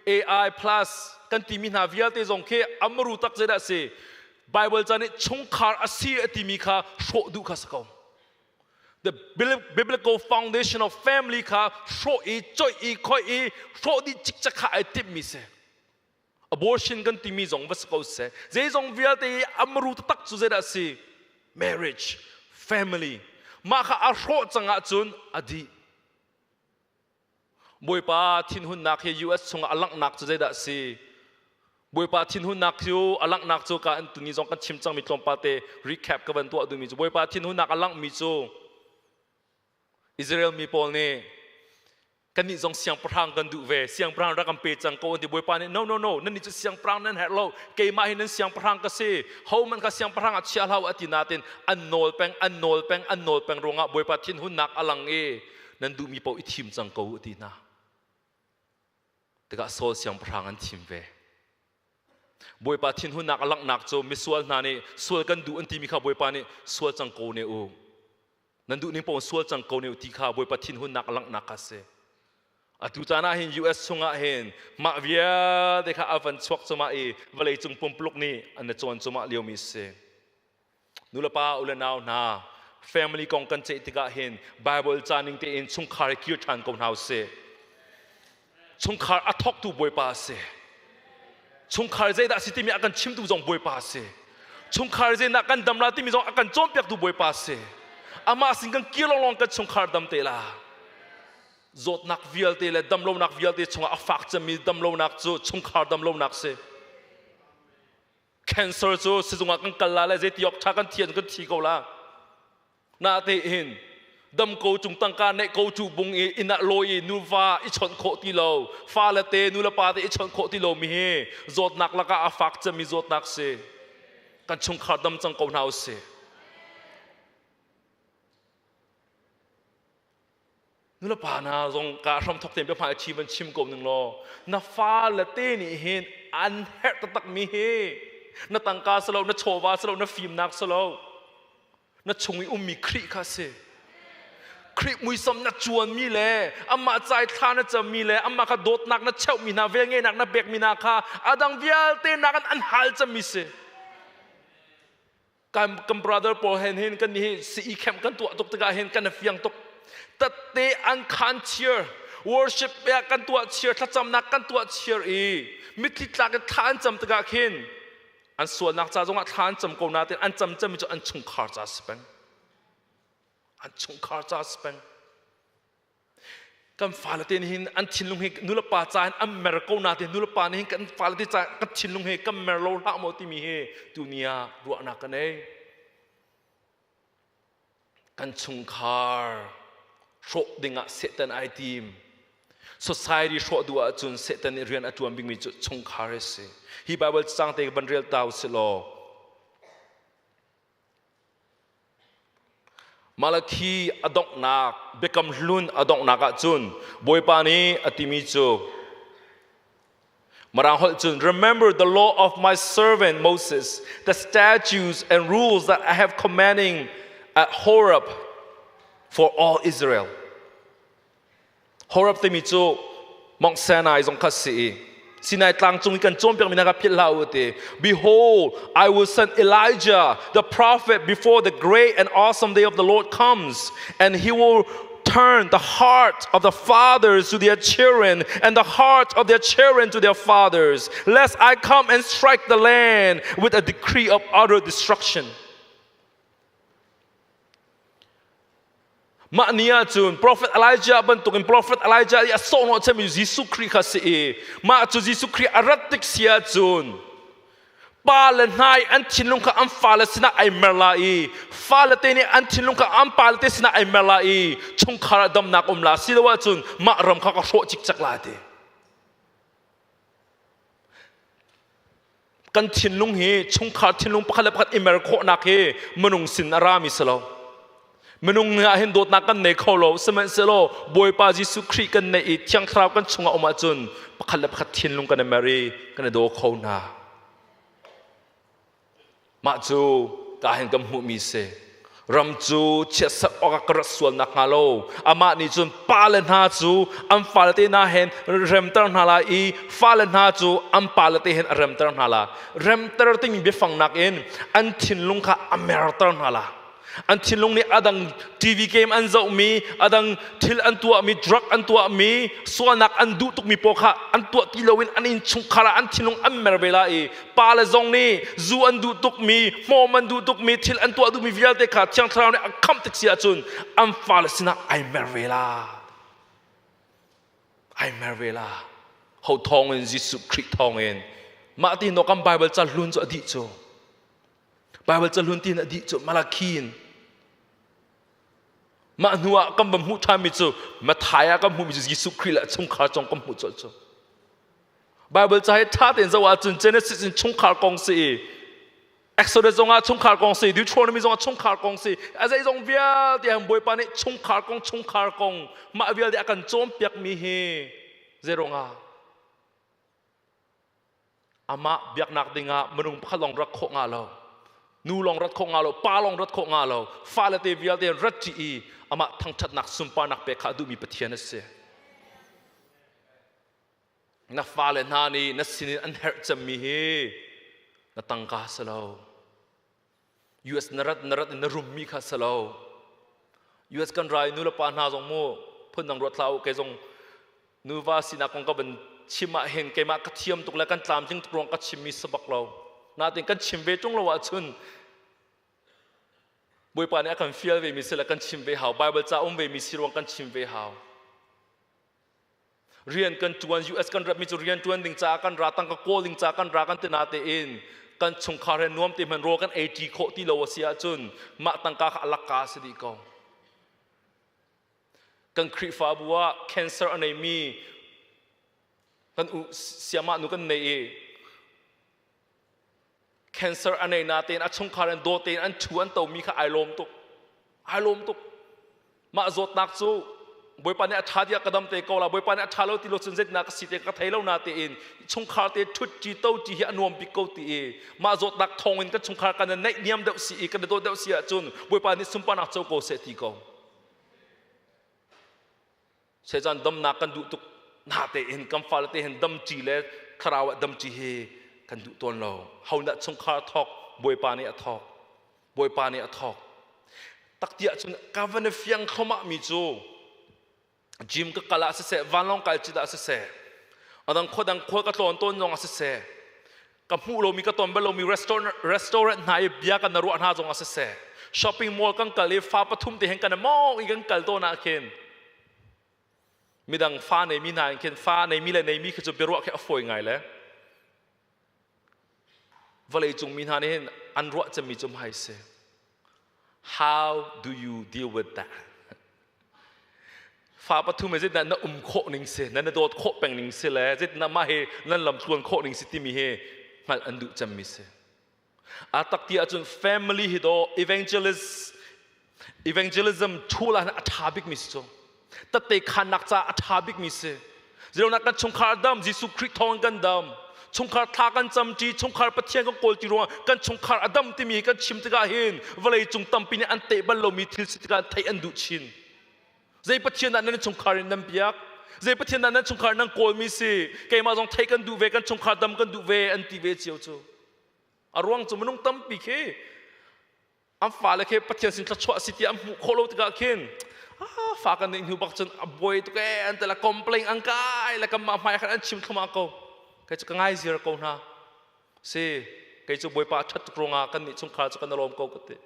AI plus kan timi hna vialte zong khi amru tak zeidah a si Bible ca nih chungkhar a si a timi kha hrawh duh kha si ko. The biblical foundation of family kha hrawh i coih i khoih i hrawh dih cikcek kha ai timhmi si. Abortion kan timi zong va si ko seh. Zeizong vialte i amru taktak cu zeidah a si? Marriage, family. Mah kha a hrawh cang ahcun a dih. Bawipa thinhunnak hi US chungah a langhnak cu zeidah a si? Bawipa thinhunnak cu a langhnak cu ka an tuni zong kan chim cangmi tlawmpal te recap ka van tuah duhmi cu Bawipa thinhunnak a langhmi cu Israel mi pawl nih kannih zong siangpahrang kan duh ve siangpahrang rak kan pe cang ko an ti Bawipa nih no no no nan nih cu siangpahrang nan herh lo keimah hi nan siangpahrang ka si hohmanh kha siangpahrang ah chia hlah u a ti natin an nawl peng an nawl peng an nawl peng ruangah Bawipa thinhunnak a lang i nan duhmi paoh i thim cang ko u ti hna. Tikah Saul siangpahrang an thim ve. Bawipa thinhunnak a langhnak cu misual hna nih sual kan duh an timi kha Bawipa nih sual cang ko ne u. Nan duh ning paoh sual cang ko ne u ti kha Bawipa thinhunnak a langhnak kha a si. Atu caan ah hin US chungah hin mah vialte kha a van chuak cumah i vawleicung pumpuluk nih an i cawn cumah liomi a si. Nulepa u le nau hna, family kong kan ceih tikah hin Bible ca ning tein chungkhar hi kir ṭhan ko hna usih. Chungkhar a thawktu Bawipa a si. Chungkhar zeidah a si timi a kan chimtu zong Bawipa a si. Chungkhar zeidah kan dam la timi zong a kan cawnpiaktu Bawipa a si. Amah sin kan kir lawnglawng kan chungkhar dam te la. Zawtnak vialte le damlonak vialte chungah a fak cemmi damlonak cu chungkhar damlonak si. Cancer cu sizung ah kan kal la le zeiti awk ṭha kan thian kan thi ko la. Natein dam ko cung tangka neih ko cu bung i inn ah lawi i nuva i chawnh khawh ti lo, fale te nu le pa te i chawnh khawh ti lomi hi zawtnak lakah a fak cemmi zawtnak si. Kan chungkhar dam cang ko hna usih. Nulepa hna zong ka hramthok tein biahmai chi van chim ko ning law na fale te nih hin an herh taktak mi hi na tangka si lo na chawva si lo na fimnak si lo na chung i ummi Khrih kha si Khrih muisam na cuanmi le amah cai thla na cammi le amah kha dawtnak na cheuhmi hna velngeihnak na pekmi hna kha adang vialte nak an hal cemmi si Kan kan brother pawl hen hin kan hi CE camp kan tuah tuk tikah hin kan fiang tuk. Tatte an khan cheer worship ya kan tuah cheer thlacamnak kan tuah cheer i mitthli tlak in thla an cam tikah khin an sualnak ca zongah thla an cam ko nain an cam cami cu an chungkhar ca si peng an chungkhar ca si peng Kan fale te nih hin an thinlung hi nulepa ca in an mer ko nain nulepa nih hin kan fale te ca kan thinlung hi kan mer lo hlah maw timi hi tuni ah ruahnak ka nei. Kan chungkhar hrawh dingah Satan ai tim. Society hrawh duh ahcun Satan nih rian a ṭuan bikmi cu chungkhar a si. Hi Bible cang te van rel ta usih law Malakhi a donghnak biakam hlun a donghnak ahcun Bawipa nih a timi cu Mirang holh cun remember the law of my servant Moses the statutes and rules that I have commanding at Horeb for all Israel Horeb timi cu Mount Sinai zong kha si i Sinai tlang cung i kan cawnpiakmi hna kha philh hlah u ti. Behold, I will send Elijah the prophet before the great and awesome day of the Lord comes, and he will turn the heart of the fathers to their children and the heart of their children to their fathers, lest I come and strike the land with a decree of utter destruction. Mah ni ahcun Prophet Elijah bantukin Prophet Elijah i a sawhnawh cemmi Jesuh Khrih kha si i mah cu Jesuh Khrih a rat tik si ahcun pa le hna i an thinlung kha an fale sinah ai mer la i fale te nih an thinlung kha an pale te sinah ai mer la i chungkhar ah damnak um la si lo ahcun mah ram kha ka hrawh cikcek la ti. Kan thinlung hi chungkhar thinlung pakhat le pakhat i mer khawhnak hi minung sin a rami si lo. Minung ah hin dawtnak kan nei kho lo. Sihmanhsehlaw Bawipa Jesuh Khrih kan neih i Thiang Thlarau kan chungah um ahcun pakhat le pakhat thinlung kan i mer i kan i daw kho hna. Mah cu ka hin kan hmuhmi si. Ram cu chiatserh awkah ka rat sual nakhnga lo amah nih cun pale hna cu an fale te hna hen remter hna lai i fale hna cu an pale te hen a remter hna la. Remter timi biafang nakin an thinlung kha a merter hna la. An thinlung nih adang TV game an zohmi, adang thil an tuahmi, drug an tuahmi, sualnak an duh tukmi pawl kha an tuah ti loin an innchungkhar ah an thinlung an mer ve la i pa le zong nih zu an duh tukmi, hmawm an duh tukmi, thil an tuah duhmi vialte kha Thiang Thlarau nih a khamh tik si ahcun an fale sinah ai mer ve la. Ai mer ve la. Ho thawng in Jesuh Khrih thawng in mah ti no kan Bible ca hlun cu a dih cu. Baibal cahlun tiin a dih cu Malakhi in mah hnu ah kan va hmuh ṭhanmi cu Matthai ah kan hmuhmi cu Jesuh Khrih le a chungkhar cong kan hmuh colh cu Baibal ca hi ṭha tein zoh ahcun Genesis in chungkhar kong si i Exodus zongah chungkhar kong si Deuteronomy zongah chungkhar kong si a zeizong vialte han Bawipa nih chungkhar kong chungkhar kong mah vialte a kan cawnpiakmi hi zeiruangah? Amah biaknak dingah minung pakhat lawng rat khawh nga lo. Nu lawng rat khawh nga lo, pa lawng rat khawh nga lo. Fale te vialte rat ṭi i amah thangṭhatnak sunparnak pek kha a duhmi Pathian a si. Na fale hna nih na sinin an herh cemmi hi na tangka si lo. US na rat na rat in na rummi kha si lo. US kan rai nu le pa hna zong mu phundang ruat hlah u kei zong nuva sinak kong ka van chim ah hin keimah ka thiam tuk le kan tlamtling tuk ruang ka chimmi si bak lo. Natin kan chim ve ṭung lo ahcun Bawipa nih a kan fial ve mi si le kan chim ve hau. Bible ca um ve mi si ruang kan chim ve hau. Rian kan ṭuan US kan ratmi cu rian ṭuan ding caah kan ra tangka kawl ding caah kan ra kan ti natein kan chungkhar he nuam te hmanh rawl kan ei ṭi khawh ti lo a si ahcun mah tangka kha a lakka a si dih ko. Kan Khrihfabu ah cancer a neimi kan u siamah nu kan nei i cancer a nei natein a chungkhar in daw tein an ṭhu an tomi kha ai lawm tuk ai lawm tuk mah zawtnak cu Bawipa nih a ṭha tiah ka dam te ko la Bawipa nih a ṭha lo ti lo cun zeitinah ka si te ka thei lo na tein chungkhar te ṭhut ṭi to ṭi hi a nuam bik ko ti i mah zawtnak thawng in kan chungkhar kan naih niam deuh si i kan dawt deuh si ahcun Bawipa nih sunparnak co ko seh ti ko Sehcaan damnak kan duh tuk na tein kan fale te hin dam ṭi le thlarau ah dam ṭi hi kan duh tawn lo ho dah chungkhar thawk Bawipa nih a thawk Bawipa nih a thawk tak tiah cun ka van i fiang thlomah mi cu gym ka kal ah siseh vanlawng kai cit ah siseh adang khua dang khua ka tlawn tawn zong ah siseh ka hmuh lomi ka ton bal lomi restaurant restaurant hna i bia kan ruah hna zong ah siseh shopping mall kan kal i fa pathum te hen kan mong i kan kal tawn ah khin midang fa neimi hna in khin fa neimi le neimi khi cu biaruah khi a fawi ngai le vawlei cung mi hna nih hin an ruah cemmi cu hmai si how do you deal with that Fa pathum he zeitindah na um khawh ning si, na na dawt khawh peng ning si le zeitindah mah hi nan lam tluan khawh ning si timi hi hngalh an duh cemmi si. A tak ti ahcun family hi daw evangelist evangelism tool ah a ṭha bikmi si cu. Tatte khannak caah a ṭha bikmi si. Zeiruangah kan chungkhar dam, Jesuh Khrih thawng kan dam. Chungkhar thla kan camṭi, chungkhar Pathian kan kawl ti ruangah kan chungkhar a dam timi kan chim tikah hin vawlei cung tampi nih an teh bal lomi thil si tikah theih an duh chin. Zei Pathian dah nan chungkhar in nan biak? Zei Pathian dah nan chungkhar nan kawlmi si? Keimah zong theih kan duh ve, kan chungkhar dam kan duh ve an ti ve cio cu. A ruang cu minung tampi khi an fale khi Pathian sin thluachuah si ti an hmuh khawh lo tikah khin ah fa kan neih hnu bak cun a buai tuk ee an ti la complain an kai le kanmah hmai khan an chim thluahmah ko. Kei cu ka ngai ziar ko hna. Si kei cu Bawipa a ṭhat tuk ruangah kan nih chungkhar cu kan i lawm ko ka ti.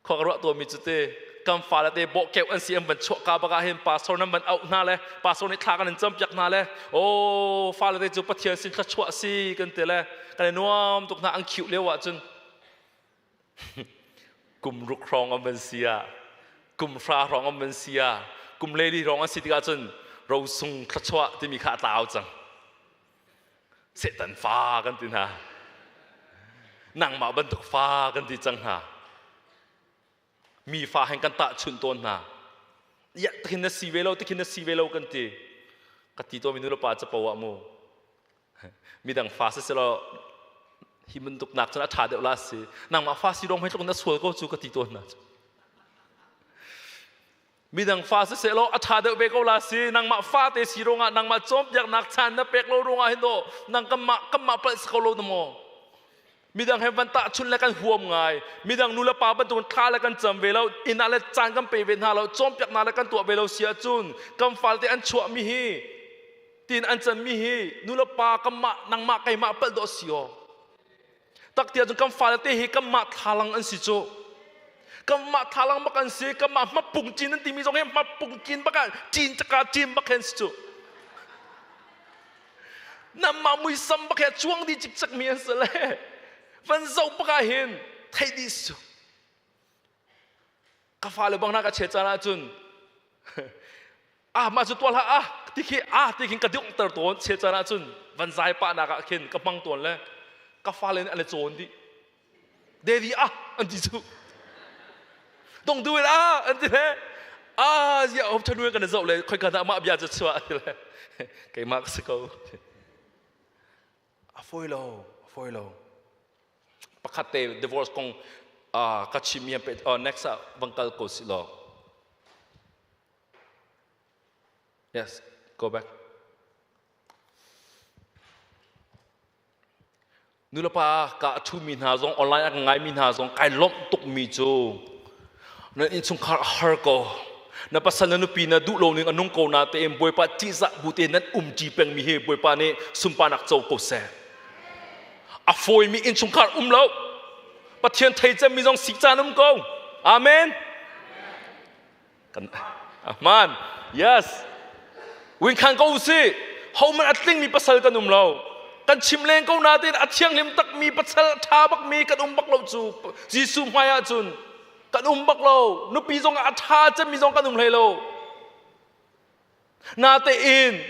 Khua ka ruah tuahmi cu te kan fale te bawhkeuh an si an van chuah ka bak ah hin pastor nan van auh hna le pastor nih thla kan in campiak hna le oh fale te cu Pathian sin thluachuah si kan ti le kan i nuam tuk hna an khiuh lio ah cun kum ruk hrawng an van si ah kum hra hrawng an van si ah kum leli hrawng an si tikah cun rosung thluachuah timi kha a tlau cang Satan fa kan ti hna. Nangmah bantuk fa kan ti cang hna. Mi fa hen kan tahchunh tawn hna. Ya tikhin na si ve lo, tikhin na si ve lo kan ti. Ka ti tawn mi nu le pa capo ah mu. Midang fa si selaw hi bantuk nak cun a ṭha deuh la si. Nangmah fa si rong hei tluk na sual ko cu ka ti tawn hna. Midang fa sisehlaw a ṭha deuh ve ko la si. Nangmah fate si ruangah nangmah cawnpiaknak caan na pek lo ruangah hin dawh nang kanmah kanmah palh si ko lo na maw? Midang he van tahchunh le kan huam ngai. Midang nu le pa bantukin thla le kan cam ve lo, inn ah le caan kan pe ve hna lo, cawnpiaknak le kan tuah ve lo si ahcun kan falte an chuahmi hi tiin an canmi hi nu le pa kanmah nangmah keimah palh dawh si aw. Tak tiah cun kan fale te hi kanmah thlalang an si cu. Kanmah thlalang bak an si, kanmah hmapung cin an timi zong hi hmapung cin bak ah cin caka cin bak an si cu. Namah muisam bak hi chuang di cikcek mi an si le. Van zoh bak ah hin theih dih si cu. Ka fale bang na ka chet caan ahcun ah mah cu tuah hlah ah ti khi ah ti khin ka dongter tawn chel caan ahcun van zai pah nak ah khin ka hmang tawn le ka fale nih an i cawn dih daddy ah an ti cu don't do it ah an ti le ah zia hop thanu kan zoh le khoi ka dah mah bia cu chuah ti le keimah ka si ko. A fawi lo, a fawi lo. Pakhat te divorce kong ka chim mi pe next ah vang kal ko si law. Yes, go back. Nulepa ka a ṭhumi hna zong online a ka ngaimi hna zong kai lawmh tukmi cu nan innchungkhar a har ko. Na pasal na nupi na duh lo ning a nung ko na tein Bawipa ṭihzah bu tein nan umṭi pengmi hi Bawipa nih sunparnak co ko seh. A fawimi innchungkhar um lo. Pathian thei cemmi zong sik caan um ko. Amen. Kan Aman. Yes. Win khan ko usih. Hohmanh a tlingmi pasal kan um lo. Kan chim leng ko nain a thianghlim takmi pasal ṭha bakmi kan um bak lo cu Jesuh hmai ah cun kan um bak lo. Nupi zong ah a ṭha cemmi zong kan um hlei lo. Natein,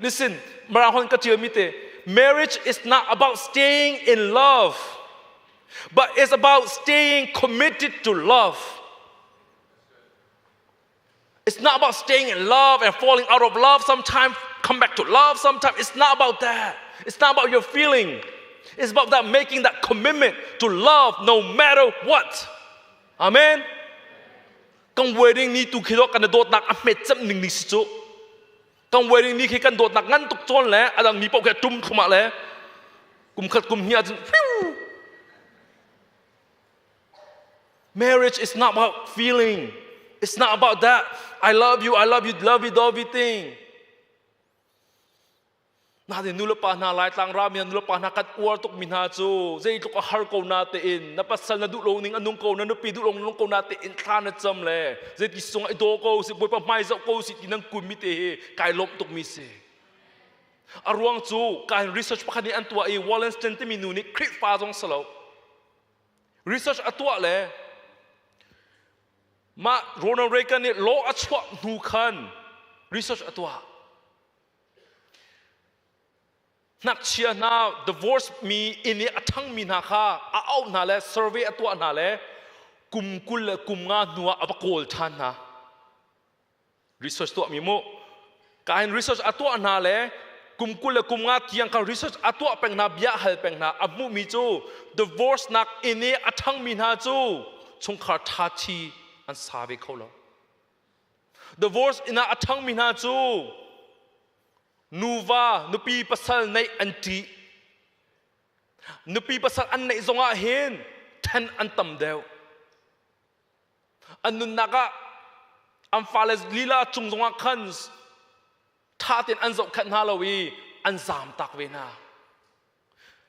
listen, Mirang hon ka ṭialmi te, marriage is not about staying in love, but it's about staying committed to love. It's not about staying in love and falling out of love sometimes, come back to love sometimes. It's not about that. It's not about your feeling. It's about that making that commitment to love no matter what. Amen. Kan wedding ni tu khi kan dawtnak a hmet cem ning ni si cu. Kan wedding ni khi kan dawtnak ngan tuk cawn le adang ni paoh khi tum thlumah le kum khat kum hnih ahcun Marriage is not about feeling. It's not about that. I love you, I love you, love you, love you thing. Na de nulepa hna Laitlang rami nulepa hna kan uar tuk mi hna cu zeitluk a har ko na tein na pasal na duh lo ning a nung ko na nupi duh lo nung ko na tein thla na cam le zeiti sung i daw ko si bawipa hmai zoh ko si ti nan kun mi te hi kai lawmh tuk mi si a ruang cu kai research pakhat nih an tuah i Wallenstein timi nu nih Khrihfa zong si lo Research a tuah le mah Ronald Reagan nih law a chuah hnu khan research a tuah. Ngakchia hna divorce mi inn i a ṭhangmi hna kha a auh hna le survey a tuah hna le kum 20 le kum nga hnu ah a va kawl ṭhan hna. Research tuahmi mu. Ka hin research a tuah hna le kum 20 le kum nga tiang kha research a tuah peng hna, bia hal peng hna. A hmuhmi cu divorce nak inn i a ṭhangmi hna cu chungkhar ṭha an sa ve kho lo. Divorce inn ah a ṭhangmi hna cu nuva nupi pasal neih an ṭih. Nupi pasal an neih zongah hin ṭhen an tam deuh. An nunnak ah an fale lila cung zongah khan ṭha tein an zohkhenh hna lo i an zaam tak ve hna.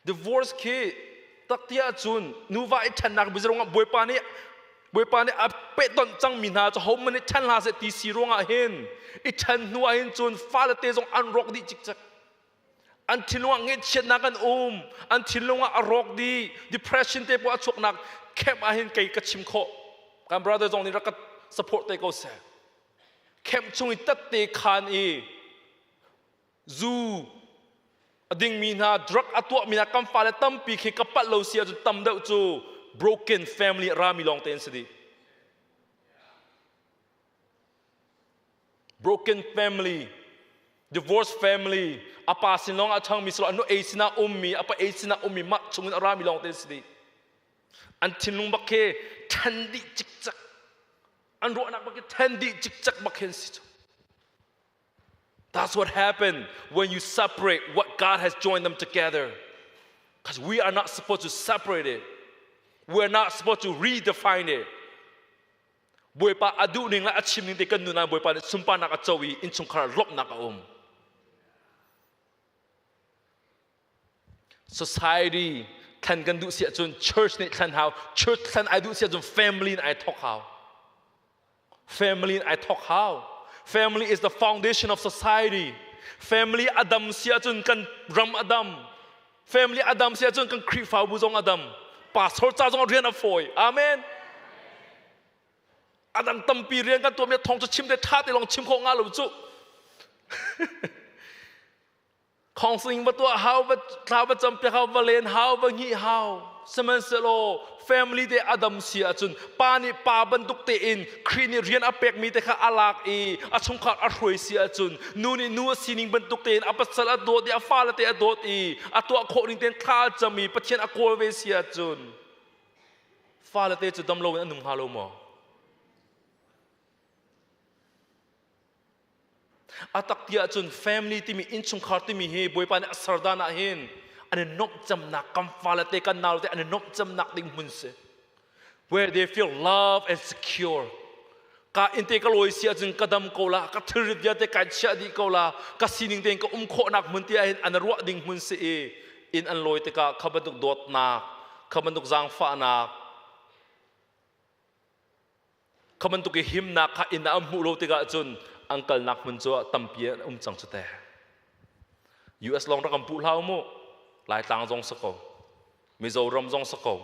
Divorce khi tak ti ahcun nuva i ṭhennak biazarung ah Bawipa nih Bawipa nih a pehtonh cangmi hna cu hohmanh nih ṭhen hlah seh ti si ruangah hin i ṭhen hnu ah hin cun fale te zong an rawk dih cikcek. An thinlung ah ngaihchiatnak an um, an thinlung ah a rawk dih, depression te paoh a chuaknak camp ah hin kei ka chim khawh. Kan brother zong nih rak ka support te ko seh. Camp chung i tatte khan i zu a dingmi hna, drug a tuahmi hna kan fale tampi khi ka palh lo si ahcun tam deuh cu broken family rami lawng te an si dih. Broken family, divorce family, a pa sin lawng ah ṭhangmi si lo, a nu ei sinah ummi, a pa ei sinah ummi, mah chungin a rami lawng te si dih. An thinlung bak khi ṭhen dih cikcek. An ruahnak bak khi ṭhen dih cikcek bak khi an si cu. That's what happened when you separate what God has joined them together. Because we are not supposed to separate it. We're not supposed to redefine it. Bawipa a duh ning le a chim ning te kan nun ah Bawipa nih sunparnak a co i innchungkhar ah lawmhnak a um. Society thlen kan duh si ahcun church nih thlen hau, church thlen ai duh si ahcun family in ai thawk hau. Family in ai thawk hau. Family is the foundation of society. Family a dam si ahcun kan ram a dam. Family a dam si ahcun kan Khrihfabu zong a dam. Pastor ca zong rian a fawi. Amen. A dang tampi rian kan tuahmi thawng cu chim te ṭha te lawng chim khawh nga lo cu. Counseling va tuah hau, va thla va campiak hau, va len hau, va hngih hau. Sihmanhsehlaw family te a dam si ahcun pa nih pa bantuk tein Khrih nih rian a pekmi te kha a lak i a chungkhar a hruai si ahcun nu nih nu a sining bantuk tein a pasal a dawt i a fale te a dawt i a tuah khawh ning tein thla a cam i Pathian a kawl ve si ahcun fale te cu dam loin an um hnga lo maw? A tak ti ahcun family timi innchungkhar timi hi Bawipa nih a ser dan ah hin an i nuamh cemnak kan fale te kan nau te an i nuamh cemnak ding hmun si. Where they feel love and secure. Ka inn te ka lawi si ahcun ka dam ko la, ka thilrit vialte kai chiah dih ko la, ka sining tein ka um khawhnak hmun ti ahhin an ruah ding hmun si i inn an lawi tikah kha bantuk dawtnak, kha bantuk zaangfahnak, Kha bantuk i himnak kha inn ah an hmuh lo tikah cun an kalnak hmun cu tampi an um cang cu te. US lawng rak kan puh hlah mu. Laitlang zong si ko. Mizoram zong si ko.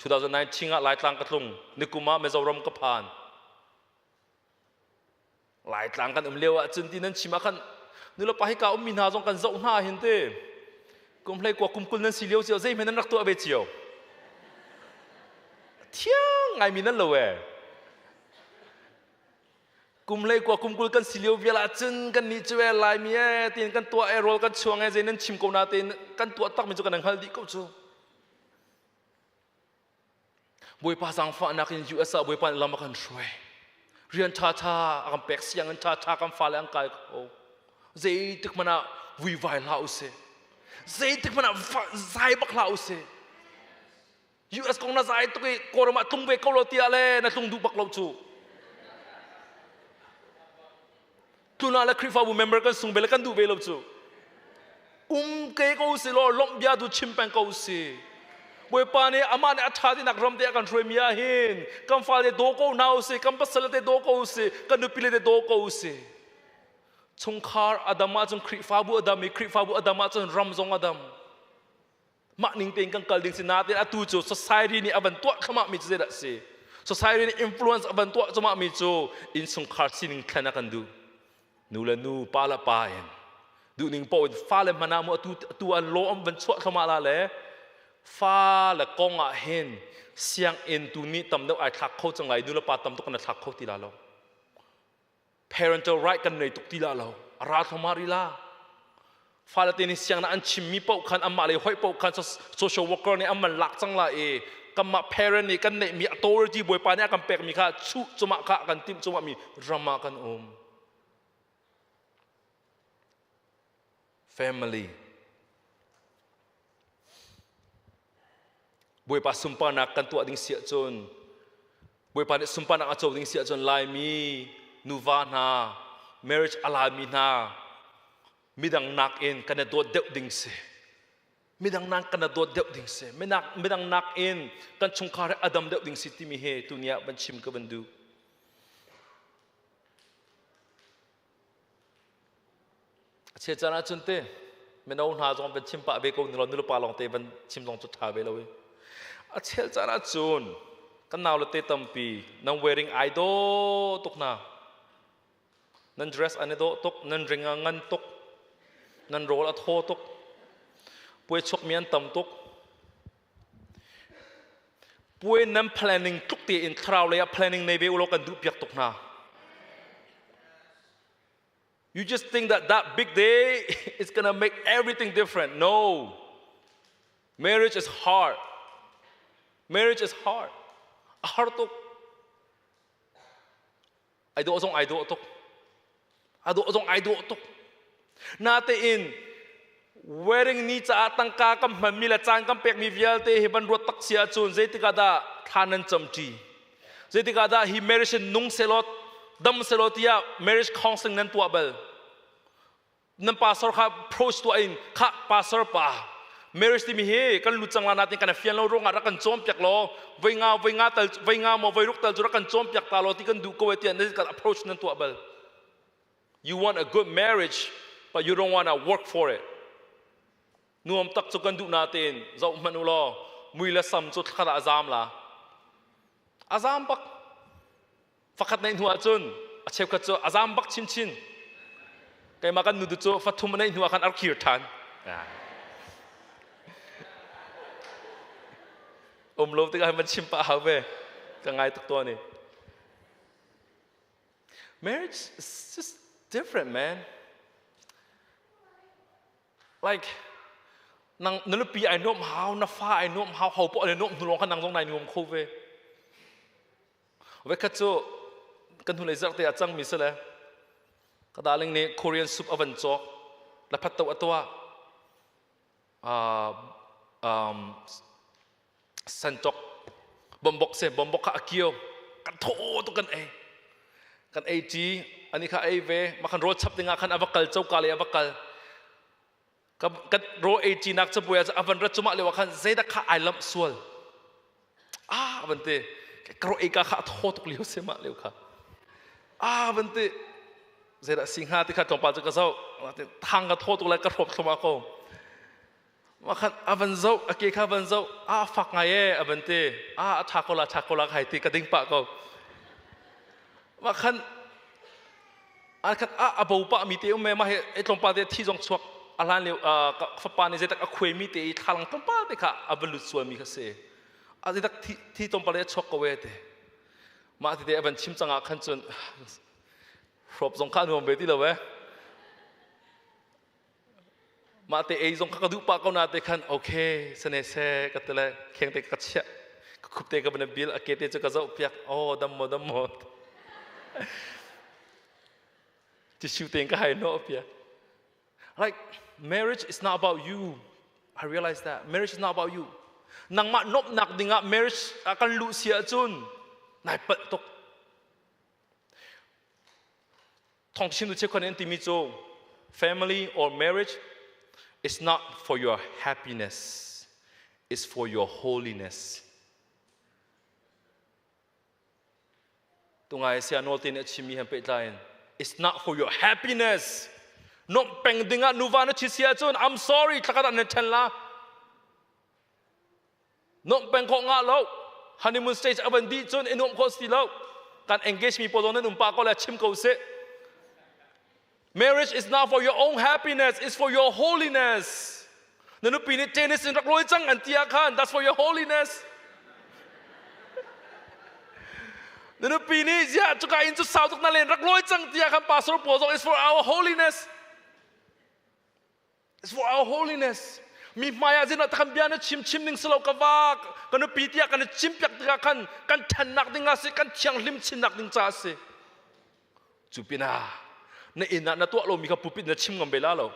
2019 ah Laitlang ka tlung. Nikum ah Mizoram ka phan. Laitlang kan um lio ah cun ti nan chim ah khan nulepa hika ummi hna zong kan zoh hna hin te kum hlei kua kum 20 nan si lio cio zeihmanh nan rak tuah ve cio thiang ngaimi nan lo ee kum hlei kua kum 20 kan si lio vial ah cun kan nih cu ee Laimi ee tiin kan tuah ee rawl kan chuang ee zei nan chim ko na tein kan tuah takmi cu kan hngal dih ko cu Bawipa zaangfahnak in US ah Bawipa nih lam a kan hruai. Rian ṭhaṭha a kan pek, sianginn ṭhaṭha kan fale an kai kho. Zeitik hmanh ah vuivai hlah usih. Zeitik hmanh ah zai bak hlah usih. US kong na zai tuk i Kawlram ah tlung ve ko lo tiah le na tlung duh bak lo cu. Tuna le Khrihfabu member kan sung ve le kan duh ve lo cu. Um ke ko si law lawmh bia tu chim peng ko si. Bawipa nih amah nih a ṭha tinak ram te a kan hruai mi ah hin kan fale daw ko hna usih, kan pasal te daw ko usih, kan nupile te daw ko usih. Chungkhar a dam ahcun Khrihfabu a dam i Khrihfabu a dam ahcun ram zong a dam. Mah ning tein kan kal ding si nain atu cu society nih a van tuah thluahmah mi cu zeidah si? Society nih influence a van tuah cuahmah mi cu innchungkhar sining thlen a kan duh. Nu le nu, pa le pa in duhning paoh in fale hmanh ah mu atu atu an law an van chuah thluahmah la le fale kong ah hin sianginn tu nih tam deuh ai thlak kho cang lai nu le pa tam tuk kan thlak kho ti la lo. Parental right kan nei tuk ti la lo a ra thluahmah rih la fale te nih sianginn an chimmi paoh khan anmah lei hoih paoh khan social worker nih an man lak cang la i kanmah parent nih kan neihmi authority bawipa nih a kan pekmi kha chuh cumah kha kan timh cumah mi ram ah kan um family Bawipa sunparnak kan tuah ding si ahcun Bawipa nih sunparnak a co ding si ahcun Laimi nuva hna marriage a lami hna midang nakin kan i dawt deuh ding si midang nak kan i dawt deuh ding si midang nakin kan chungkhar he a dam deuh ding si timi hi tuni ah van chim ka van duh A chia caan ahcun te mino hna zong van chim pah ve ko ni law nulepa lawng te van chim zong cu ṭha ve lo i a chel caan ahcun kan nau le te tampi nan wearing ai dawh tuk hna nan dress an i dawh tuk nan ring a ngan tuk nan rawl a thaw tuk puai chuakmi an tam tuk puai nan planning tluk tein thlarau lei ah planning nei ve u law kan duh piak tuk hna You just think that that big day is gonna make everything different. No. Marriage is hard. Marriage is hard. A har tuk. Ai dawh zong ai dawh tuk. A dawh zong ai dawh tuk. Natein wedding ni caah tangka kan hmanmi le caan kan pekmi vialte hi van ruat tak si ahcun zeitik ah dah thla nan camṭi zeitik ah dah hi marriage in nung selaw dam selaw tiah marriage counseling nan tuah bal nan pastor kha approach tuah in kha pastor pa marriage timi hi kan lut cang la natin kan fian lo ruangah rak kan cawnpiak law voi nga voi nga tal voi nga maw voi ruk tal cu rak kan cawnpiak ta law ti kan duh ko e tiah nan kan approach nan tuah bal You want a good marriage, but you don't want to work for it. Nuam tak cu kan duh natein zoh hmanh u law mui le sam cu thlakhat ah a zaam la. A zaam bak. Fakhat neih hnu ahcun a cheukhat cu a zaam bak chinchin. Keimah kan nu cu fathum a neih hnu ah khan a rak khir ṭhan. Um lo tikah man chim pah hau ve. Ka ngai tuk tuan ni. Marriage is just different, man. Like nang na nupi ai nuam hau, na fa ai nuam hau, ho poh ai nuam hnu lawng kha nang zong nai nuam kho ve. Vekhat cu kan hnulei zarh te ah cangmi si le ka darling nih Korean soup a van cawk la phat to a tuah santok bombok se bombok kha a kio kan tho tuk kan ei kan ei ṭi ani kha ei ve ma khan rawl chap dingah khan a va kal choka le a va kal kan raw ei ṭi nak cabuai ah a van rat cumah lio ah khan zeidah kha ai lamh sual ah van ti ka raw ei ka kha a thaw tuk lio se mah lio kha ah van ti zeidah si hnga ti kha tlawmpal cu ka zoh thang ka thaw tuk lai ka hrawp thlum ko ma khan a van zoh a ke kha van zoh a fak ngai e a van ti a a tha ko la tha ko la khai ti ka ding pah ko ma khan a khan a a bo pah mi te um me ma he e tlawmpal te thi zong chuak a hlan lio fapa nih zeitak a khuai mi te i thlalang tlawmpal te kha a va lut sual mi kha si a zeitak thi thi tlawmpal te chuak ko e te mah ti te a van chim cangah khan cun hrawp zong kha nuam ve ti lo e mah te ei zong kha ka duh pah ko na te khan okay sane se ka tele kheng te ka chiah ka khup te ka ban bil a ke te chu ka zoh piak oh dam mo dam mo tissue te ka hai no piak like marriage is not about you I realize that marriage is not about you nangmah nomnak dingah marriage kan luh si ahcun nai palh tuk Thawngchimtu cheukhat nih an timi cu family or marriage is not for your happiness, it's for your holiness. Tungai sia nawl te nih a chimmi he pehtlai in it's not for your happiness. Nomh peng dingah nuva na chi si ahcun I'm sorry thlakhat ah nan ṭhen la. Nuamh peng khawh ngah lo. Honeymoon stage a van dih cun i nuamh khawh si lo. Kan engage mi pawl zong nan um pah ko le chim ko sih. Marriage is not for your own happiness, it's for your holiness. Na nupi nih tennis in rak lawi cang an ti ah khan that's for your holiness. Na nupi nih ziah cuka in cu sau tuk na len rak lawi cang ti ah khan pastor pawl zong is for our holiness. It's for our holiness. Mi hmai ah zinah takhan bia na chim chim ning silo ka va ka nupi tiah kan chim piak tikah khan kan ṭhannak ding ah si kan thianghlim chinnak ding caah si. Cu pinah na inn ah na tuah lomi kha pulpit na chim ngam ve la lo.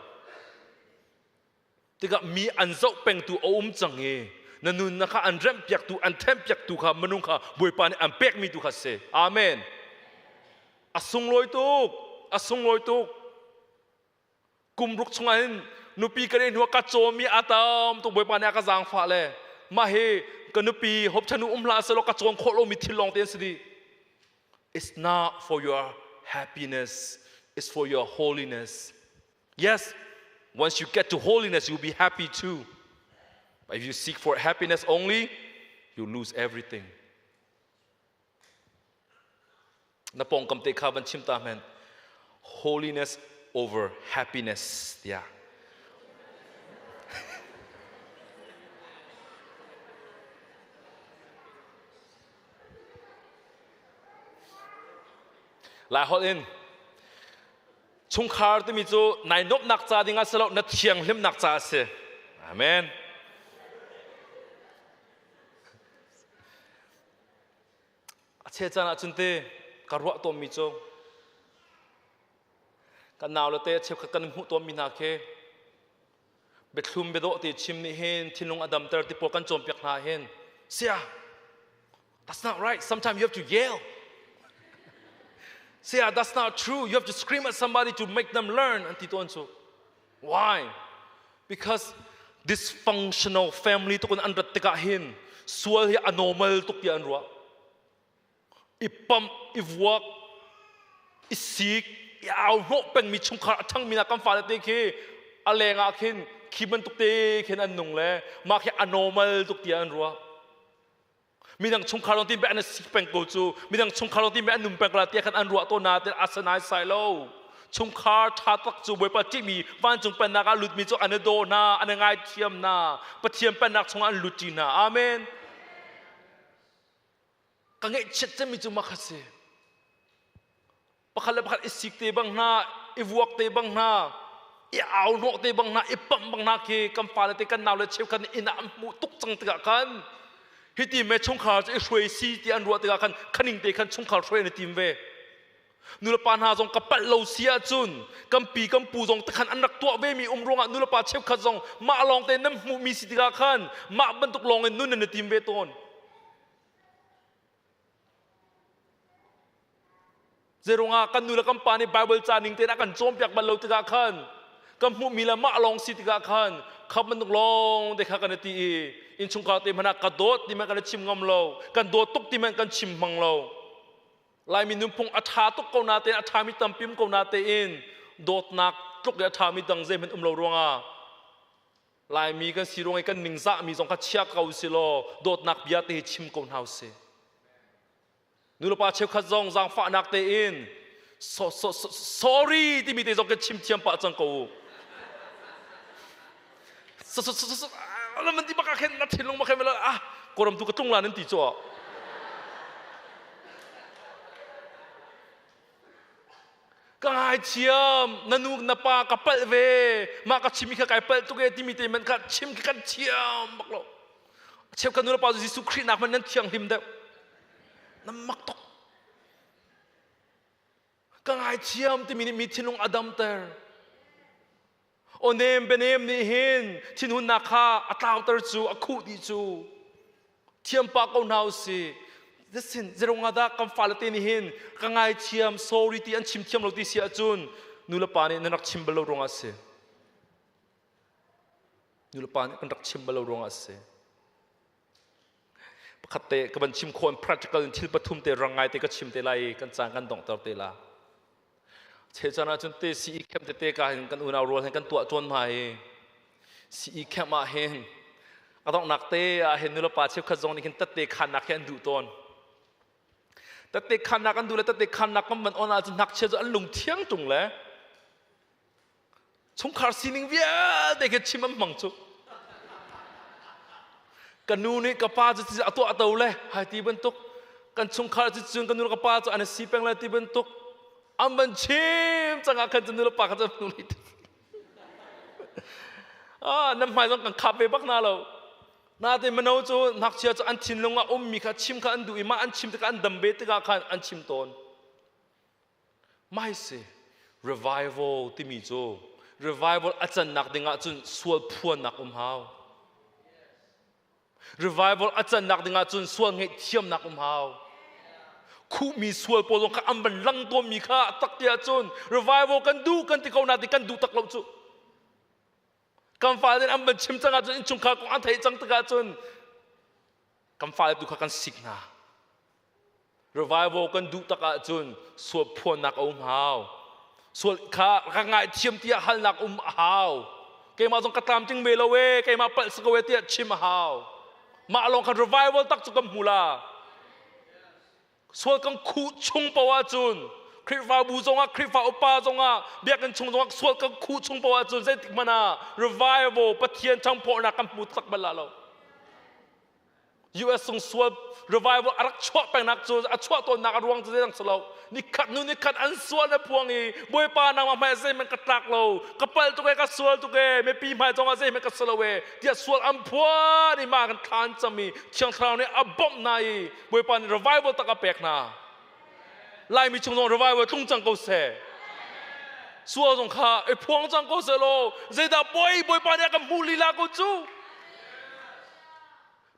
Tikah mi an zoh pengtu a um cang i na nunnak kha an remh piaktu an themh piaktu kha minung kha Bawipa nih an pekmi tu kha si. Amen. A sunglawi tuk. A sunglawi tuk. Kum ruk chungah hin nupi ka neih hnuah ka cawmi a tam tuk Bawipa nih a ka zaangfah le mah hi ka nupi hopthanu um hlah selaw ka cawn khawh lomi thil lawng te an si dih. It's not for your happiness, it's for your holiness. Yes, once you get to holiness, you'll be happy too. But if you seek for happiness only, you lose everything. Na pawngkam te kha van chim ta men. Holiness over happiness tiah. Lai holh in chungkhar timi cu nai nuamhnak ca ding ah si lo na thianghlimnak ca a si. Amen. A chel caan ahcun te ka ruah tawnmi cu kan nau le te cheukhat kan hmuh tawnmi hna khi biathlum biadawh te chim nih hin thinlung a damter ti pawl kan cawnpiak hna hin sia that's not right. Sometimes you have to yell. Sia, that's not true. You have to scream at somebody to make them learn an ti tawn cu. Why? Because dysfunctional family tuk in an rat tikah hin sual hi a normal tuk tiah an ruah. I pump, i vuak, i sik, i au hnawh pengmi chungkhar a ṭhangmi hna kan fale te khi a leng ah khin khi bantuk te khin an nung le mah khi a normal tuk tiah an ruah. Midang chungkhar lawng tin an si peng ko cu midang chungkhar lawng tin an nung peng ko la tiah khan an ruah tawn na tin a sanai sai lo. Chungkhar ṭha tak cu Bawipa ṭihmi vancung pennak ah lutmi cu an i daw hna, an i ngaithiam hna, Pathian pennak chungah an lut ṭi hna. Amen. Ka ngaihchiat cemmi cu mah kha si. Pakhat le pakhat i sik te bang hna, i vuak te bang hna, i au hnawh te bang hna, i pamh bang hna khi kan fale te kan naule cheukhat nih inn ah an hmuh tuk cang tikah khan hiti me chungkhar cu i hruai si ti an ruah tikah khan khaning te khan chungkhar hruai an i tim ve. Nulepa hna zong ka palh lo si ahcun kan pi kan pu zong tikhan an rak tuah vemi um ruangah nulepa cheukhat zong mah lawng te nan hmuhmi si tikah khan mah bantuk lawng in nun nan i tim ve tawn. Zeirungah kan nu le kan pa nih Bible ca ning tein a kan cawnpiak bal lo tikah khan kan hmuhmi le mah lawng si tikah khan kha bantuk lawng te kha kan i ti i innchungkhar te hmanh ah ka dawt ti hmanh kan i chim ngam lo kan dawt tuk ti hmanh kan chim hmang lo Laimi nunphung a ṭha tuk ko natein a ṭhami tampi um ko natein dawtnak tluk i a ṭhami dang zeihmanh um lo ruangah Laimi kan si ruang i kan ningzahmi zong kha chia ko si law dawtnak bia te hi chim ko hna usih. Nulepa cheukhat zong zaangfahnak tein so, so, so, sorry timi te zong kan chim thiam pah cang ko u. So, so, so, so, man ti bak ah khin na thinlung bak khin ah kawram tu ka tlung la nan ti cu ka ngaithiam na nu na pa ka palh ve mah ka chim kha kai palh tuk e timi te man kha chim khi kan thiam bak lo cheu kan nu le pa cu Jesuh Khrih nak hmanh nan thianghlim deuh nan mak tuk ka ngaithiam timi nih mi thinlung a damter aw nem benem nih hin thinhunnak kha a tlauter cu a khuh dih cu thiam pah ko hna usih Listen, zeirung ah dah kan fale te nih hin ka ngaithiam sorry ti an chim thiam lo ti si ahcun nu le pa nih nan rak chim bal lo ruangah a si. Nu le pa nih kan rak chim bal lo ruangah a si. Pakhat te ka van chim khawh in practical in thil pathum te rang ngai te ka chim te lai i kan caan kan donghter te la. Chechan ahcun te CE camp tete ka hin kan unau rual hin kan tuah tuan hna hi CE camp ah hin a donghnak te ah hin nulepa cheukhat zong nih khin tatte khannak hi an duh tawn. Tatte khannak an duh le tatte khannak kan van on ahcun ngakchia cu an lung thiang tung le chungkhar sining vialte khi chim an hmang cu. Ka nu nih ka pa cu a tuah to le hai ti bantuk kan chungkhar cu cun ka nu le ka pa cu an si peng le ti bantuk an van chim cang ah khan cu nu le pa kha cu nu nih ah nan hmai zong kan khap ve bak na lo natein mino cu ngakchia cu an thinlung ah ummi kha chim kha an duh i mah an chim tikah an dam ve tikah khan an chim tawn Mai si revival timi cu revival a cannak dingah cun sual phuannak um hau. Revival a cannak dingah cun sual ngaihthiamnak um hau. Khuhmi sual pawl zong kha an van lang tawnmi kha tak ti ahcun revival kan duh kan ti ko nain kan duh tak lo cu. Kan fale an van chim cang ahcun innchungkhar kong an theih cang tikah cun kan fale tu kha kan sik hna. Revival kan duh tak ahcun sual phuannak a um hau. Sual kha ka ngaithiam tiah halnak um a hau. Keimah zong ka tlamtling ve lo e, keimah palh si ko e tiah chim a hau. Mah lawng khan revival tak cu kan hmu la. Sual kan khuh chung paoh ahcun Khrihfabu zongah Khrihfa upa zongah biakinn chung zongah sual kan khuh chung paoh ahcun zeitik hmanh ah revival Pathian ṭhangphawhnak kan hmu tak bal la lo. US sung sual revival a rak chuah pengnak cu a chuah tawnnak a ruang cu zeidang si lo nikhat nu nikhat an sual na phuang i bawipa nangmah hmai zeihmanh ka tlak lo ka palh tuk e ka sual tuk e mipi hmai zongah zeihmanh ka si lo e tiah sual an phuan i mah kan thla an cam i thiang thlarau nih a bawmh hna i bawipa nih revival tak a pek hna Laimi chung zong revival tlung cang ko seh sual zong kha i phuang cang ko seh law zeidah poi bawipa nih a kan hmuh lila ko cu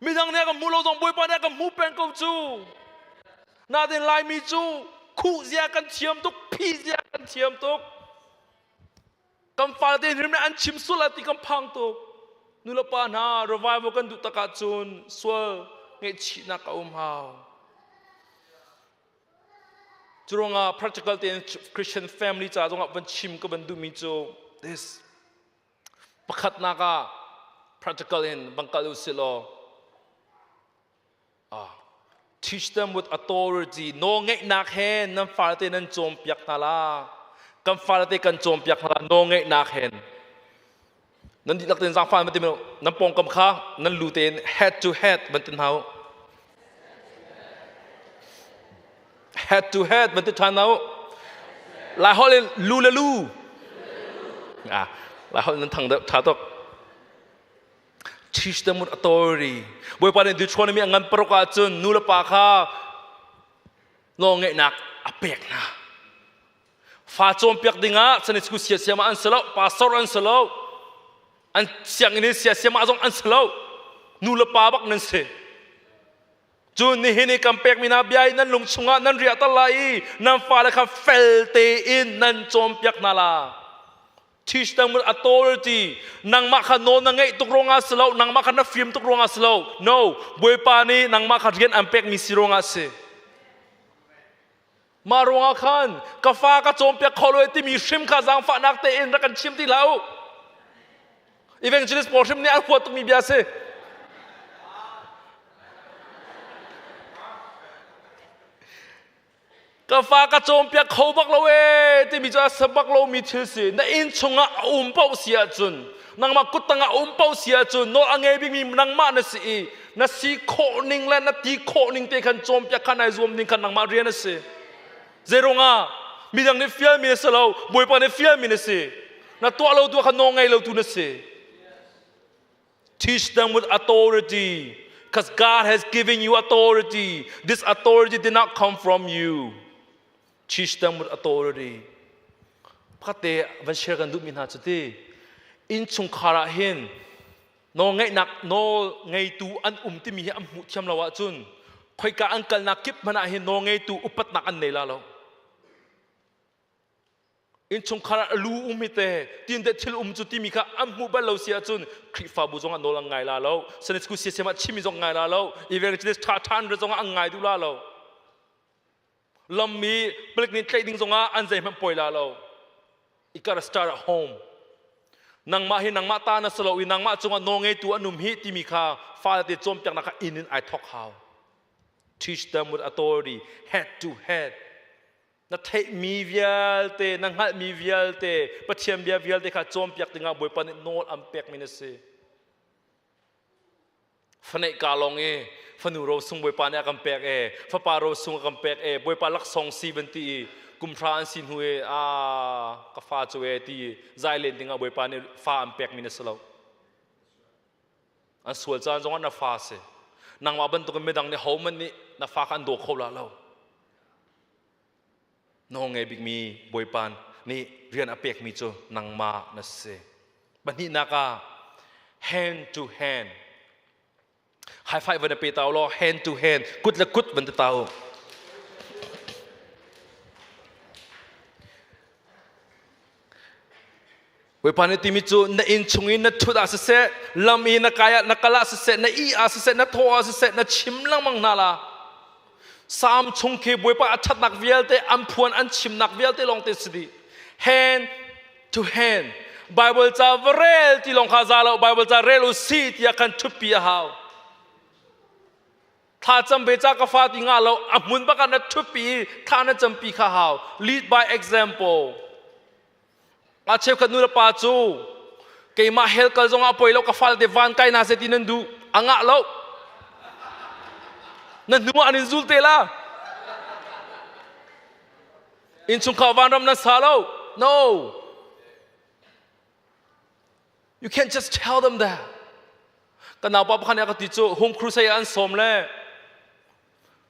Midang nih a kan hmuh lo zong Bawipa nih a kan hmuh peng ko cu. Nain Laimi cu khuh zia kan thiam tuk, phi zia kan thiam tuk. Kan fale te hrim an chim sual ti kan phang tuk. Nulepa hna revival kan duh tak ahcun sual ngaihchihnak a um hau. Curuangah practical tein Christian family ca zongah van chim ka van duhmi cu this Pakhatnak ah practical in bang kal u sih law teach them with authority nawlngeihnak he nan fale te nan cawnpiak hna la. Kan fale te kan cawnpiak hna nawlngeihnak hen. Nan dihlak tein zaangfah nan ti nan pawngkam kha nan lu tein head to head van ti hna u. Head to head van ti ṭhan hna u. Lai holh in lu le lu. Ah, lai holh nan thang deuh ṭha tuk. Teach them with authority. Bawipa nih Deuteronomy a ngan paruk ahcun nu le pa kha nawlngeihnak a pek hna. Fa cawnpiak dingah Sunday school siasiam ah an si lo, pastor an si lo, an sianginn in siasiam ah zong an si lo. Nu le pa bak nan si. Cun nihin i kan pekmi hna bia i nan lung chungah nan riahter lai i nan fale kha fel tein nan cawnpiak hna la. Teach them with authority. Nangmah kha nawl na ngeih tuk ruangah si lo, nangmah kha na fim tuk ruangah si lo. No, Bawipa nih nangmah kha rian an pekmi si ruangah si. Mah ruangah khan ka fa ka cawnpiak kho lo timi hrim kha zaangfahnak tein rak kan chim ti hlah u. Evangelist pawl hrim nih an huat tukmi bia si. Ka fa ka cawnpiak kho bak lo ee timi cu a sa bak lomi thil si. Na inn chungah a um paoh si ahcun nangmah kut tangah a um paoh si ahcun nawl a ngei bikmi nangmah na si i na si khawh ning le na ti khawh ning te khan cawnpiak kha nai zuam ding khan nangmah rian a si. Zeiruangah midang nih fialmi na si lo, Bawipa nih fialmi na si. Na tuah lo tu kha nawl ngei lo tu na si. Teach them with authority because God has given you authority. This authority did not come from you. Teach them with authority. Pakhat van share kan duhmi hna cu ti innchungkhar ah hin nawl ngeihnak nawl ngeitu an um timi hi an hmuh thiam lo ahcun khoika an kalnak kip hmanh ah hin nawl ngeitu upatnak an nei la lo. Innchungkhar ah lu um hi te tin te thil um cu timi kha an hmuh bal lo si ahcun Khrihfabu zong ah nawl an ngai la lo Sunday school siasem ah chimi zong ngai la lo evangelist ṭha ṭhan re zong ah an ngai duh la lo lammi palik nih tlaih ding zong ah an zeihmanh poi la lo you gotta start at home nangmah hi nangmah ta na si lo i nangmah cungah nawl ngeitu an um hi timi kha fale te cawnpiaknak kha inn in ai thawk hau teach them with authority head to head Na theihmi vialte, na hngalhmi vialte, Pathian bia vialte kha cawnpiak dingah Bawipa nih nawl an pekmi na si. Faneih ka lawng i fanu rosung Bawipa nih a kan pek e, fapa rosung a kan pek e, Bawipa laksawng si van ti i kumhra an si hnu i a ka fa cu e ti i zai len dingah Bawipa nih fa an pekmi na si lo. An sual caan zongah na fa si. Nangmah bantukin midang nih hohmanh nih na fa kha an daw kho la lo. Nawlngei bikmi Bawipa nih rian a pekmi cu nangmah na si. Pahnihnak ah hand to hand. High five van pe ta law hand to hand kut le kut van ti ta u. Bawipa nih timi cu na inn chung i na ṭhut ah siseh, lam i na kai ah na kal ah siseh, na ih ah siseh, na thaw ah siseh, na chim lengmang hna la. Salm chung khi Bawipa a ṭhatnak vialte an phuan an chimnak vialte lawng te si dih. Hand to hand. Bible ca va rel ti lawng kha za lo, Bible ca rel u si tiah kan ṭhutpi a hau. Thla cam ve ca ka fa ti nga lo, a hmun bak ah na ṭhutpi i thla na campi kha hau. Lead by example. A cheukhat nu le pa cu keimah hell kal zongah poi lo ka fale te van kai na se ti nan duh a ngah lo na hnu ah an in zul te la innchungkhar vanram na sa lo no you can't just tell them that ka naupa pakhat nih a ka ti cu home crusade an sawm le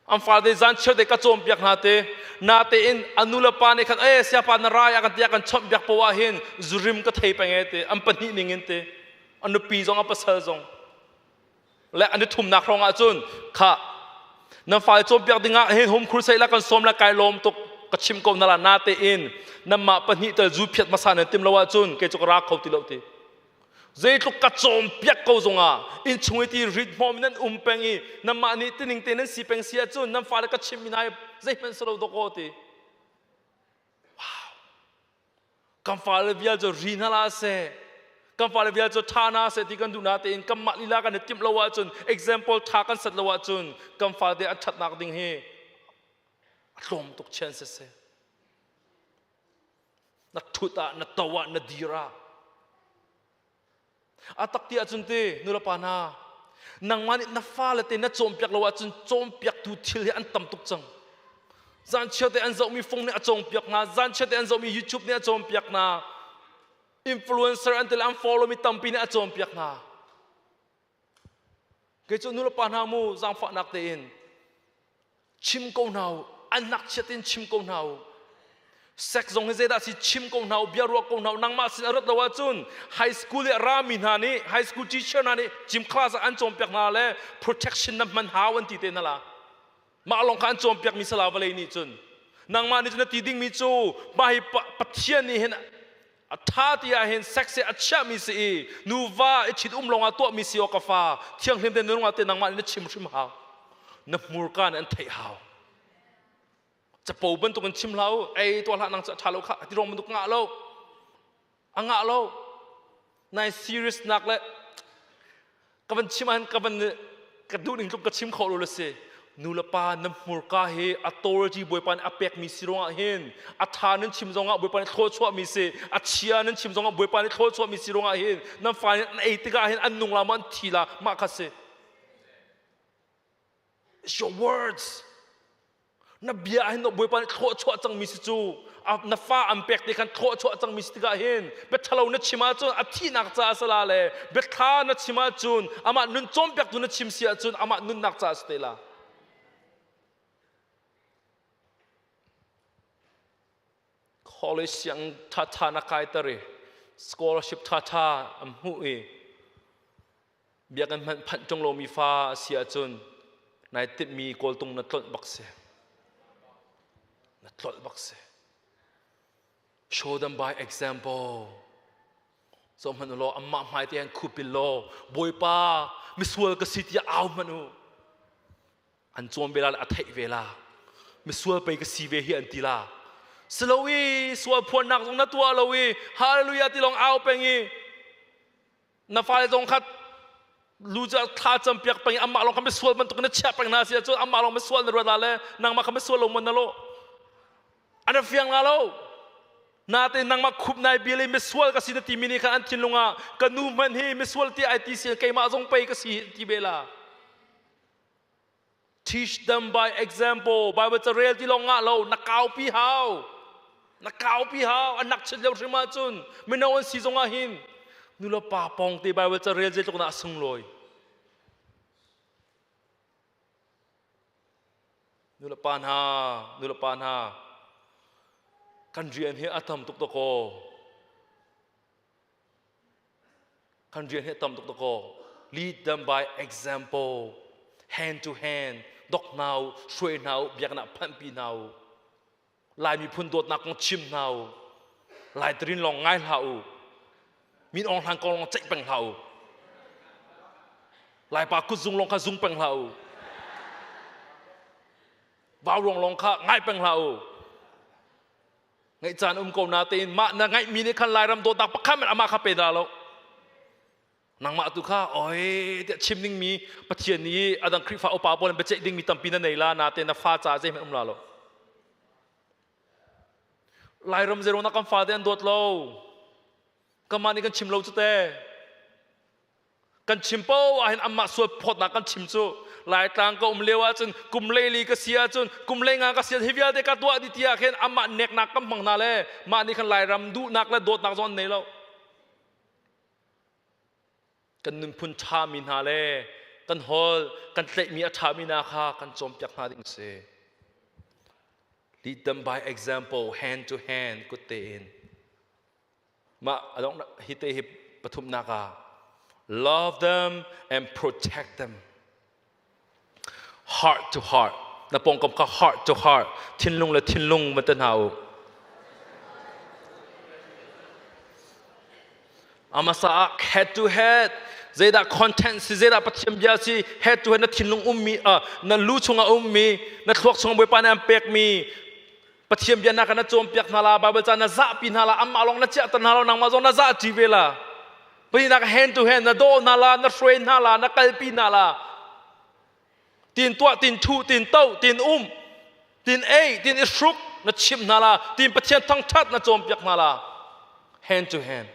an fale zan chiar te ka cawnpiak hna te natein a nu le pa nih khan e siapa na rai a kan tiah kan chawnhpiak poah ah hin zurim ka thei peng e te an pahnih ning in te a nupi zong a pasal zong le an i thumnak hrawng ah cun kha nan fale cawnpiak dingah hin home crusade la kan sawm la kai lawm tuk ka chim ko na la natein nanmah pahnih tal zu phiat hmasa nan tim lo ahcun kei cu ka ra kho ti lo ti Zeitluk ka cawnpiak ko zongah innchung i ti rit hmawm nan um peng i nanmah nih tining te nan si peng si ahcun nan fale ka chimmi hna hi zeihmanh si lo dawkaw ti. Wow. Kan fale vial cu ri hna la seh. Kan fale vial cu ṭha hna seh ti kan duh na tein kanmah lila kan i timh lo ahcun example ṭha kan set lo ahcun kan fale an ṭhatnak ding hi a tlawm tuk chian siseh. Na ṭhut ah, na to ah, na dir ah. A tak ti ahcun ti nulepa hna, nangmah nih na fale te na cawnpiak lo ahcun cawnpiaktu thil hi an tam tuk cang. Zanchiar te an zohmi phone nih a cawnpiak hna, zanchiar te an zohmi YouTube nih a cawnpiak hna, influencer an til an follow mi tampi nih a cawnpiak hna. Kei cu nulepa hna mu zaangfahnak tein chim ko hna u, an ngakchiat in chim ko hna u. Sex zong hi zeidah si chim ko hna u, bia ruah ko hna u. Nangmah sin a rat lo ahcun high school i a rami hna nih, high school teacher hna nih gym class ah an cawnpiak hna le protection na hman hau an ti te hna la. Mah lawng kha an cawnpiakmi sala vawlei nih cun nangmah nih cun na ti dingmi cu mah hi Pathian nih hin a ṭha ti ah hin sex hi a chiahmi si i nuva i ṭhit um lawngah tuahmi si awk ka fa thianghlim te nunung ah te nangmah nih na chim hrim hau, na hmurka nih an theih hau. Capo bantuk in chim hlah u, ei tuah hlah, nang cu a ṭha lo kha ti ruang bantuk ngah lo, a ngah lo. Nai serious nak le ka van chim ahhin ka van ka duh ning tluk ka chim kho lo le si. Nu le pa na hmurka hi authority Bawipa nih a pekmi si ruangah hin a ṭha nan chim zongah Bawipa nih thluachuahmi si, a chia nan chim zongah Bawipa nih thluachuahmi si ruangah hin nan fa nih an ei tikah hin an nung la maw an thi la, mah kha si. It's your words. Na bia hin Bawipa nih thluachuah cangmi si cu na fa an pek te khan thluachuah cangmi si tikah hin bia ṭhalo na chim ahcun a thihnak caah sala le bia ṭha na chim ahcun amah nun cawnpiaktu na chim si ahcun amah nunnak caah si te la. College siang ṭhaṭha na kaiter i scholarship ṭhaṭha an hmuh i biakinn hmanh phanh ṭung lomi fa a si ahcun nai timhmi kawltung na tlolh bak si, na tlolh bak si. Show them by example. So hmanh law amah hmai te han khupil law Bawipa, misual ka si tiah au hmanh u. An cawn ve la le a theih ve la, misual pei ka si ve hi an ti la. Silo i sual phuannak zong na tuah lo i hallelujah ti lawng au peng i na fale zong kha lu cu thla cam piak peng i amah lawng kha misual bantuk na chiah peng hna si ahcun amah lawng misual na ruat la le nangmah kha misual lo mon na lo an fiang la lo. Natein nangmah khup nai bil i misual ka si na timi nih khan an thinlung ah ka nu hmanh hi misual ti ai ti si, keimah zong pei ka si ti ve la. Teach them by example. Bible ca rel ti lawng ngah lo, na kaupi hau. Na kaupi hau. An nak chit lio hrim ahcun mino an si zong ah hin nu le pa pawng te Bible ca rel zeitluk dah a sunglawi. Nu le pa hna, nu le pa hna, kan rian hi a tam tuk dakaw. Kan rian hi tam tuk dakaw. Lead them by example, hand to hand, dok hna u, hruai hna u, biaknak phanhpi hna u, Lai miphun dawtnak kong chim hna u, Lai tarin lawng ngai hlah u, Min Aung Hlaing kong lawng ceih peng hlah u, Laipa kutzung lawng kha zung peng hlah u, Vauruang lawng kha ngai peng hlah u. Ngaih caan um ko natein mah na ngaihmi nih khan Lairam dawtnak pakhat hmanh amah kha pe dah lo. Nangmah tu kha oi tiah chim dingmi Pathian nih adang Khrihfa upa pawl in biaceih dingmi tampi na nei la, natein na fa caah zeihmanh um la lo. Lairam zeiro na kan fa te an dawt lo. Kanmah nih kan chim lo cu te. Kan chim paoh ahhin anmah sual phawtnak kan chim cu. Laitlang ka um lio ahcun kum leili ka si ahcun kum leinga ka si hi vialte ka tuah dih ti ah khin amah neknak kan hmang hna le mah nih khan Lairam duhnak le dawtnak zong an nei lo. Kan nunphun ṭhami hna le kan holh kan tlaihmi a ṭhami hna kha kan cawnpiak hna ding si. Lead them by example, hand to hand, kut tein. Mah adong hi te hi pathumnak ah love them and protect them. Heart to heart. Na pawngkam kha heart to heart. Thinlung le thinlung van te hna u. Amasa ah head to head. Zeidah content si, zeidah Pathian bia si, head to head na thinlung ummi, na lu chungah ummi, na thluak chungah Bawipa nih an pekmi Pathian bia na kan na cawnpiak hna la, Bible ca na zahpi hna la, amah lawng na chiahter hna lo, nangmah zong na zahṭi ve la. Pahnihnak hand to hand na dawh hna la, na hruai hna la, na kalpi hna la. Tin tuah, tin thuh, tin to, tin um, tin ei, tin i hruk. na chimh hna la tin Pathian thangṭhat na cawnpiak hna la. Hand to hand,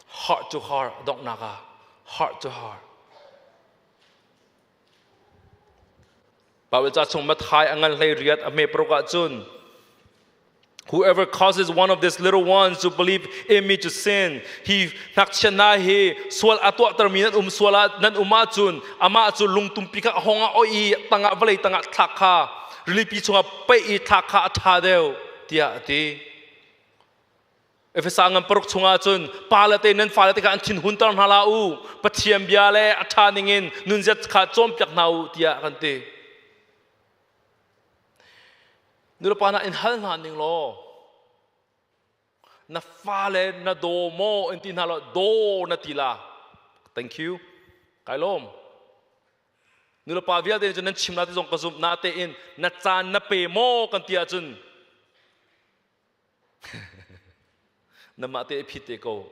heart to heart donghnak ah heart to heart. Bible ca chung Matthai a ngan hlei riat a hme paruk ahcun Whoever causes one of these little ones to believe in me to sin, hi ngakchia hna hi sual a tuahtermi nan um sual ah nan um ahcun amah cu lungtumpi kha a hong ah oih i tangah vawlei tangah thlak kha rilipi chungah paih i thlak kha a ṭha deuh tiah a ti. Efesa ngan paruk chungah cun pa le te nan fale te kha an thin hunter hna la u Pathian bia le a ṭha ningin nunzia kha cawnpiak hna u tiah kan ti. Nulepa hna in hal hna ning law na fale na daw maw in ti hna law daw na ti la. Thank you. Kai lawm. Nulepa vialte cu nan chim la ti zong ka zumh na tein na caan na pe maw kan ti ahcun Namah te phit te ko.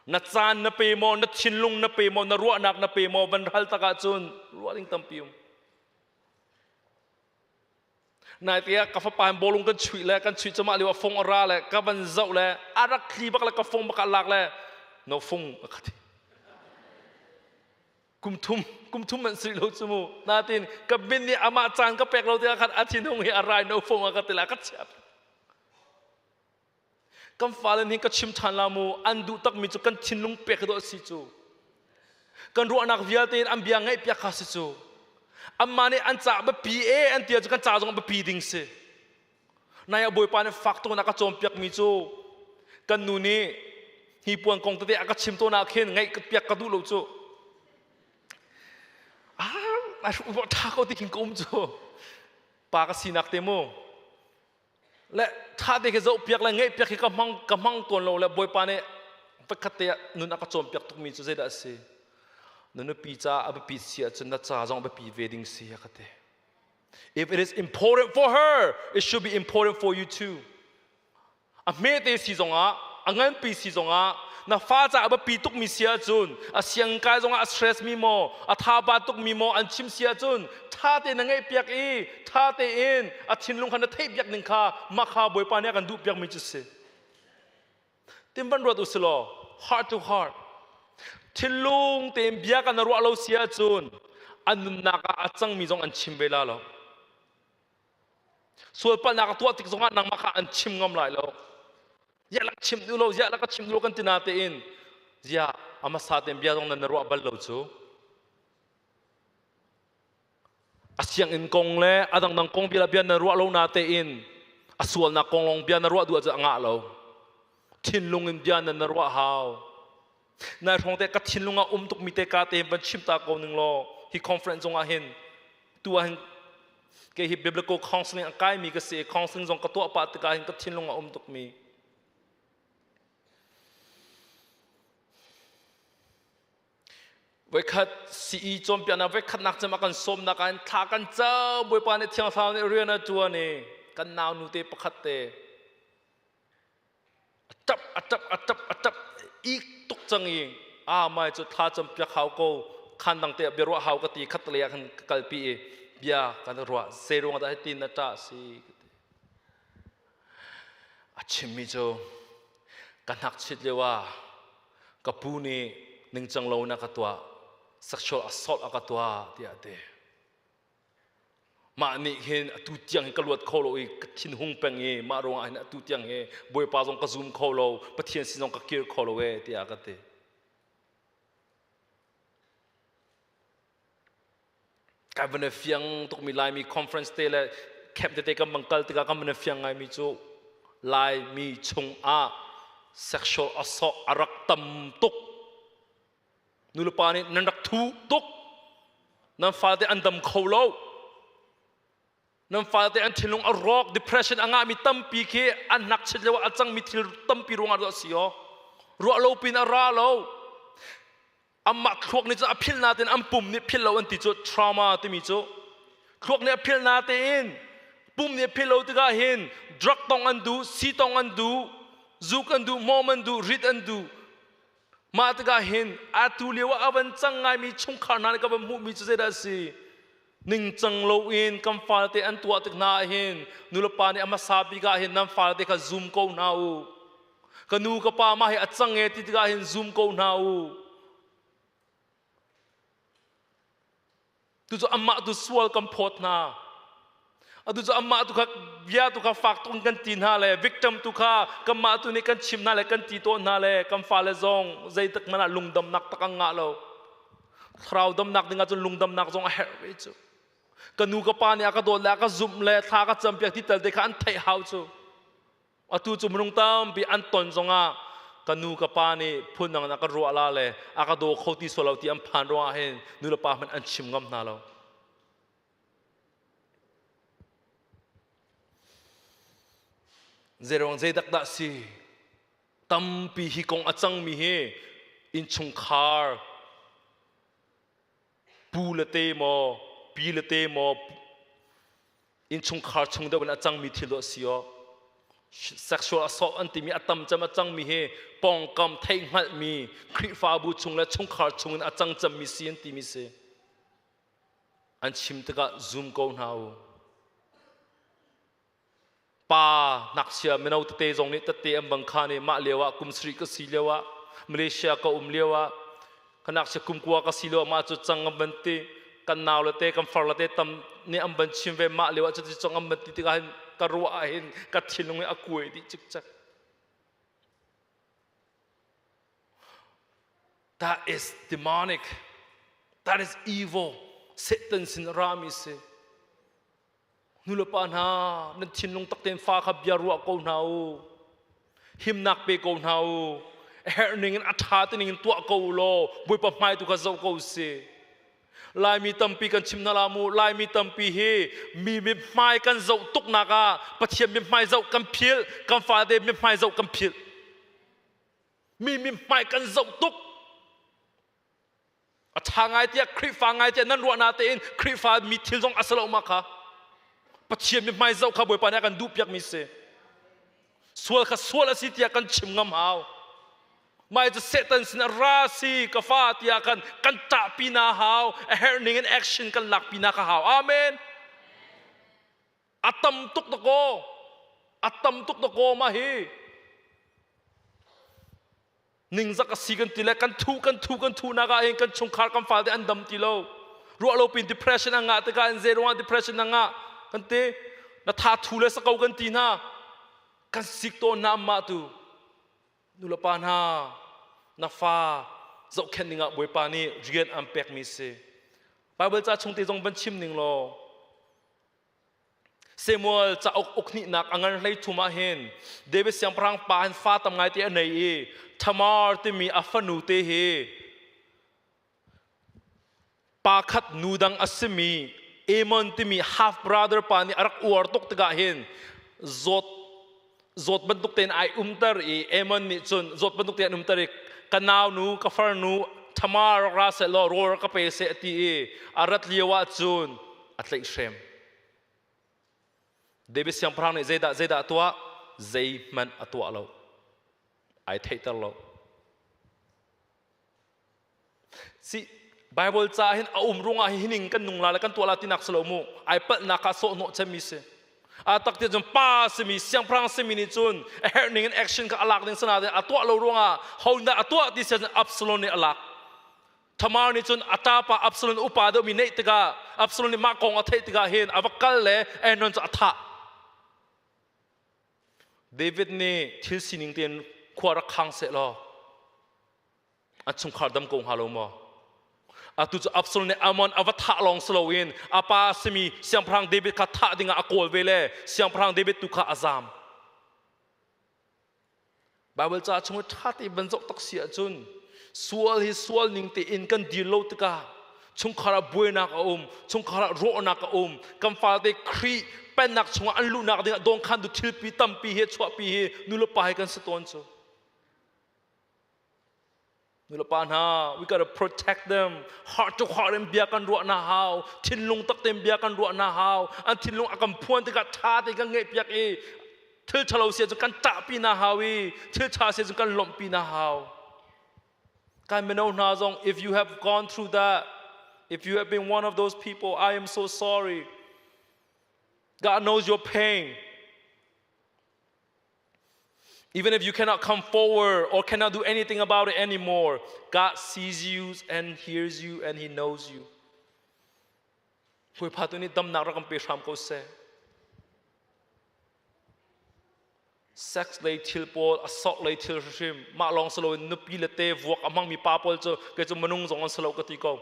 Na caan na pe maw, na thinlung na pe maw, na ruahnak na pe maw, van hal tak ahcun ruah ding tampi um. Nai te ah ka fapa in bawlung kan chuih le kan chuih cama lio ah fung a ra le ka van zoh le a rak thli bak le ka fung bak a lak le no fung a khat. Kum thum kum thum an si lo cu mu. Natin ka min nih amah caan ka pek lo tikah khan a thinhung hi a rai no fung a ka ti la ka chiap. Kan fale nih ka chim ṭhan la mu an duh takmi cu kan thinlung pek dawh si cu. Kan ruahnak vialte in an bia ngaih piak kha si cu. Anmah nih an ca biapi e an ti ahcun kan ca zong biapi ding si. Nai ah Bawipa nih fak tuk in a ka cawnpiakmi cu kan nu nih hnipuan kong tete a ka chim tawn ah khin ngaih piak ka duh lo cu. Ah, ṭha ko ti khin ka um cu. Pa ka sinak te mu. Le ṭha te khi zoh piak le ngaih piak hi ka hmang ka hmang tawn lo le Bawipa nih pakhat te ah nun a ka cawnpiak tukmi cu zeidah a si? Na nupi ca a biapit si ahcun na ca zong a biapi ve ding si a ka ti. If it is important for her, it should be important for you too. A hmete si zongah, a nganpi si zongah, na fa ca a biapi tukmi si ahcun, a siangkai zongah a stress mi maw, a thaba tukmi maw an chim si ahcun, ṭha tein na ngaihpiak i ṭha tein a thinlung kha na theihpiak ning kha mah kha Bawipa nih a kan duhpiakmi cu si. Tin van ruat u si law, heart to heart, thinlung tein bia kan ruah lo si ahcun an nunnak ah a cangmi zong an chim ve la lo. Sualpalhnak a tuah tik zongah nangmah kha an chim ngam lai lo. Ziah lak chim duh lo, ziah lak ka chim duh lo kan ti na tein ziah a hmasa tein bia zong nan na ruah bal lo cu. A sianginn kong le a dangdang kong bia bia na ruah lo na tein a sualnak kong lawng bia na ruah duh ahcun a ngah lo. Thinlung in bia nan na ruah hau. Nai hrawng te ka thinlung ah um tukmi te ka te van chim ta ko ning law hi conference zong ah hin tu ah hin kei hi biblical counseling a kaimi ka si counseling zong ka tuah pah tikah hin ka thinlung ah um tukmi Voikhat CE cawnpiaknak voikhatnak cem a kan sawmnak ah thla kan cam Bawipa nih Thiang Thlarau nih rian a ṭuan i kan nau nu te pakhat te a ṭap a ṭap a ṭap a ṭap ik tuk cang i a mai cu thla cam piak hau ko khan dang te ah bia ruah hau ka ti khat lei ah khan ka kalpi i bia kan ruah zei ruang dah hitin na ṭah si a chimmi cu ka hnakchit lio ah ka pu nih ningcang lo in a ka tuah sexual assault a ka tuah tiah a ti mah nih hin atu tiang hi ka luat kho lo i ka thinhung peng i mah ruangah hin atu tiang hi Bawipa zong ka zum kho lo Pathian sin zong ka kir kho lo e tiah ka ti Kai van i fiang tukmi Laimi conference te le camp tete kan bang kal tikah kan van i fiang ngaimi cu Laimi chungah sexual assault a rak tam tuk. Nulepa nih nan rak thu tuk. Nan fate an dam kho lo. Nan fate an thinlung a rawk, depression a ngahmi tampi khi an hnakchit lio ah a cangmi thil tampi ruangah a si aw. Ruah lo pin a ra lo. Amah thluak nih cun a philh natein an pum nih philh lo an ti cu trauma timi cu thluak nih a philh natein pum nih a philh lo tikah hin drug tong an duh si tong an duh zuk an duh hmawm an duh rit an duh mah tikah hin atu lio ah a van cang ngaimi chungkhar hna nih ka van hmuhmi cu zeidah a si? Ningcang loin kan fale an tuah tik hna ah hin nulepa nih a hmasa bik ah hin nan fale kha zum ko hna u. Ka nu ka pa mah hi a cang e ti tikah hin zum ko hna u. Tu cu amah tu sual kan phawt hna. Atu cu amah tu kha bia tu kha fak tuk in kan ti hna le victim tu kha kanmah tu nih kan chim hna le kan ti tawn hna le kan fale zong zeitik hmanh ah lungdamnak tak an ngah lo. Thlarau damnak ding ahcun lungdamnak zong a herh ve cu. Ka nu ka pa nih a ka dawt le a ka zumh le thla ka campiak ti tal te kha an theih hau cu. Atu cu minung tampi an ton zongah ka nu ka pa nih phundang in a ka ruah la le a ka daw kho ti sual lo ti an phan ruangah hin nu le pa hmanh an chim ngam hna lo. Zeiruang zeidak dah si tampi hi kong a cangmi hi innchungkhar pu le te maw pi le te maw innchungkhar chung deuh in a cangmi thil dawh si aw sexual assault an timi a tam cem a cangmi hi pawngkam theihhngalhmi Khrihfabu chung le chungkhar chung in a cang cemmi si an timi si an chim tikah zum ko hna u pa ngakchia mino tete zong nih tette an bang kha nih mah lio ah kum sarih ka si lio ah Malaysia ka um lio ah ka ngakchia kum kua ka si lio ah mah cu cang an van ti kan nau le te kan far le te tam nih an van chim ve mah lio ah cuti cang an van ti tikah hin ka ruah ah hin ka thinlung hi a kuai dih cikcek. That is demonic. That is evil. Satan sin rami si. Nulepa hna, nan thinlung tak tein fa kha bia ruah ko hna u. Himnak pe ko hna u. A herh ning in a ṭha te ning in tuah ko u law Bawipa hmai tu kha zoh ko si. Laimi tampi kan chim hna la mu. Laimi tampi hi mi mithmai kan zoh tuknak ah Pathian mithmai zoh kan philh, kan fate mithmai zoh kan philh. Mi mithmai kan zoh tuk. A ṭha ngai tiah Khrihfa ngai tiah nan ruah na tein Khrihfa mi thil zong a si lo ma kha. Pathian mithmai zoh kha Bawipa nih a kan duhpiak mi si. Sual kha sual a si tiah kan chim ngam hau. Mah cu Satan sin a ra si ka fa tiah kan kan ṭahpi na hau. A herh ning in action kan lakpi na ka hau. Amen. A tam tuk dakaw. A tam tuk dakaw mah hi. Ningzak a si kan ti le kan thu kan thu kan thu nak ah hin kan chungkhar kan fale an dam ti lo. Ruah lo pin depression a ngah tikah in zei ruangah depression a ngah kan ti. Na tha thu le sako kan ti hna. Kan sik tawn hna mah tu. Nulepa hna na fa zohkhenh dingah Bawipa nih rian an pekmi si. Bible ca chung te zong van chim ning law Samuel cauk uk hnihnak a ngan hlei thum ah hin David siangpahrang pa hin fa tam ngai te a nei i Tamar timi a fanu te hi pa khat nu dang a simi Amon timi half brother pa nih a rak uar tuk tikah hin zawt zawt bantuk tein ai umter i Amon nih cun zawt bantuk tein an umter i ka nau nu ka farnu Tamar rak ra seh law rawl rak ka pe seh a ti i a rat lio ah cun a tlaihhrem. David siangpahrang nih zeidah zeidah a tuah? Zeihmanh a tuah lo. Ai theihter lo. Si Bible ca hin a um ruangah hi hining kan nung la le kan tuah la tinak si lo mu. Ai palhnak kha sawhhnawh cemmi si. A tak ti cun pa simi siangpahrang simi nih cun a herh ning in action kha a lak ding sana a tuah lo ruangah ho dah a tuah ti sian Absalom nih a lak. Tamar nih cun a ṭapa Absalom upa deuhmi neih tikah Absalom nih mah kong a theih tikah hin a va kal le Amnon cu a thah. David nih thil sining tein khua rak khang seh law a chungkhar dam ko hnga lo maw? Atu cu Absalom nih Amnon a va thah lawng si loin a pa a simi siangpahrang David kha thah dingah a kawl ve le siangpahrang David tu kha a zaam. Baibal ca chung i ṭha tein van zoh tak si ahcun sual hi sual ning tein kan dir lo tikah chungkhar ah buainak a um, chungkhar ah rawhnak a um, kan fate Khrih pennak chungah an luhnak dingah dawnkhantu thilpi tampi hi chuahpi hi nulepa hi kan si tawn cu. Nulepa hna, we gotta protect them. Heart to heart in bia kan ruah na hau. Thinlung tak tein bia kan ruah na hau. An thinlung a kan phuan tikah ṭha tein kan ngaihpiak i thil ṭhalo si ahcun kan ṭahpi na hau i thil ṭha si ahcun kan lawmhpi na hau. Kan mino hna zong, if you have gone through that, If you have been one of those people, I am so sorry. God knows your pain. Even if you cannot come forward or cannot do anything about it anymore, God sees you and hears you and He knows you. Bawipa tu nih damnak rak kan pe hram ko seh. Sex lei thil pawl, a sok lei thil hrim, mah lawng si loin nupi le te vuak a hmangmi pa pawl cu kei cu minung zong an si lo ka ti ko.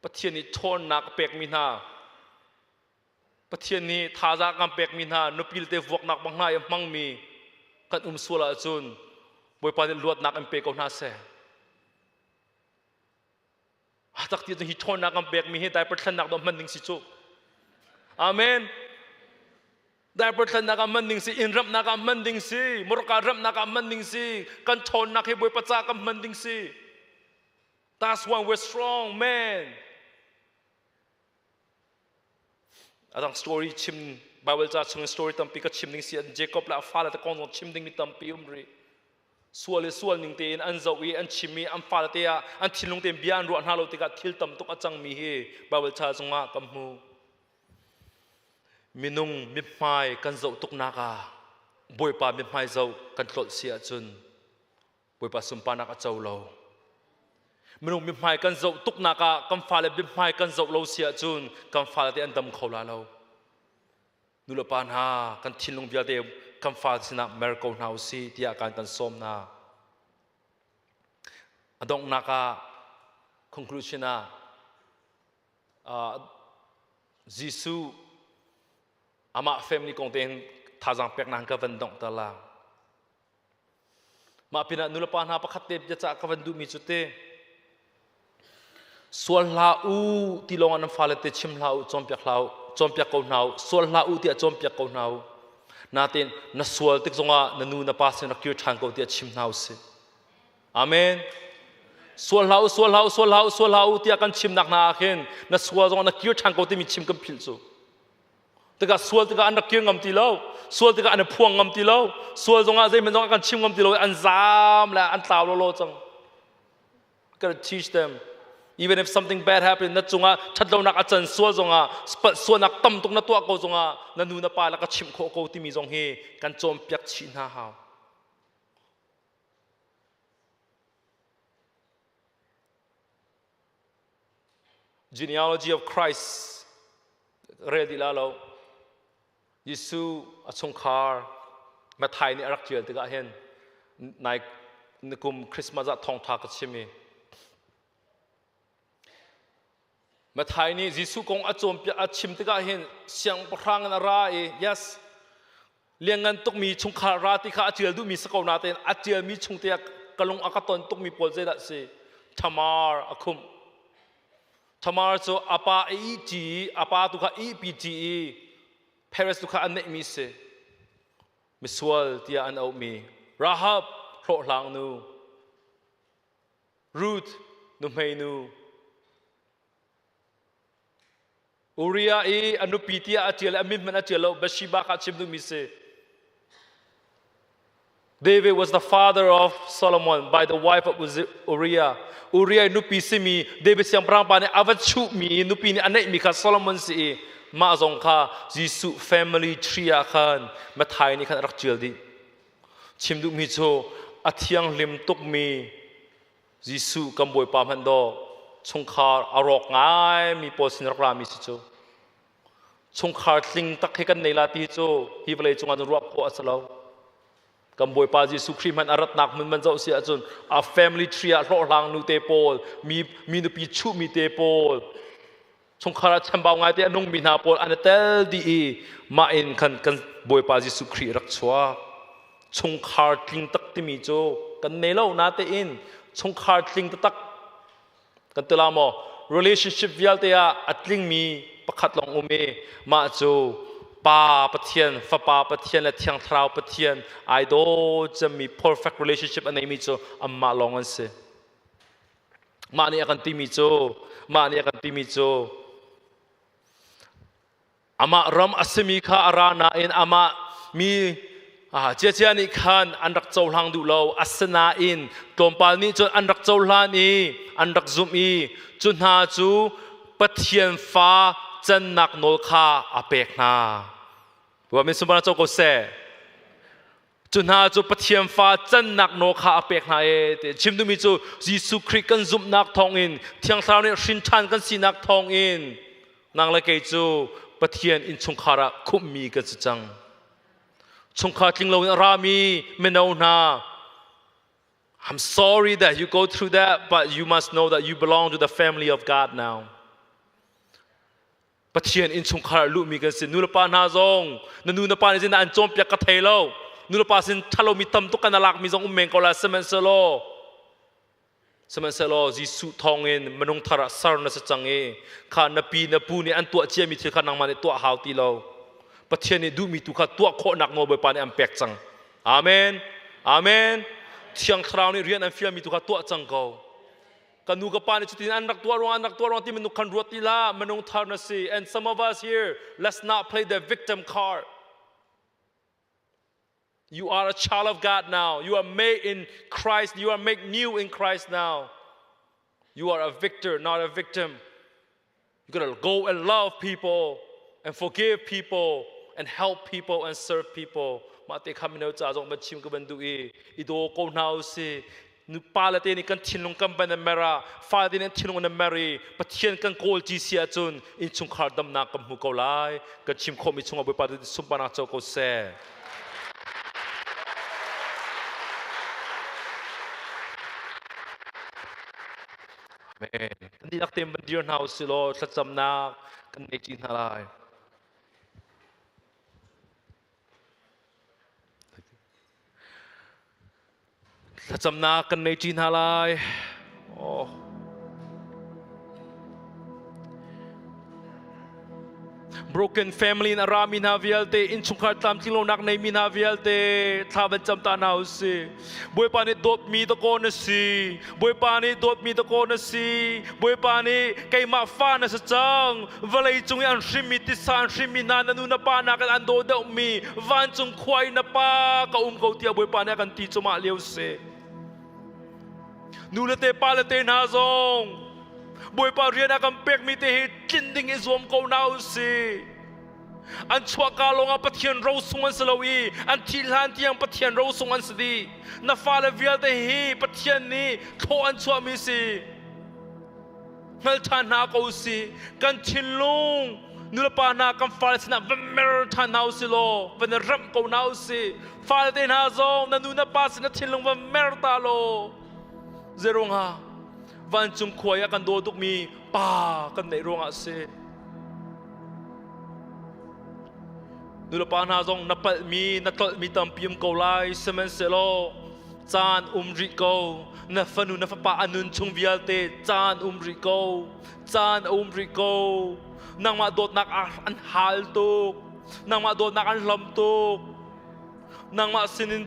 Pathian nih ṭhawnnak a pekmi hna Pathian nih thazaang kan pekmi hna nupi le te vuaknak bang hna i a hmangmi kan um sual ahcun Bawipa nih luatnak in pe ko hna seh. A tak ti hi ṭhawnnak kan pekmi hi diaper thlennak dawh hman ding si cu. Amen. Diaper thlennak ah hman ding si, inn ramhnak ah hman ding si, morka ramhnak ah hman ding si, kan ṭhawnnak hi Bawipa ca kan hman ding si. That's why we're strong man. Adang story chim Bible ca chung story tampi ka chim ding si Jacob le a fale te kong zong chim ding mi tampi um rih. Sual le sual ning tein an zoh i an chim i an fale te ah an thinlung tein bia an ruah hna lo tikah thil tam tuk a cangmi hi Bible ca zongah kan hmu. Minung mithmai kan zoh tuknak ah Bawipa mithmai zoh kan tlolh si ahcun Bawipa sunparnak a co lo. Minung mithmai kan zoh tuknak ah kan fale mithmai kan zoh lo si ahcun kan fale te an dam kho la lo. Nulepa hna kan thinlung vialte kan fa sinah mer ko hna usih tiah kan kan sawm hna. A donghnak ah conclusion ah Jesuh amah family kong tein thazaang peknak ka van dongh ta la. Mah pinah nulepa hna pakhat te biacah ka van duhmi cu te sual hlah u ti lawng ah nan fale te chim hlah u cawnpiak hlah u cawnpiak ko hna u sual hlah u tiah cawnpiak ko hna u natin na sual tik zongah na nu na pa sin rak kir ṭhan ko tiah chim hna u sih amen sual hlah u sual hlah u sual hlah u sual hlah u tiah kan chimnak hna ah khin na sual zongah na kir ṭhan ko timi chim kan philh cu Tikah sual tikah an rak kir ngam ti lo. Sual tikah an i phuang ngam ti lo. Sual zongah zeihmanh zongah kan chim ngam ti lo. An zaam le an tlau lawlaw cang. Gotta teach them. Even if something bad happen, na cungah ṭhatlonak a can sual zongah, sualnak tam tuk na tuah ko zongah, na nu na pa le ka chimh khawh ko timi zong hi kan cawnpiak chih hna hau. Genealogy of Christ rel dih la lo. Jesuh a chungkhar Matthai nih a rak ṭial tikah hin nai kum Christmas ah thawngṭha ka chim i Matthai nih Jesuh kong a cawnpiak a chim tikah hin siangpahrang in a ra i yes lianngan tukmi chungkhar ra ti kha a ṭial duhmi si ko nain a ṭialmi chung te ah ka lung a ka ton tukmi pawl zeidah si Tamar a khumh Tamar cu a pa a ih i a pa tu kha ihpi ṭi i Paris tu kha an neihmi si misual tiah an auhmi Rahab hlawhhlang nu Ruth nuhmei nu Uriah i a nupi tiah a ṭial i a min hmanh a ṭial lo Bathsheba kha a chim duhmi si. David was the father of Solomon by the wife of Uriah. Uriah nupi simi David siangpahrang pa nih a va chuhmi nupi nih a neihmi kha Solomon si i mah zong kha Jesuh family tree ah khan Matthai nih khan a rak ṭial dih. Chim duhmi cu a thianghlim tukmi Jesuh kan Bawipa hmanh daw chungkhar a rawk ngaimi pawl sin rak rami si cu chungkhar tling tak hi kan nei la ti cu hi vawlei cungah cun ruah khawh a si lo kan Bawipa Jesuh Khrih hmanh a ratnak hmun man zoh si ahcun a family tree ah hlawhhlang nu te pawl mi mi nupi chuhmi te pawl chungkhar ah chambau ngai te a nungmi hna pawl an i tel dih i mah in khan kan Bawipa Jesuh Khrih rak chuak chungkhar tling tak timi cu kan nei lo natein chungkhar tling taktak kan ti la maw relationship vialte ah a tlingmi pakhat lawng um i mah cu Pa Pathian, Fapa Pathian le Thiang Thlarau Pathian ai daw cemmi perfect relationship a neimi cu anmah lawng an si. Mah nih a kan timi cu mah nih a kan timi cu amah ram a simi kha a ra nain amah mi Ah, ciacia nih khan an rak cohlang duh lo. Asinain tlawmpal nih cun an rak cohlan i an rak zumh i cu hna cu Pathian fa cannak nawl kha a pek hna. Wa min sunparnak co ko seh. Cu hna cu Pathian fa cannak nawl kha a pek hna e. Ti chim duhmi cu Jesuh Khrih kan zumhnak thawngin Thiang Thlarau nih hrin ṭhan kan sinak thawngin nang le kei cu Pathian innchungkhar ah khumhmi kan si cang. Chungkhar tling loin a rami mino hna, I'm sorry that you go through that, but you must know that you belong to the family of God now. Pathian innchungkhar ah luhmi kan si. Nulepa hna zong, na nu na pa nih zin an cawnpiak ka thei lo. Nulepa sin ṭhalomi tam tuk kan alakmi zong um men ko la sihmanhsehlaw Sihmanhsehlaw Jesuh thawngin minung thar ah ser na si cang i kha na pi na pu nih an tuah ciami thil kha nangmah nih tuah hau ti lo. Pathian nih duhmi tu kha tuah khawhnak nawl Bawipa nih an pek cang. Amen. Amen. Thiang Thlarau nih rian an fialmi tu kha tuah cang ko. Ka nu ka pa nih cutin an rak tuah ruang an rak tuah ruang ti minung khan ruat ti hlah. Minung thar na si. And some of us here, let's not play the victim card. You are a child of God now. You are made in Christ. You are made new in Christ now. You are a victor, not a victim. You gotta go and love people and forgive people and help people and serve people. Mah te kha mino ca zong ban chim ka ban duh i i daw ko hna u si. Pa le te nih kan thinlung kan ban in mer ah fa te nih an thinlung an mer i Pathian kan kawl ci si ahcun innchungkhar damnak kan hmu ko lai. Kan chim khawhmi chungah Bawipa sunparnak co ko seh. Amen. Kan dihlak tein van dir hna usih law thlacamnak kan ngei ṭi hna lai. Thlacamnak kan nei ṭi hna lai. Oh. Broken family in a rami hna vialte, innchungkhar tlamtling lonak neimi hna vialte, thla van cam ta hna usih. Bawipa nih dawtmi dakaw na si. Bawipa nih dawtmi dakaw na si. Bawipa nih keimah fa na si cang. Vawlei cung i an hrimmi tisa an hrimmi hna na nu na pa nakin an daw deuhmi vancung khua i na pa ka um ko tiah Bawipa nih a kan ti cu mah lio si. Nu le te pa le te hna zong Bawipa rian a kan pekmi te hi tlin ding i zuam ko hna usih. An chuahka lawngah Pathian rosung an si lo i an thih hlan tiang Pathian rosung an si dih. Na fale vialte hi Pathian nih thlawh an chuahmi si. Hngal ṭhan hna ko usih. Kan thinlung nulepa hna kan fale sinah va mer ṭhan hna usih law van i ramh ko hna usih. Fale te hna zong na nu na pa sinah thinlung va mer ta law zeiruangah vancung khua i a kan daw tukmi pa kan neih ruangah a si. Nulepa hna zong na palhmi, na tlolhmi tampi um ko lai, sihmanhsehlaw caan um rih ko. Na fanu, na fapa a nun chung vialte caan um rih ko. Caan a um rih ko. Nangmah dawtnak an hal tuk. Nangmah dawtnak an hlam tuk. Nangmah sinin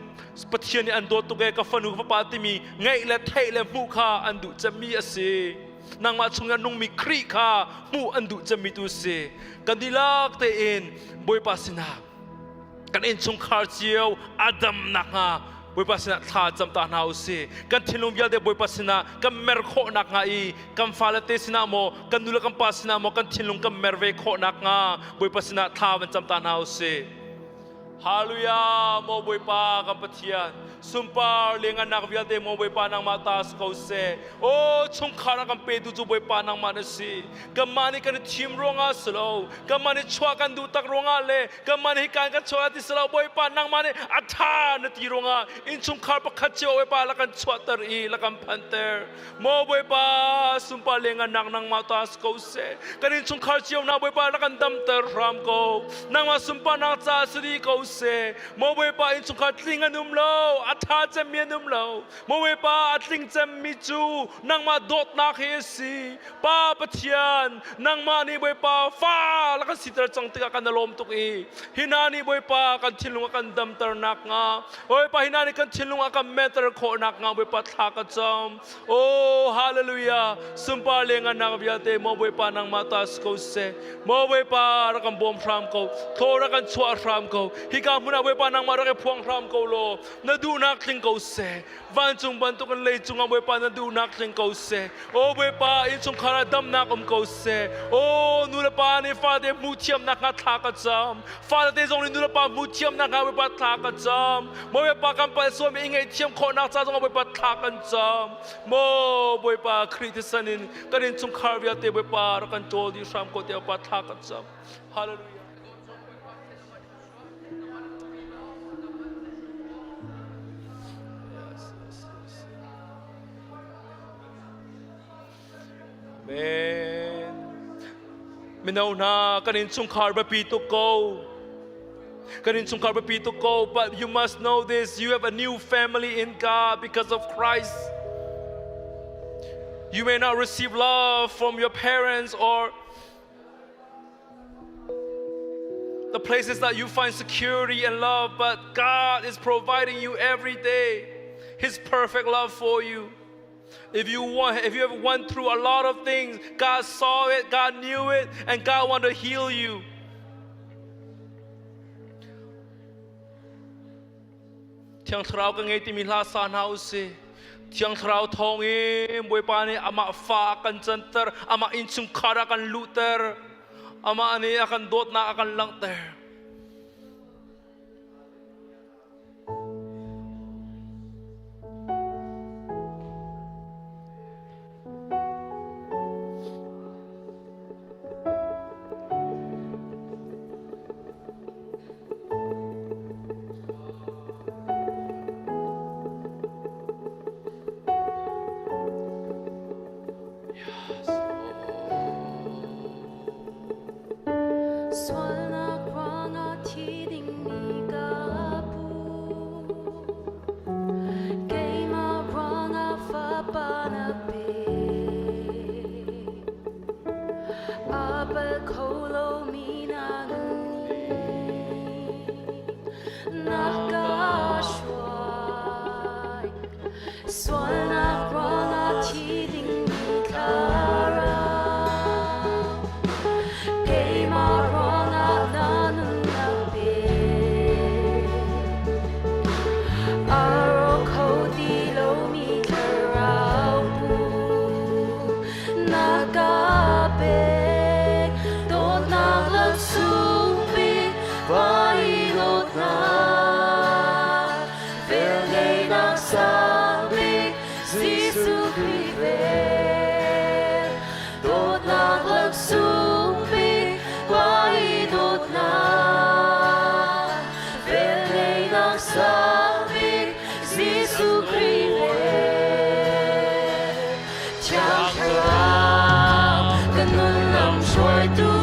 Pathian nih an dawt tuk ee ka fanu ka fapa timi ngeih le theih le hmuh kha an duh cemmi a si. Nangmah chung a nungmi Khrih kha hmuh an duh cemmi tu si. Kan dihlak tein Bawipa sinah kan innchungkhar cio a dam nakhnga Bawipa sinah thla cam ta hna u sih. Kan thinlung vialte Bawipa sinah kan mer khawh nakhnga i kan fale te sinah maw kan nu le kan pa sinah maw kan thinlung kan mer ve khawh nakhnga Bawipa sinah thla van cam ta hna u sih. Hallelujah maw Bawipa kan Pathian sunpar lengannak vialte maw Bawipa nangmah ta si ko seh o chungkhar a kan petu cu Bawipa nangmah na si kanmah nih kan i thim ruangah si lo kanmah nih chuah kan duh tak ruangah le kanmah nih hikan kan chuah ti si lo Bawipa nangmah nih a ṭha na ti ruangah innchungkhar pakhat cio Bawipa la kan chuahter i la kan phanter Maw Bawipa sunpar lengannak nangmah ta si ko seh. Kan innchungkhar cio hna Bawipa rak kan damter hram ko. Nangmah sunparnak ca si dih ko seh. Maw Bawipa innchungkhar tling an um lo. A ṭha cemmi an um lo. Maw Bawipa a tling cemmi cu nangmah dawtnak hi a si. Pa Pathian, nangmah nih Bawipa fa la kan siter cang tikah kan i lawm tuk i hi hna nih Bawipa kan thinlung a kan damter nakhnga Bawipa hi hna nih kan thinlung a kan metter khawh nakhnga Bawipa thla ka cam. Oh hallelujah sunpar le ngannak vialte maw Bawipa nangmah ta si ko seh. Maw Bawipa rak kan bawm hram ko. Thaw rak kan chuah hram ko. Hika hmun ah Bawipa nangmah rak i phuang hram ko law na duhnak tling ko seh. Vancung bantukin leicung ah Bawipa na duhnak tling ko seh. Aw Bawipa innchungkhar ah damnak um ko seh. Aw nu le pa nih fate hmuh thiamnak hnga thla ka cam. Fale te zong nih nu le pa hmuh thiamnak hnga Bawipa thla ka cam. Maw Bawipa kan palh sualmi i ngaihthiam khawhnak ca zongah Bawipa thla kan cam. Maw Bawipa Khrih thisen in kan innchungkhar vialte Bawipa rak kan ṭawl dih hram ko tiah Bawipa thla kan cam. Hallelujah. Amen. Mino hna kan innchungkhar biapi tuk ko. Kan innchungkhar biapi tuk ko. But you must know this. You have a new family in God because of Christ. You may not receive love from your parents or the places that you find security and love, but God is providing you every day His perfect love for you. If you want, if you have went through a lot of things, God saw it, God knew it, and God want to heal you. Thiang Thlarau ka ngei timi hla sa hna u si. Thiang Thlarau thawng in Bawipa nih amah fa a kan canter, amah innchungkhar a kan luhter, amah nih a kan dawtnak a kan langhter. Sualnak ruangah thi dingmi ka pu. Keimah ruangah fapa na pe. A bal kho lomi na nun nih na ka hruai. Sualnak ruangah thi dingmi thlarau. Keimah ruangah na nunnak pe. A rawk kho ti lomi thlarau pu. Na ka pek dawtnak laksung bik vai dawtnak velngeihnak sang bik Jesuh Khrih vel dawtnak laksung bik vai dawtnak velngeihnak sang bik Jesuh Khrih vel Thiang Thlarau kan nun lam hruaitu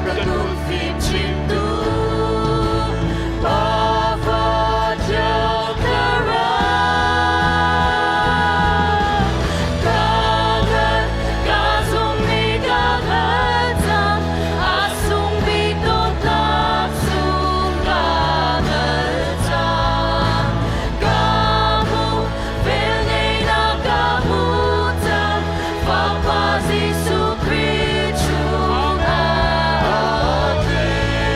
kan nun fim chimtu Pa Fa Thiang Thlarau ka ngan ka zummi ka hngal cang a sung bik dawtnak sung ka hngal cang ka hmuh velngeihnak ka hmuh cang Fapa Jesuh Khrih chungah a tling.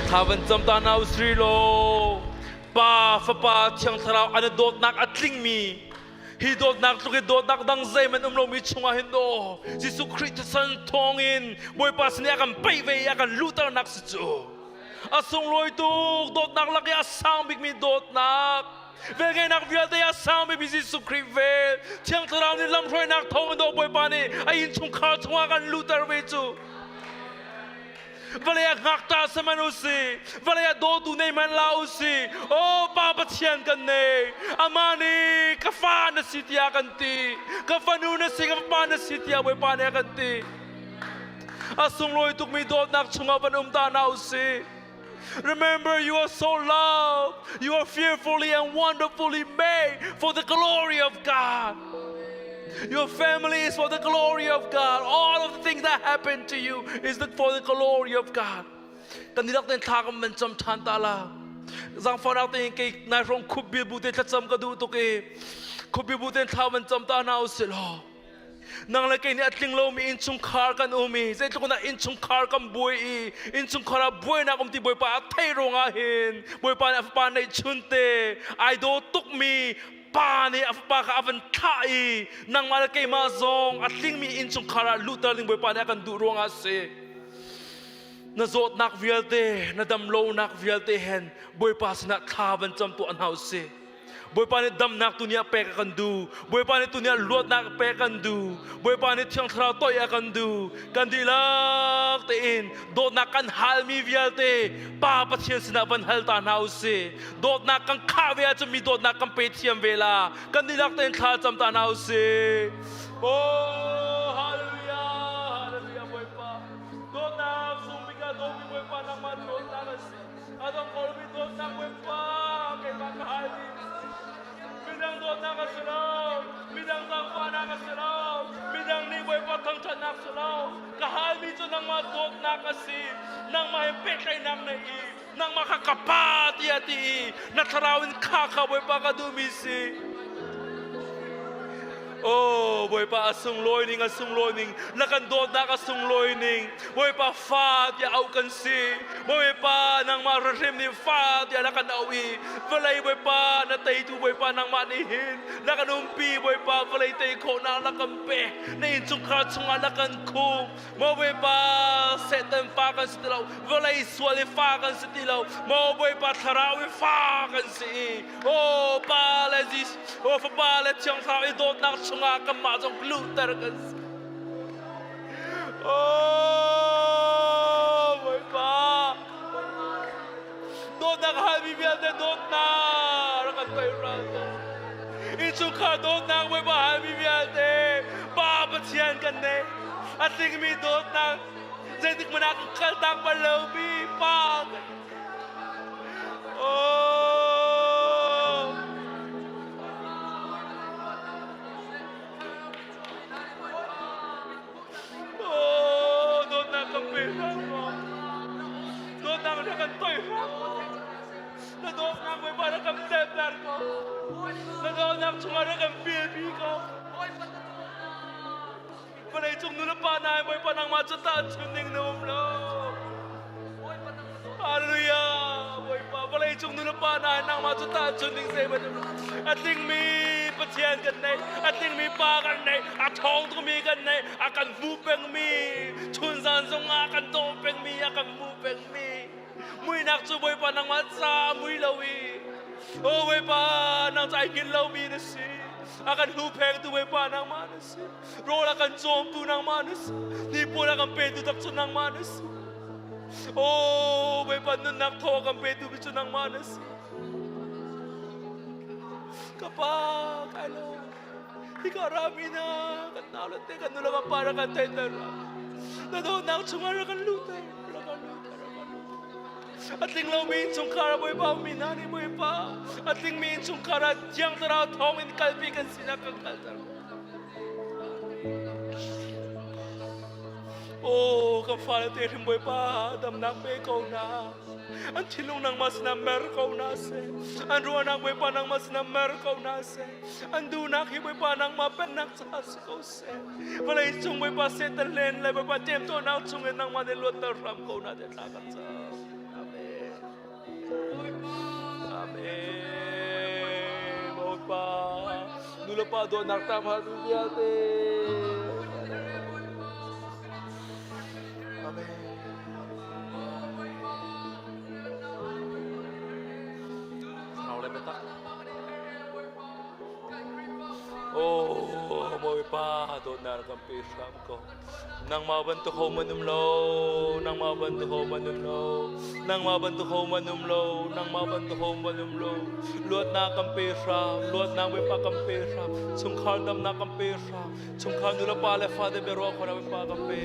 Thla van cam ta na usri law Pa Fapa Thiang Thlarau an i dawtnak a tlingmi hi dawtnak tluk i dawtnak dang zeihmanh um lomi chungah hin daw Jesuh Khrih thisen thawngin Bawipa sin i a kan peih ve i a kan luhternak si cu a sunglawi tuk dawtnak lak i a sang bikmi dawtnak velngeihnak vialte a sang bikmi Jesuh Khrih vel Thiang Thlarau nih lamhruainak thawngin daw Bawipa nih a innchungkhar chungah kan luhter ve cu Vawlei ah ngakṭah si hmanh u si, vawlei ah dawtu nei hmanh la u si, aw Pa Pathian kan nei. Amah nih ka fa na si tiah kan ti, ka fanu na si, ka fapa na si tiah Bawipa nih a kan ti. A sunglawi tukmi dawtnak chungah van um ta hna u si. Remember, you are so loved. You are fearfully and wonderfully made for the glory of God. Your family is for the glory of God. All of the things that happen to you is for the glory of God. Kan dilak ten thla kan van cam than ta la. Zangfahnak tein kei nai hrong khup bil bu te thlacam ka duh tuk i khup bil bu ten thla van cam ta hna usih law. Nang le kei nih a tling lomi innchungkhar kan um i zeitluk in dah innchungkhar kan buai i innchungkhar ah buainak um ti Bawipa a theih ruangah hin Bawipa nih a fapa neihchun te ai daw tukmi pa nih a fapa kha a van thlah i nangmah le keimah zong a tlingmi innchungkhar ah luhter ding Bawipa nih a kan duh ruangah a si. Na zawtnak vialte, na damlonak vialte hen Bawipa sinah thla van cam tuah hna usih. Bawipa nih damnak tu nih a pek a kan duh. Bawipa nih tu nih luatnak pek a kan duh. Bawipa nih Thiang Thlarau toih a kan duh. Kan dihlak tein dawtnak kan halmi vialte Pa Pathian sinah van hal ta hna usih. Dawtnak kan khah ve ahcun mi dawtnak kan pe thiam ve la. Kan dihlak tein thla cam ta hna usih. Oh, hallelujah, hallelujah, Bawipa. Dawtnak sung bik ah dawtmi Bawipa nangmah dawtnak a si. A dong ko mi dawtnak Bawipa keimah ka hal dih. Midang dawtnak a si lo. Midang zaangfahnak a si lo. Midang nih Bawipa thangṭhatnak si lo. Ka halmi cu nangmah dawtnak a si. Nangmah he pehtlaihnak na i nangmah kha ka pa tiah ti i na thlarau in kha kha Bawipa ka duhmi si. Oh Bawipa a sunglawi ning a sunglawi ning na kan dawtnak a sunglawi ning Bawipa fa tiah auh kan si Bawipa nangmah rahrim nih fa tiah na kan auh i vawlei Bawipa na teitu Bawipa nangmah nih hin na kan umpi Bawipa vawlei tei khawhnak na kan pek na innchungkhar chungah na kan khum Maw Bawipa Satan fa kan si ti lo vawlei sual i fa kan si ti lo Maw Bawipa thlarau i fa kan si i Aw Pa le Jesuh Aw Fapa le Thiang Thlarau i dawtnak chungah kanmah zong luhter kan si. Aw Bawipa dawtnak halmi vialte dawtnak rak kan pei ral ko. Innchungkhar dawtnak Bawipa halmi vialte Pa Pathian kan nei. A tlingmi dawtnak zeitik hmanh ah kan kaltak bal lomi Pa kan Oh! Oh, dawtnak kan pe hram ko. Dawtnak na kan toi hram ko. Na dawtnak Bawipa na kan pemter ko. Na dawtnak chungah na kan pilpi ko. Vawleicung nu le pa hna Bawipa nangmah cu tahchun ding na um lo. Hallelujah. Bawipa vawleicung nu le pa hna nangmah cu tahchun ding zei um lo. A tlingmi Pathian kan nei, a tlingmi Pa kan nei, a ṭhawng tukmi kan nei, a kan hmu pengmi, chunzan zong ah a kan daw pengmi, a kan hmu pengmi. Muinak cu Bawipa nangmah ca mui lo i, Oh Bawipa nang ca ai hngilh lomi na si. A kan huhphengtu Bawipa nangmah na si. Rawl a kan cawmtu nangmah na si. Hnipuan a kan petu tak cu nangmah na si. Oh, Bawipa nunnak thaw a kan petu bi cu nangmah na si. Ka pa, kai lo. Hika rami na kan nau le te kan nu le kan pa ra kan theihter. Na dawtnak chungah ra kan luhter. Ra kan luhter. Ra kan luhter. A tling lomi innchungkhar ah Bawipa ummi hna nih Bawipa a tlingmi innchungkhar ah Thiang Thlarau thawngin kalpi kan sinak kan kalter. Oh, kan fale te hrim Bawipa damnak pe ko na. An thinlung nangmah sinah mer ko na seh. An ruahnak Bawipa nangmah sinah mer ko na seh. An duhnak hi Bawipa nangmah pennak caah si ko seh. Vawlei cung Bawipa Satan len le Bawipa temtuarnak chungin nangmah nih luatter hram ko na te thla kan cam. Amen. Amen. Bawipa, nulepa dawtnak tam ha tu vialte. Amen. Thlarau le biatak. Oh, Bawipa, dawtnak kan pe hram ko. Nangmah bantuk ho man um lo, nangmah bantuk ho man um lo, nangmah bantuk ho man um lo, nangmah bantuk ho man um lo. Luatnak kan pe hram, luatnak Bawipa kan pe hram, chungkhar damnak kan pe hram, chungkhar nu le pa le fate biaruah khawhnak Bawipa kan pe.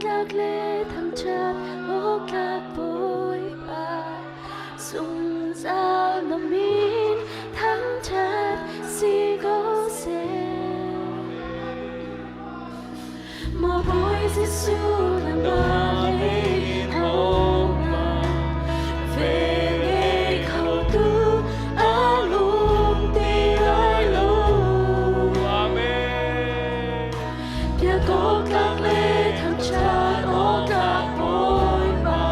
Biak le thangṭhat awk Bawipa zungzal na min thangṭhat si ko seh. Maw Bawi Jesuh nangmah lei in homa vel ngei khotu a lung ti lai lo. Amen. Biak awk le thangṭhat awk Bawipa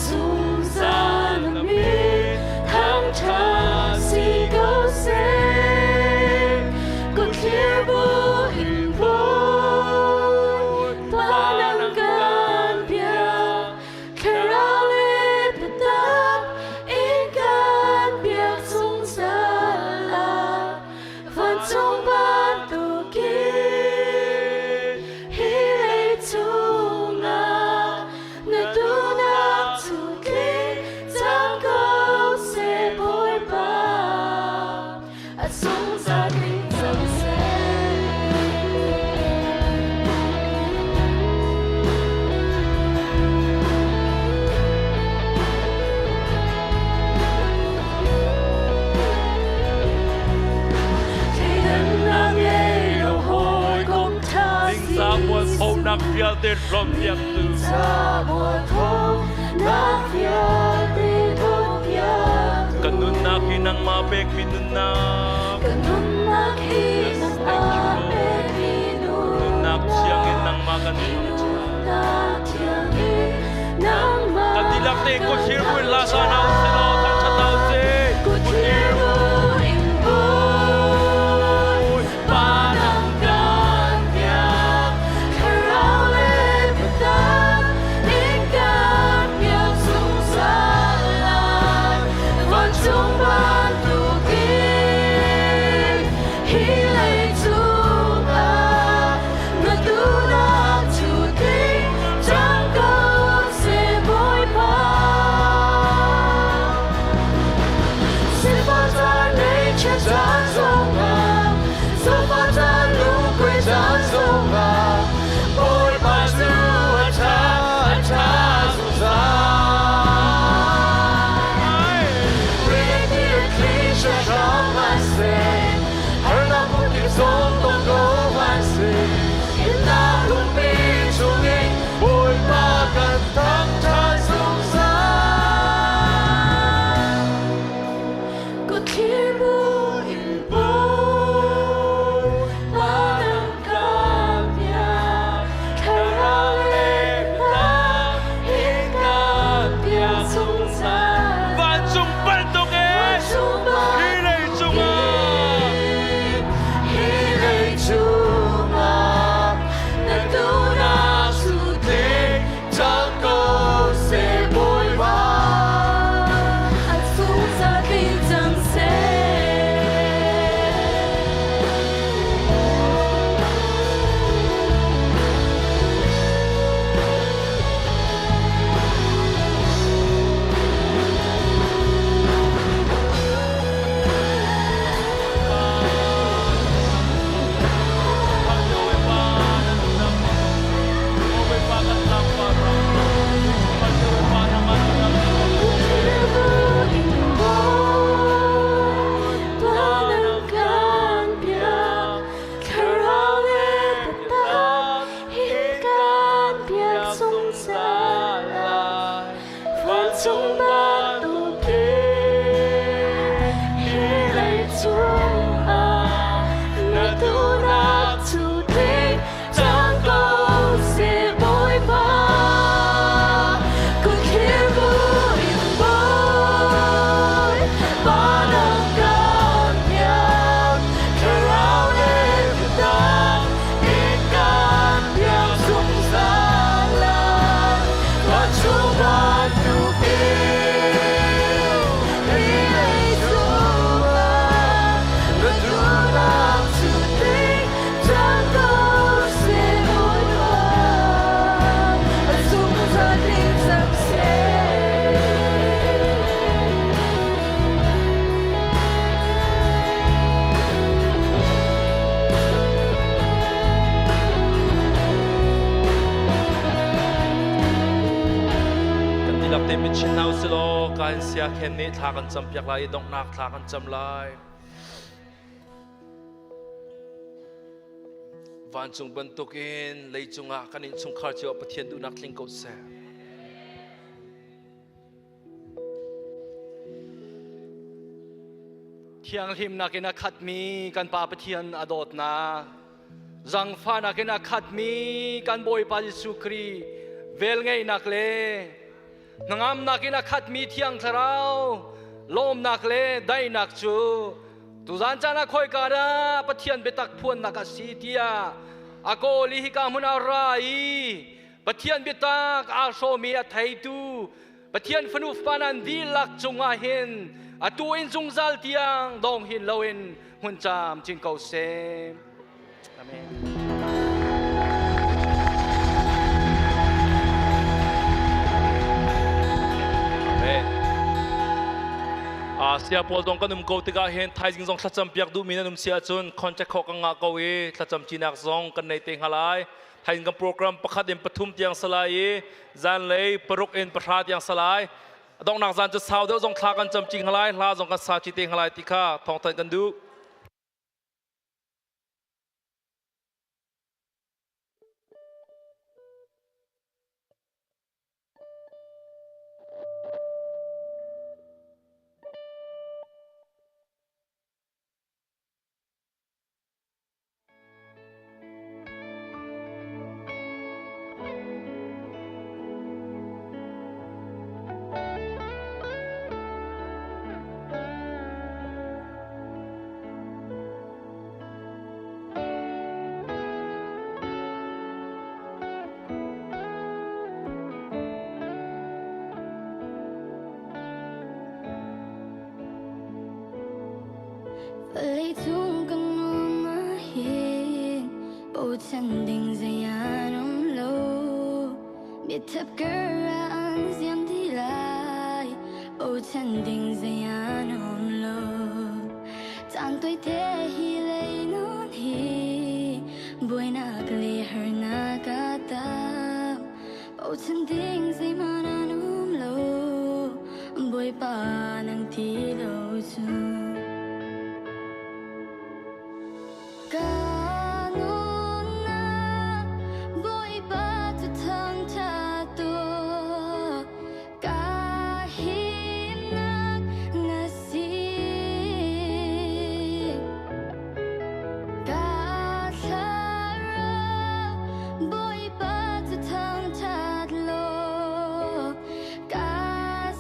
zungzal na min thangṭhat si ko seh. Kut thlir bu in Bawipa nang kan biak Thlarau le biatak in kan biak zungzal ah vancung bantukin hi lei cungah na duhnak cu tling cang ko seh Bawipa a zungzal tling cang seh. Thleidannak ngei lo hawikom ṭha si. Mualphonak vialte hlawmpiaktu. Mualphonak vialte hlawmpiaktu. Kan nunnak hi nangmah pekmi nunnak. Kan nunnak hi nangmah pekmi nunnak. Thiang in nangmah kan Nunnak thiang in nangmah. Kan dihlak tein kut thlir buin la sa hna usih law thangṭhat hna usih. Kut thlir buin Bawipa nang kan biak. Thlarau le biatak in kan biak zungzal lai. Vancung bantukin hi lei cungah na duhnak cu tling cang ko seh Bawipa. Sifah caan ngeihchiat caan zongah, sifah caan lungkuai caan zongah, Bawipa cu a ṭha, a ṭha zungzal. Harnak hmunkip zong tong ko hmanhseh, Innak lungpi chungin Bawipa kan thangṭhat zungzal. Kutthlir bu in Bawipa nang ka biak, Thlarau le biatak in ka biak zungzal. Vancung bantukin hi lei cungah Hi lei cungah na duhnak cu tling cang ko seh Bawipa. A zungzal tling cang seh. Thlarau le biatak in kan biak zungzal lai. Vancung bantukin. te mit chin hna usih law ka in sia khen nih thla kan cam piak lai i donghnak thla kan cam lai. Vancung bantukin leicung ah kan innchungkhar cio ah Pathian duhnak tling ko seh. Thianghlimnak in a khatmi kan Pa Pathian a dawtnak, zangfahnak in a khatmi kan Bawipa Jesuh Khrih velngeihnak le hnangamnak in a khatmi Thiang Thlarau lawmnak le daihnak cu tuzan caan ah khawika dah Pathian biatak phuannak a si tiah a kawl i hika hmun ah ra i Pathian biatak aa hrawmi a theitu Pathian fanu fapa nan dihlak cungah hin atu in zungzal tiang dong hin loin hmun cam cin ko seh. Amen. Amen. Sia pawl zong kan um ko tikah hin thaizing zong thlacam piak duhmi nan um si ahcun contact khawh kan ngah ko i thlacam cinak zong kan nei te hnga lai. Thaizing kan program pakhat in pathum tiang salai i zanlei paruk in pahra tiang salai. Donghnak zan cu sau deuh zong thla kan cam ci hnga lai, hla zong kan sa ci te hnga lai ti kha thawngthanh kan duh. Vawleicung kan um ahhin bochan ding zei an um lo. Biathap kar ah an ziam dih lai, bochan ding zei an um lo. Caan tawite hi lei nawn hi buainak le harnak a tam. Bochan ding zeihmanh an um lo, Bawipa nang ti lo cu. Ka nunnak Bawipa cu thangṭhat tuah, ka himnak na si. Ka thlarau Bawipa cu thangṭhat law, ka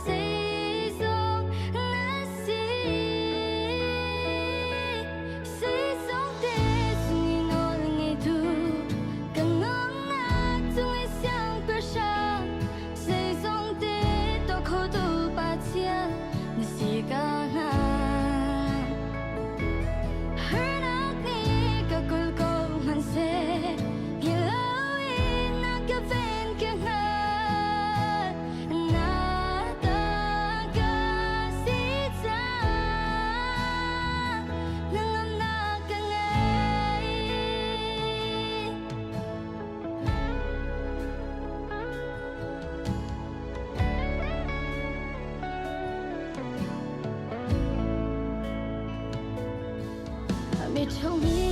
zeizong na si. Zeizong te chung i nawl ngeitu, ka nunnak cung i siangpahrang, zeizong te tuah khotu Pathian na si ka hngal. Harnak nih ka kulh ko hmanhseh, hngilh loin na ka ven ka hngal. Na tangka si cang, hnangamnak ka ngei. Mi ṭhawng mi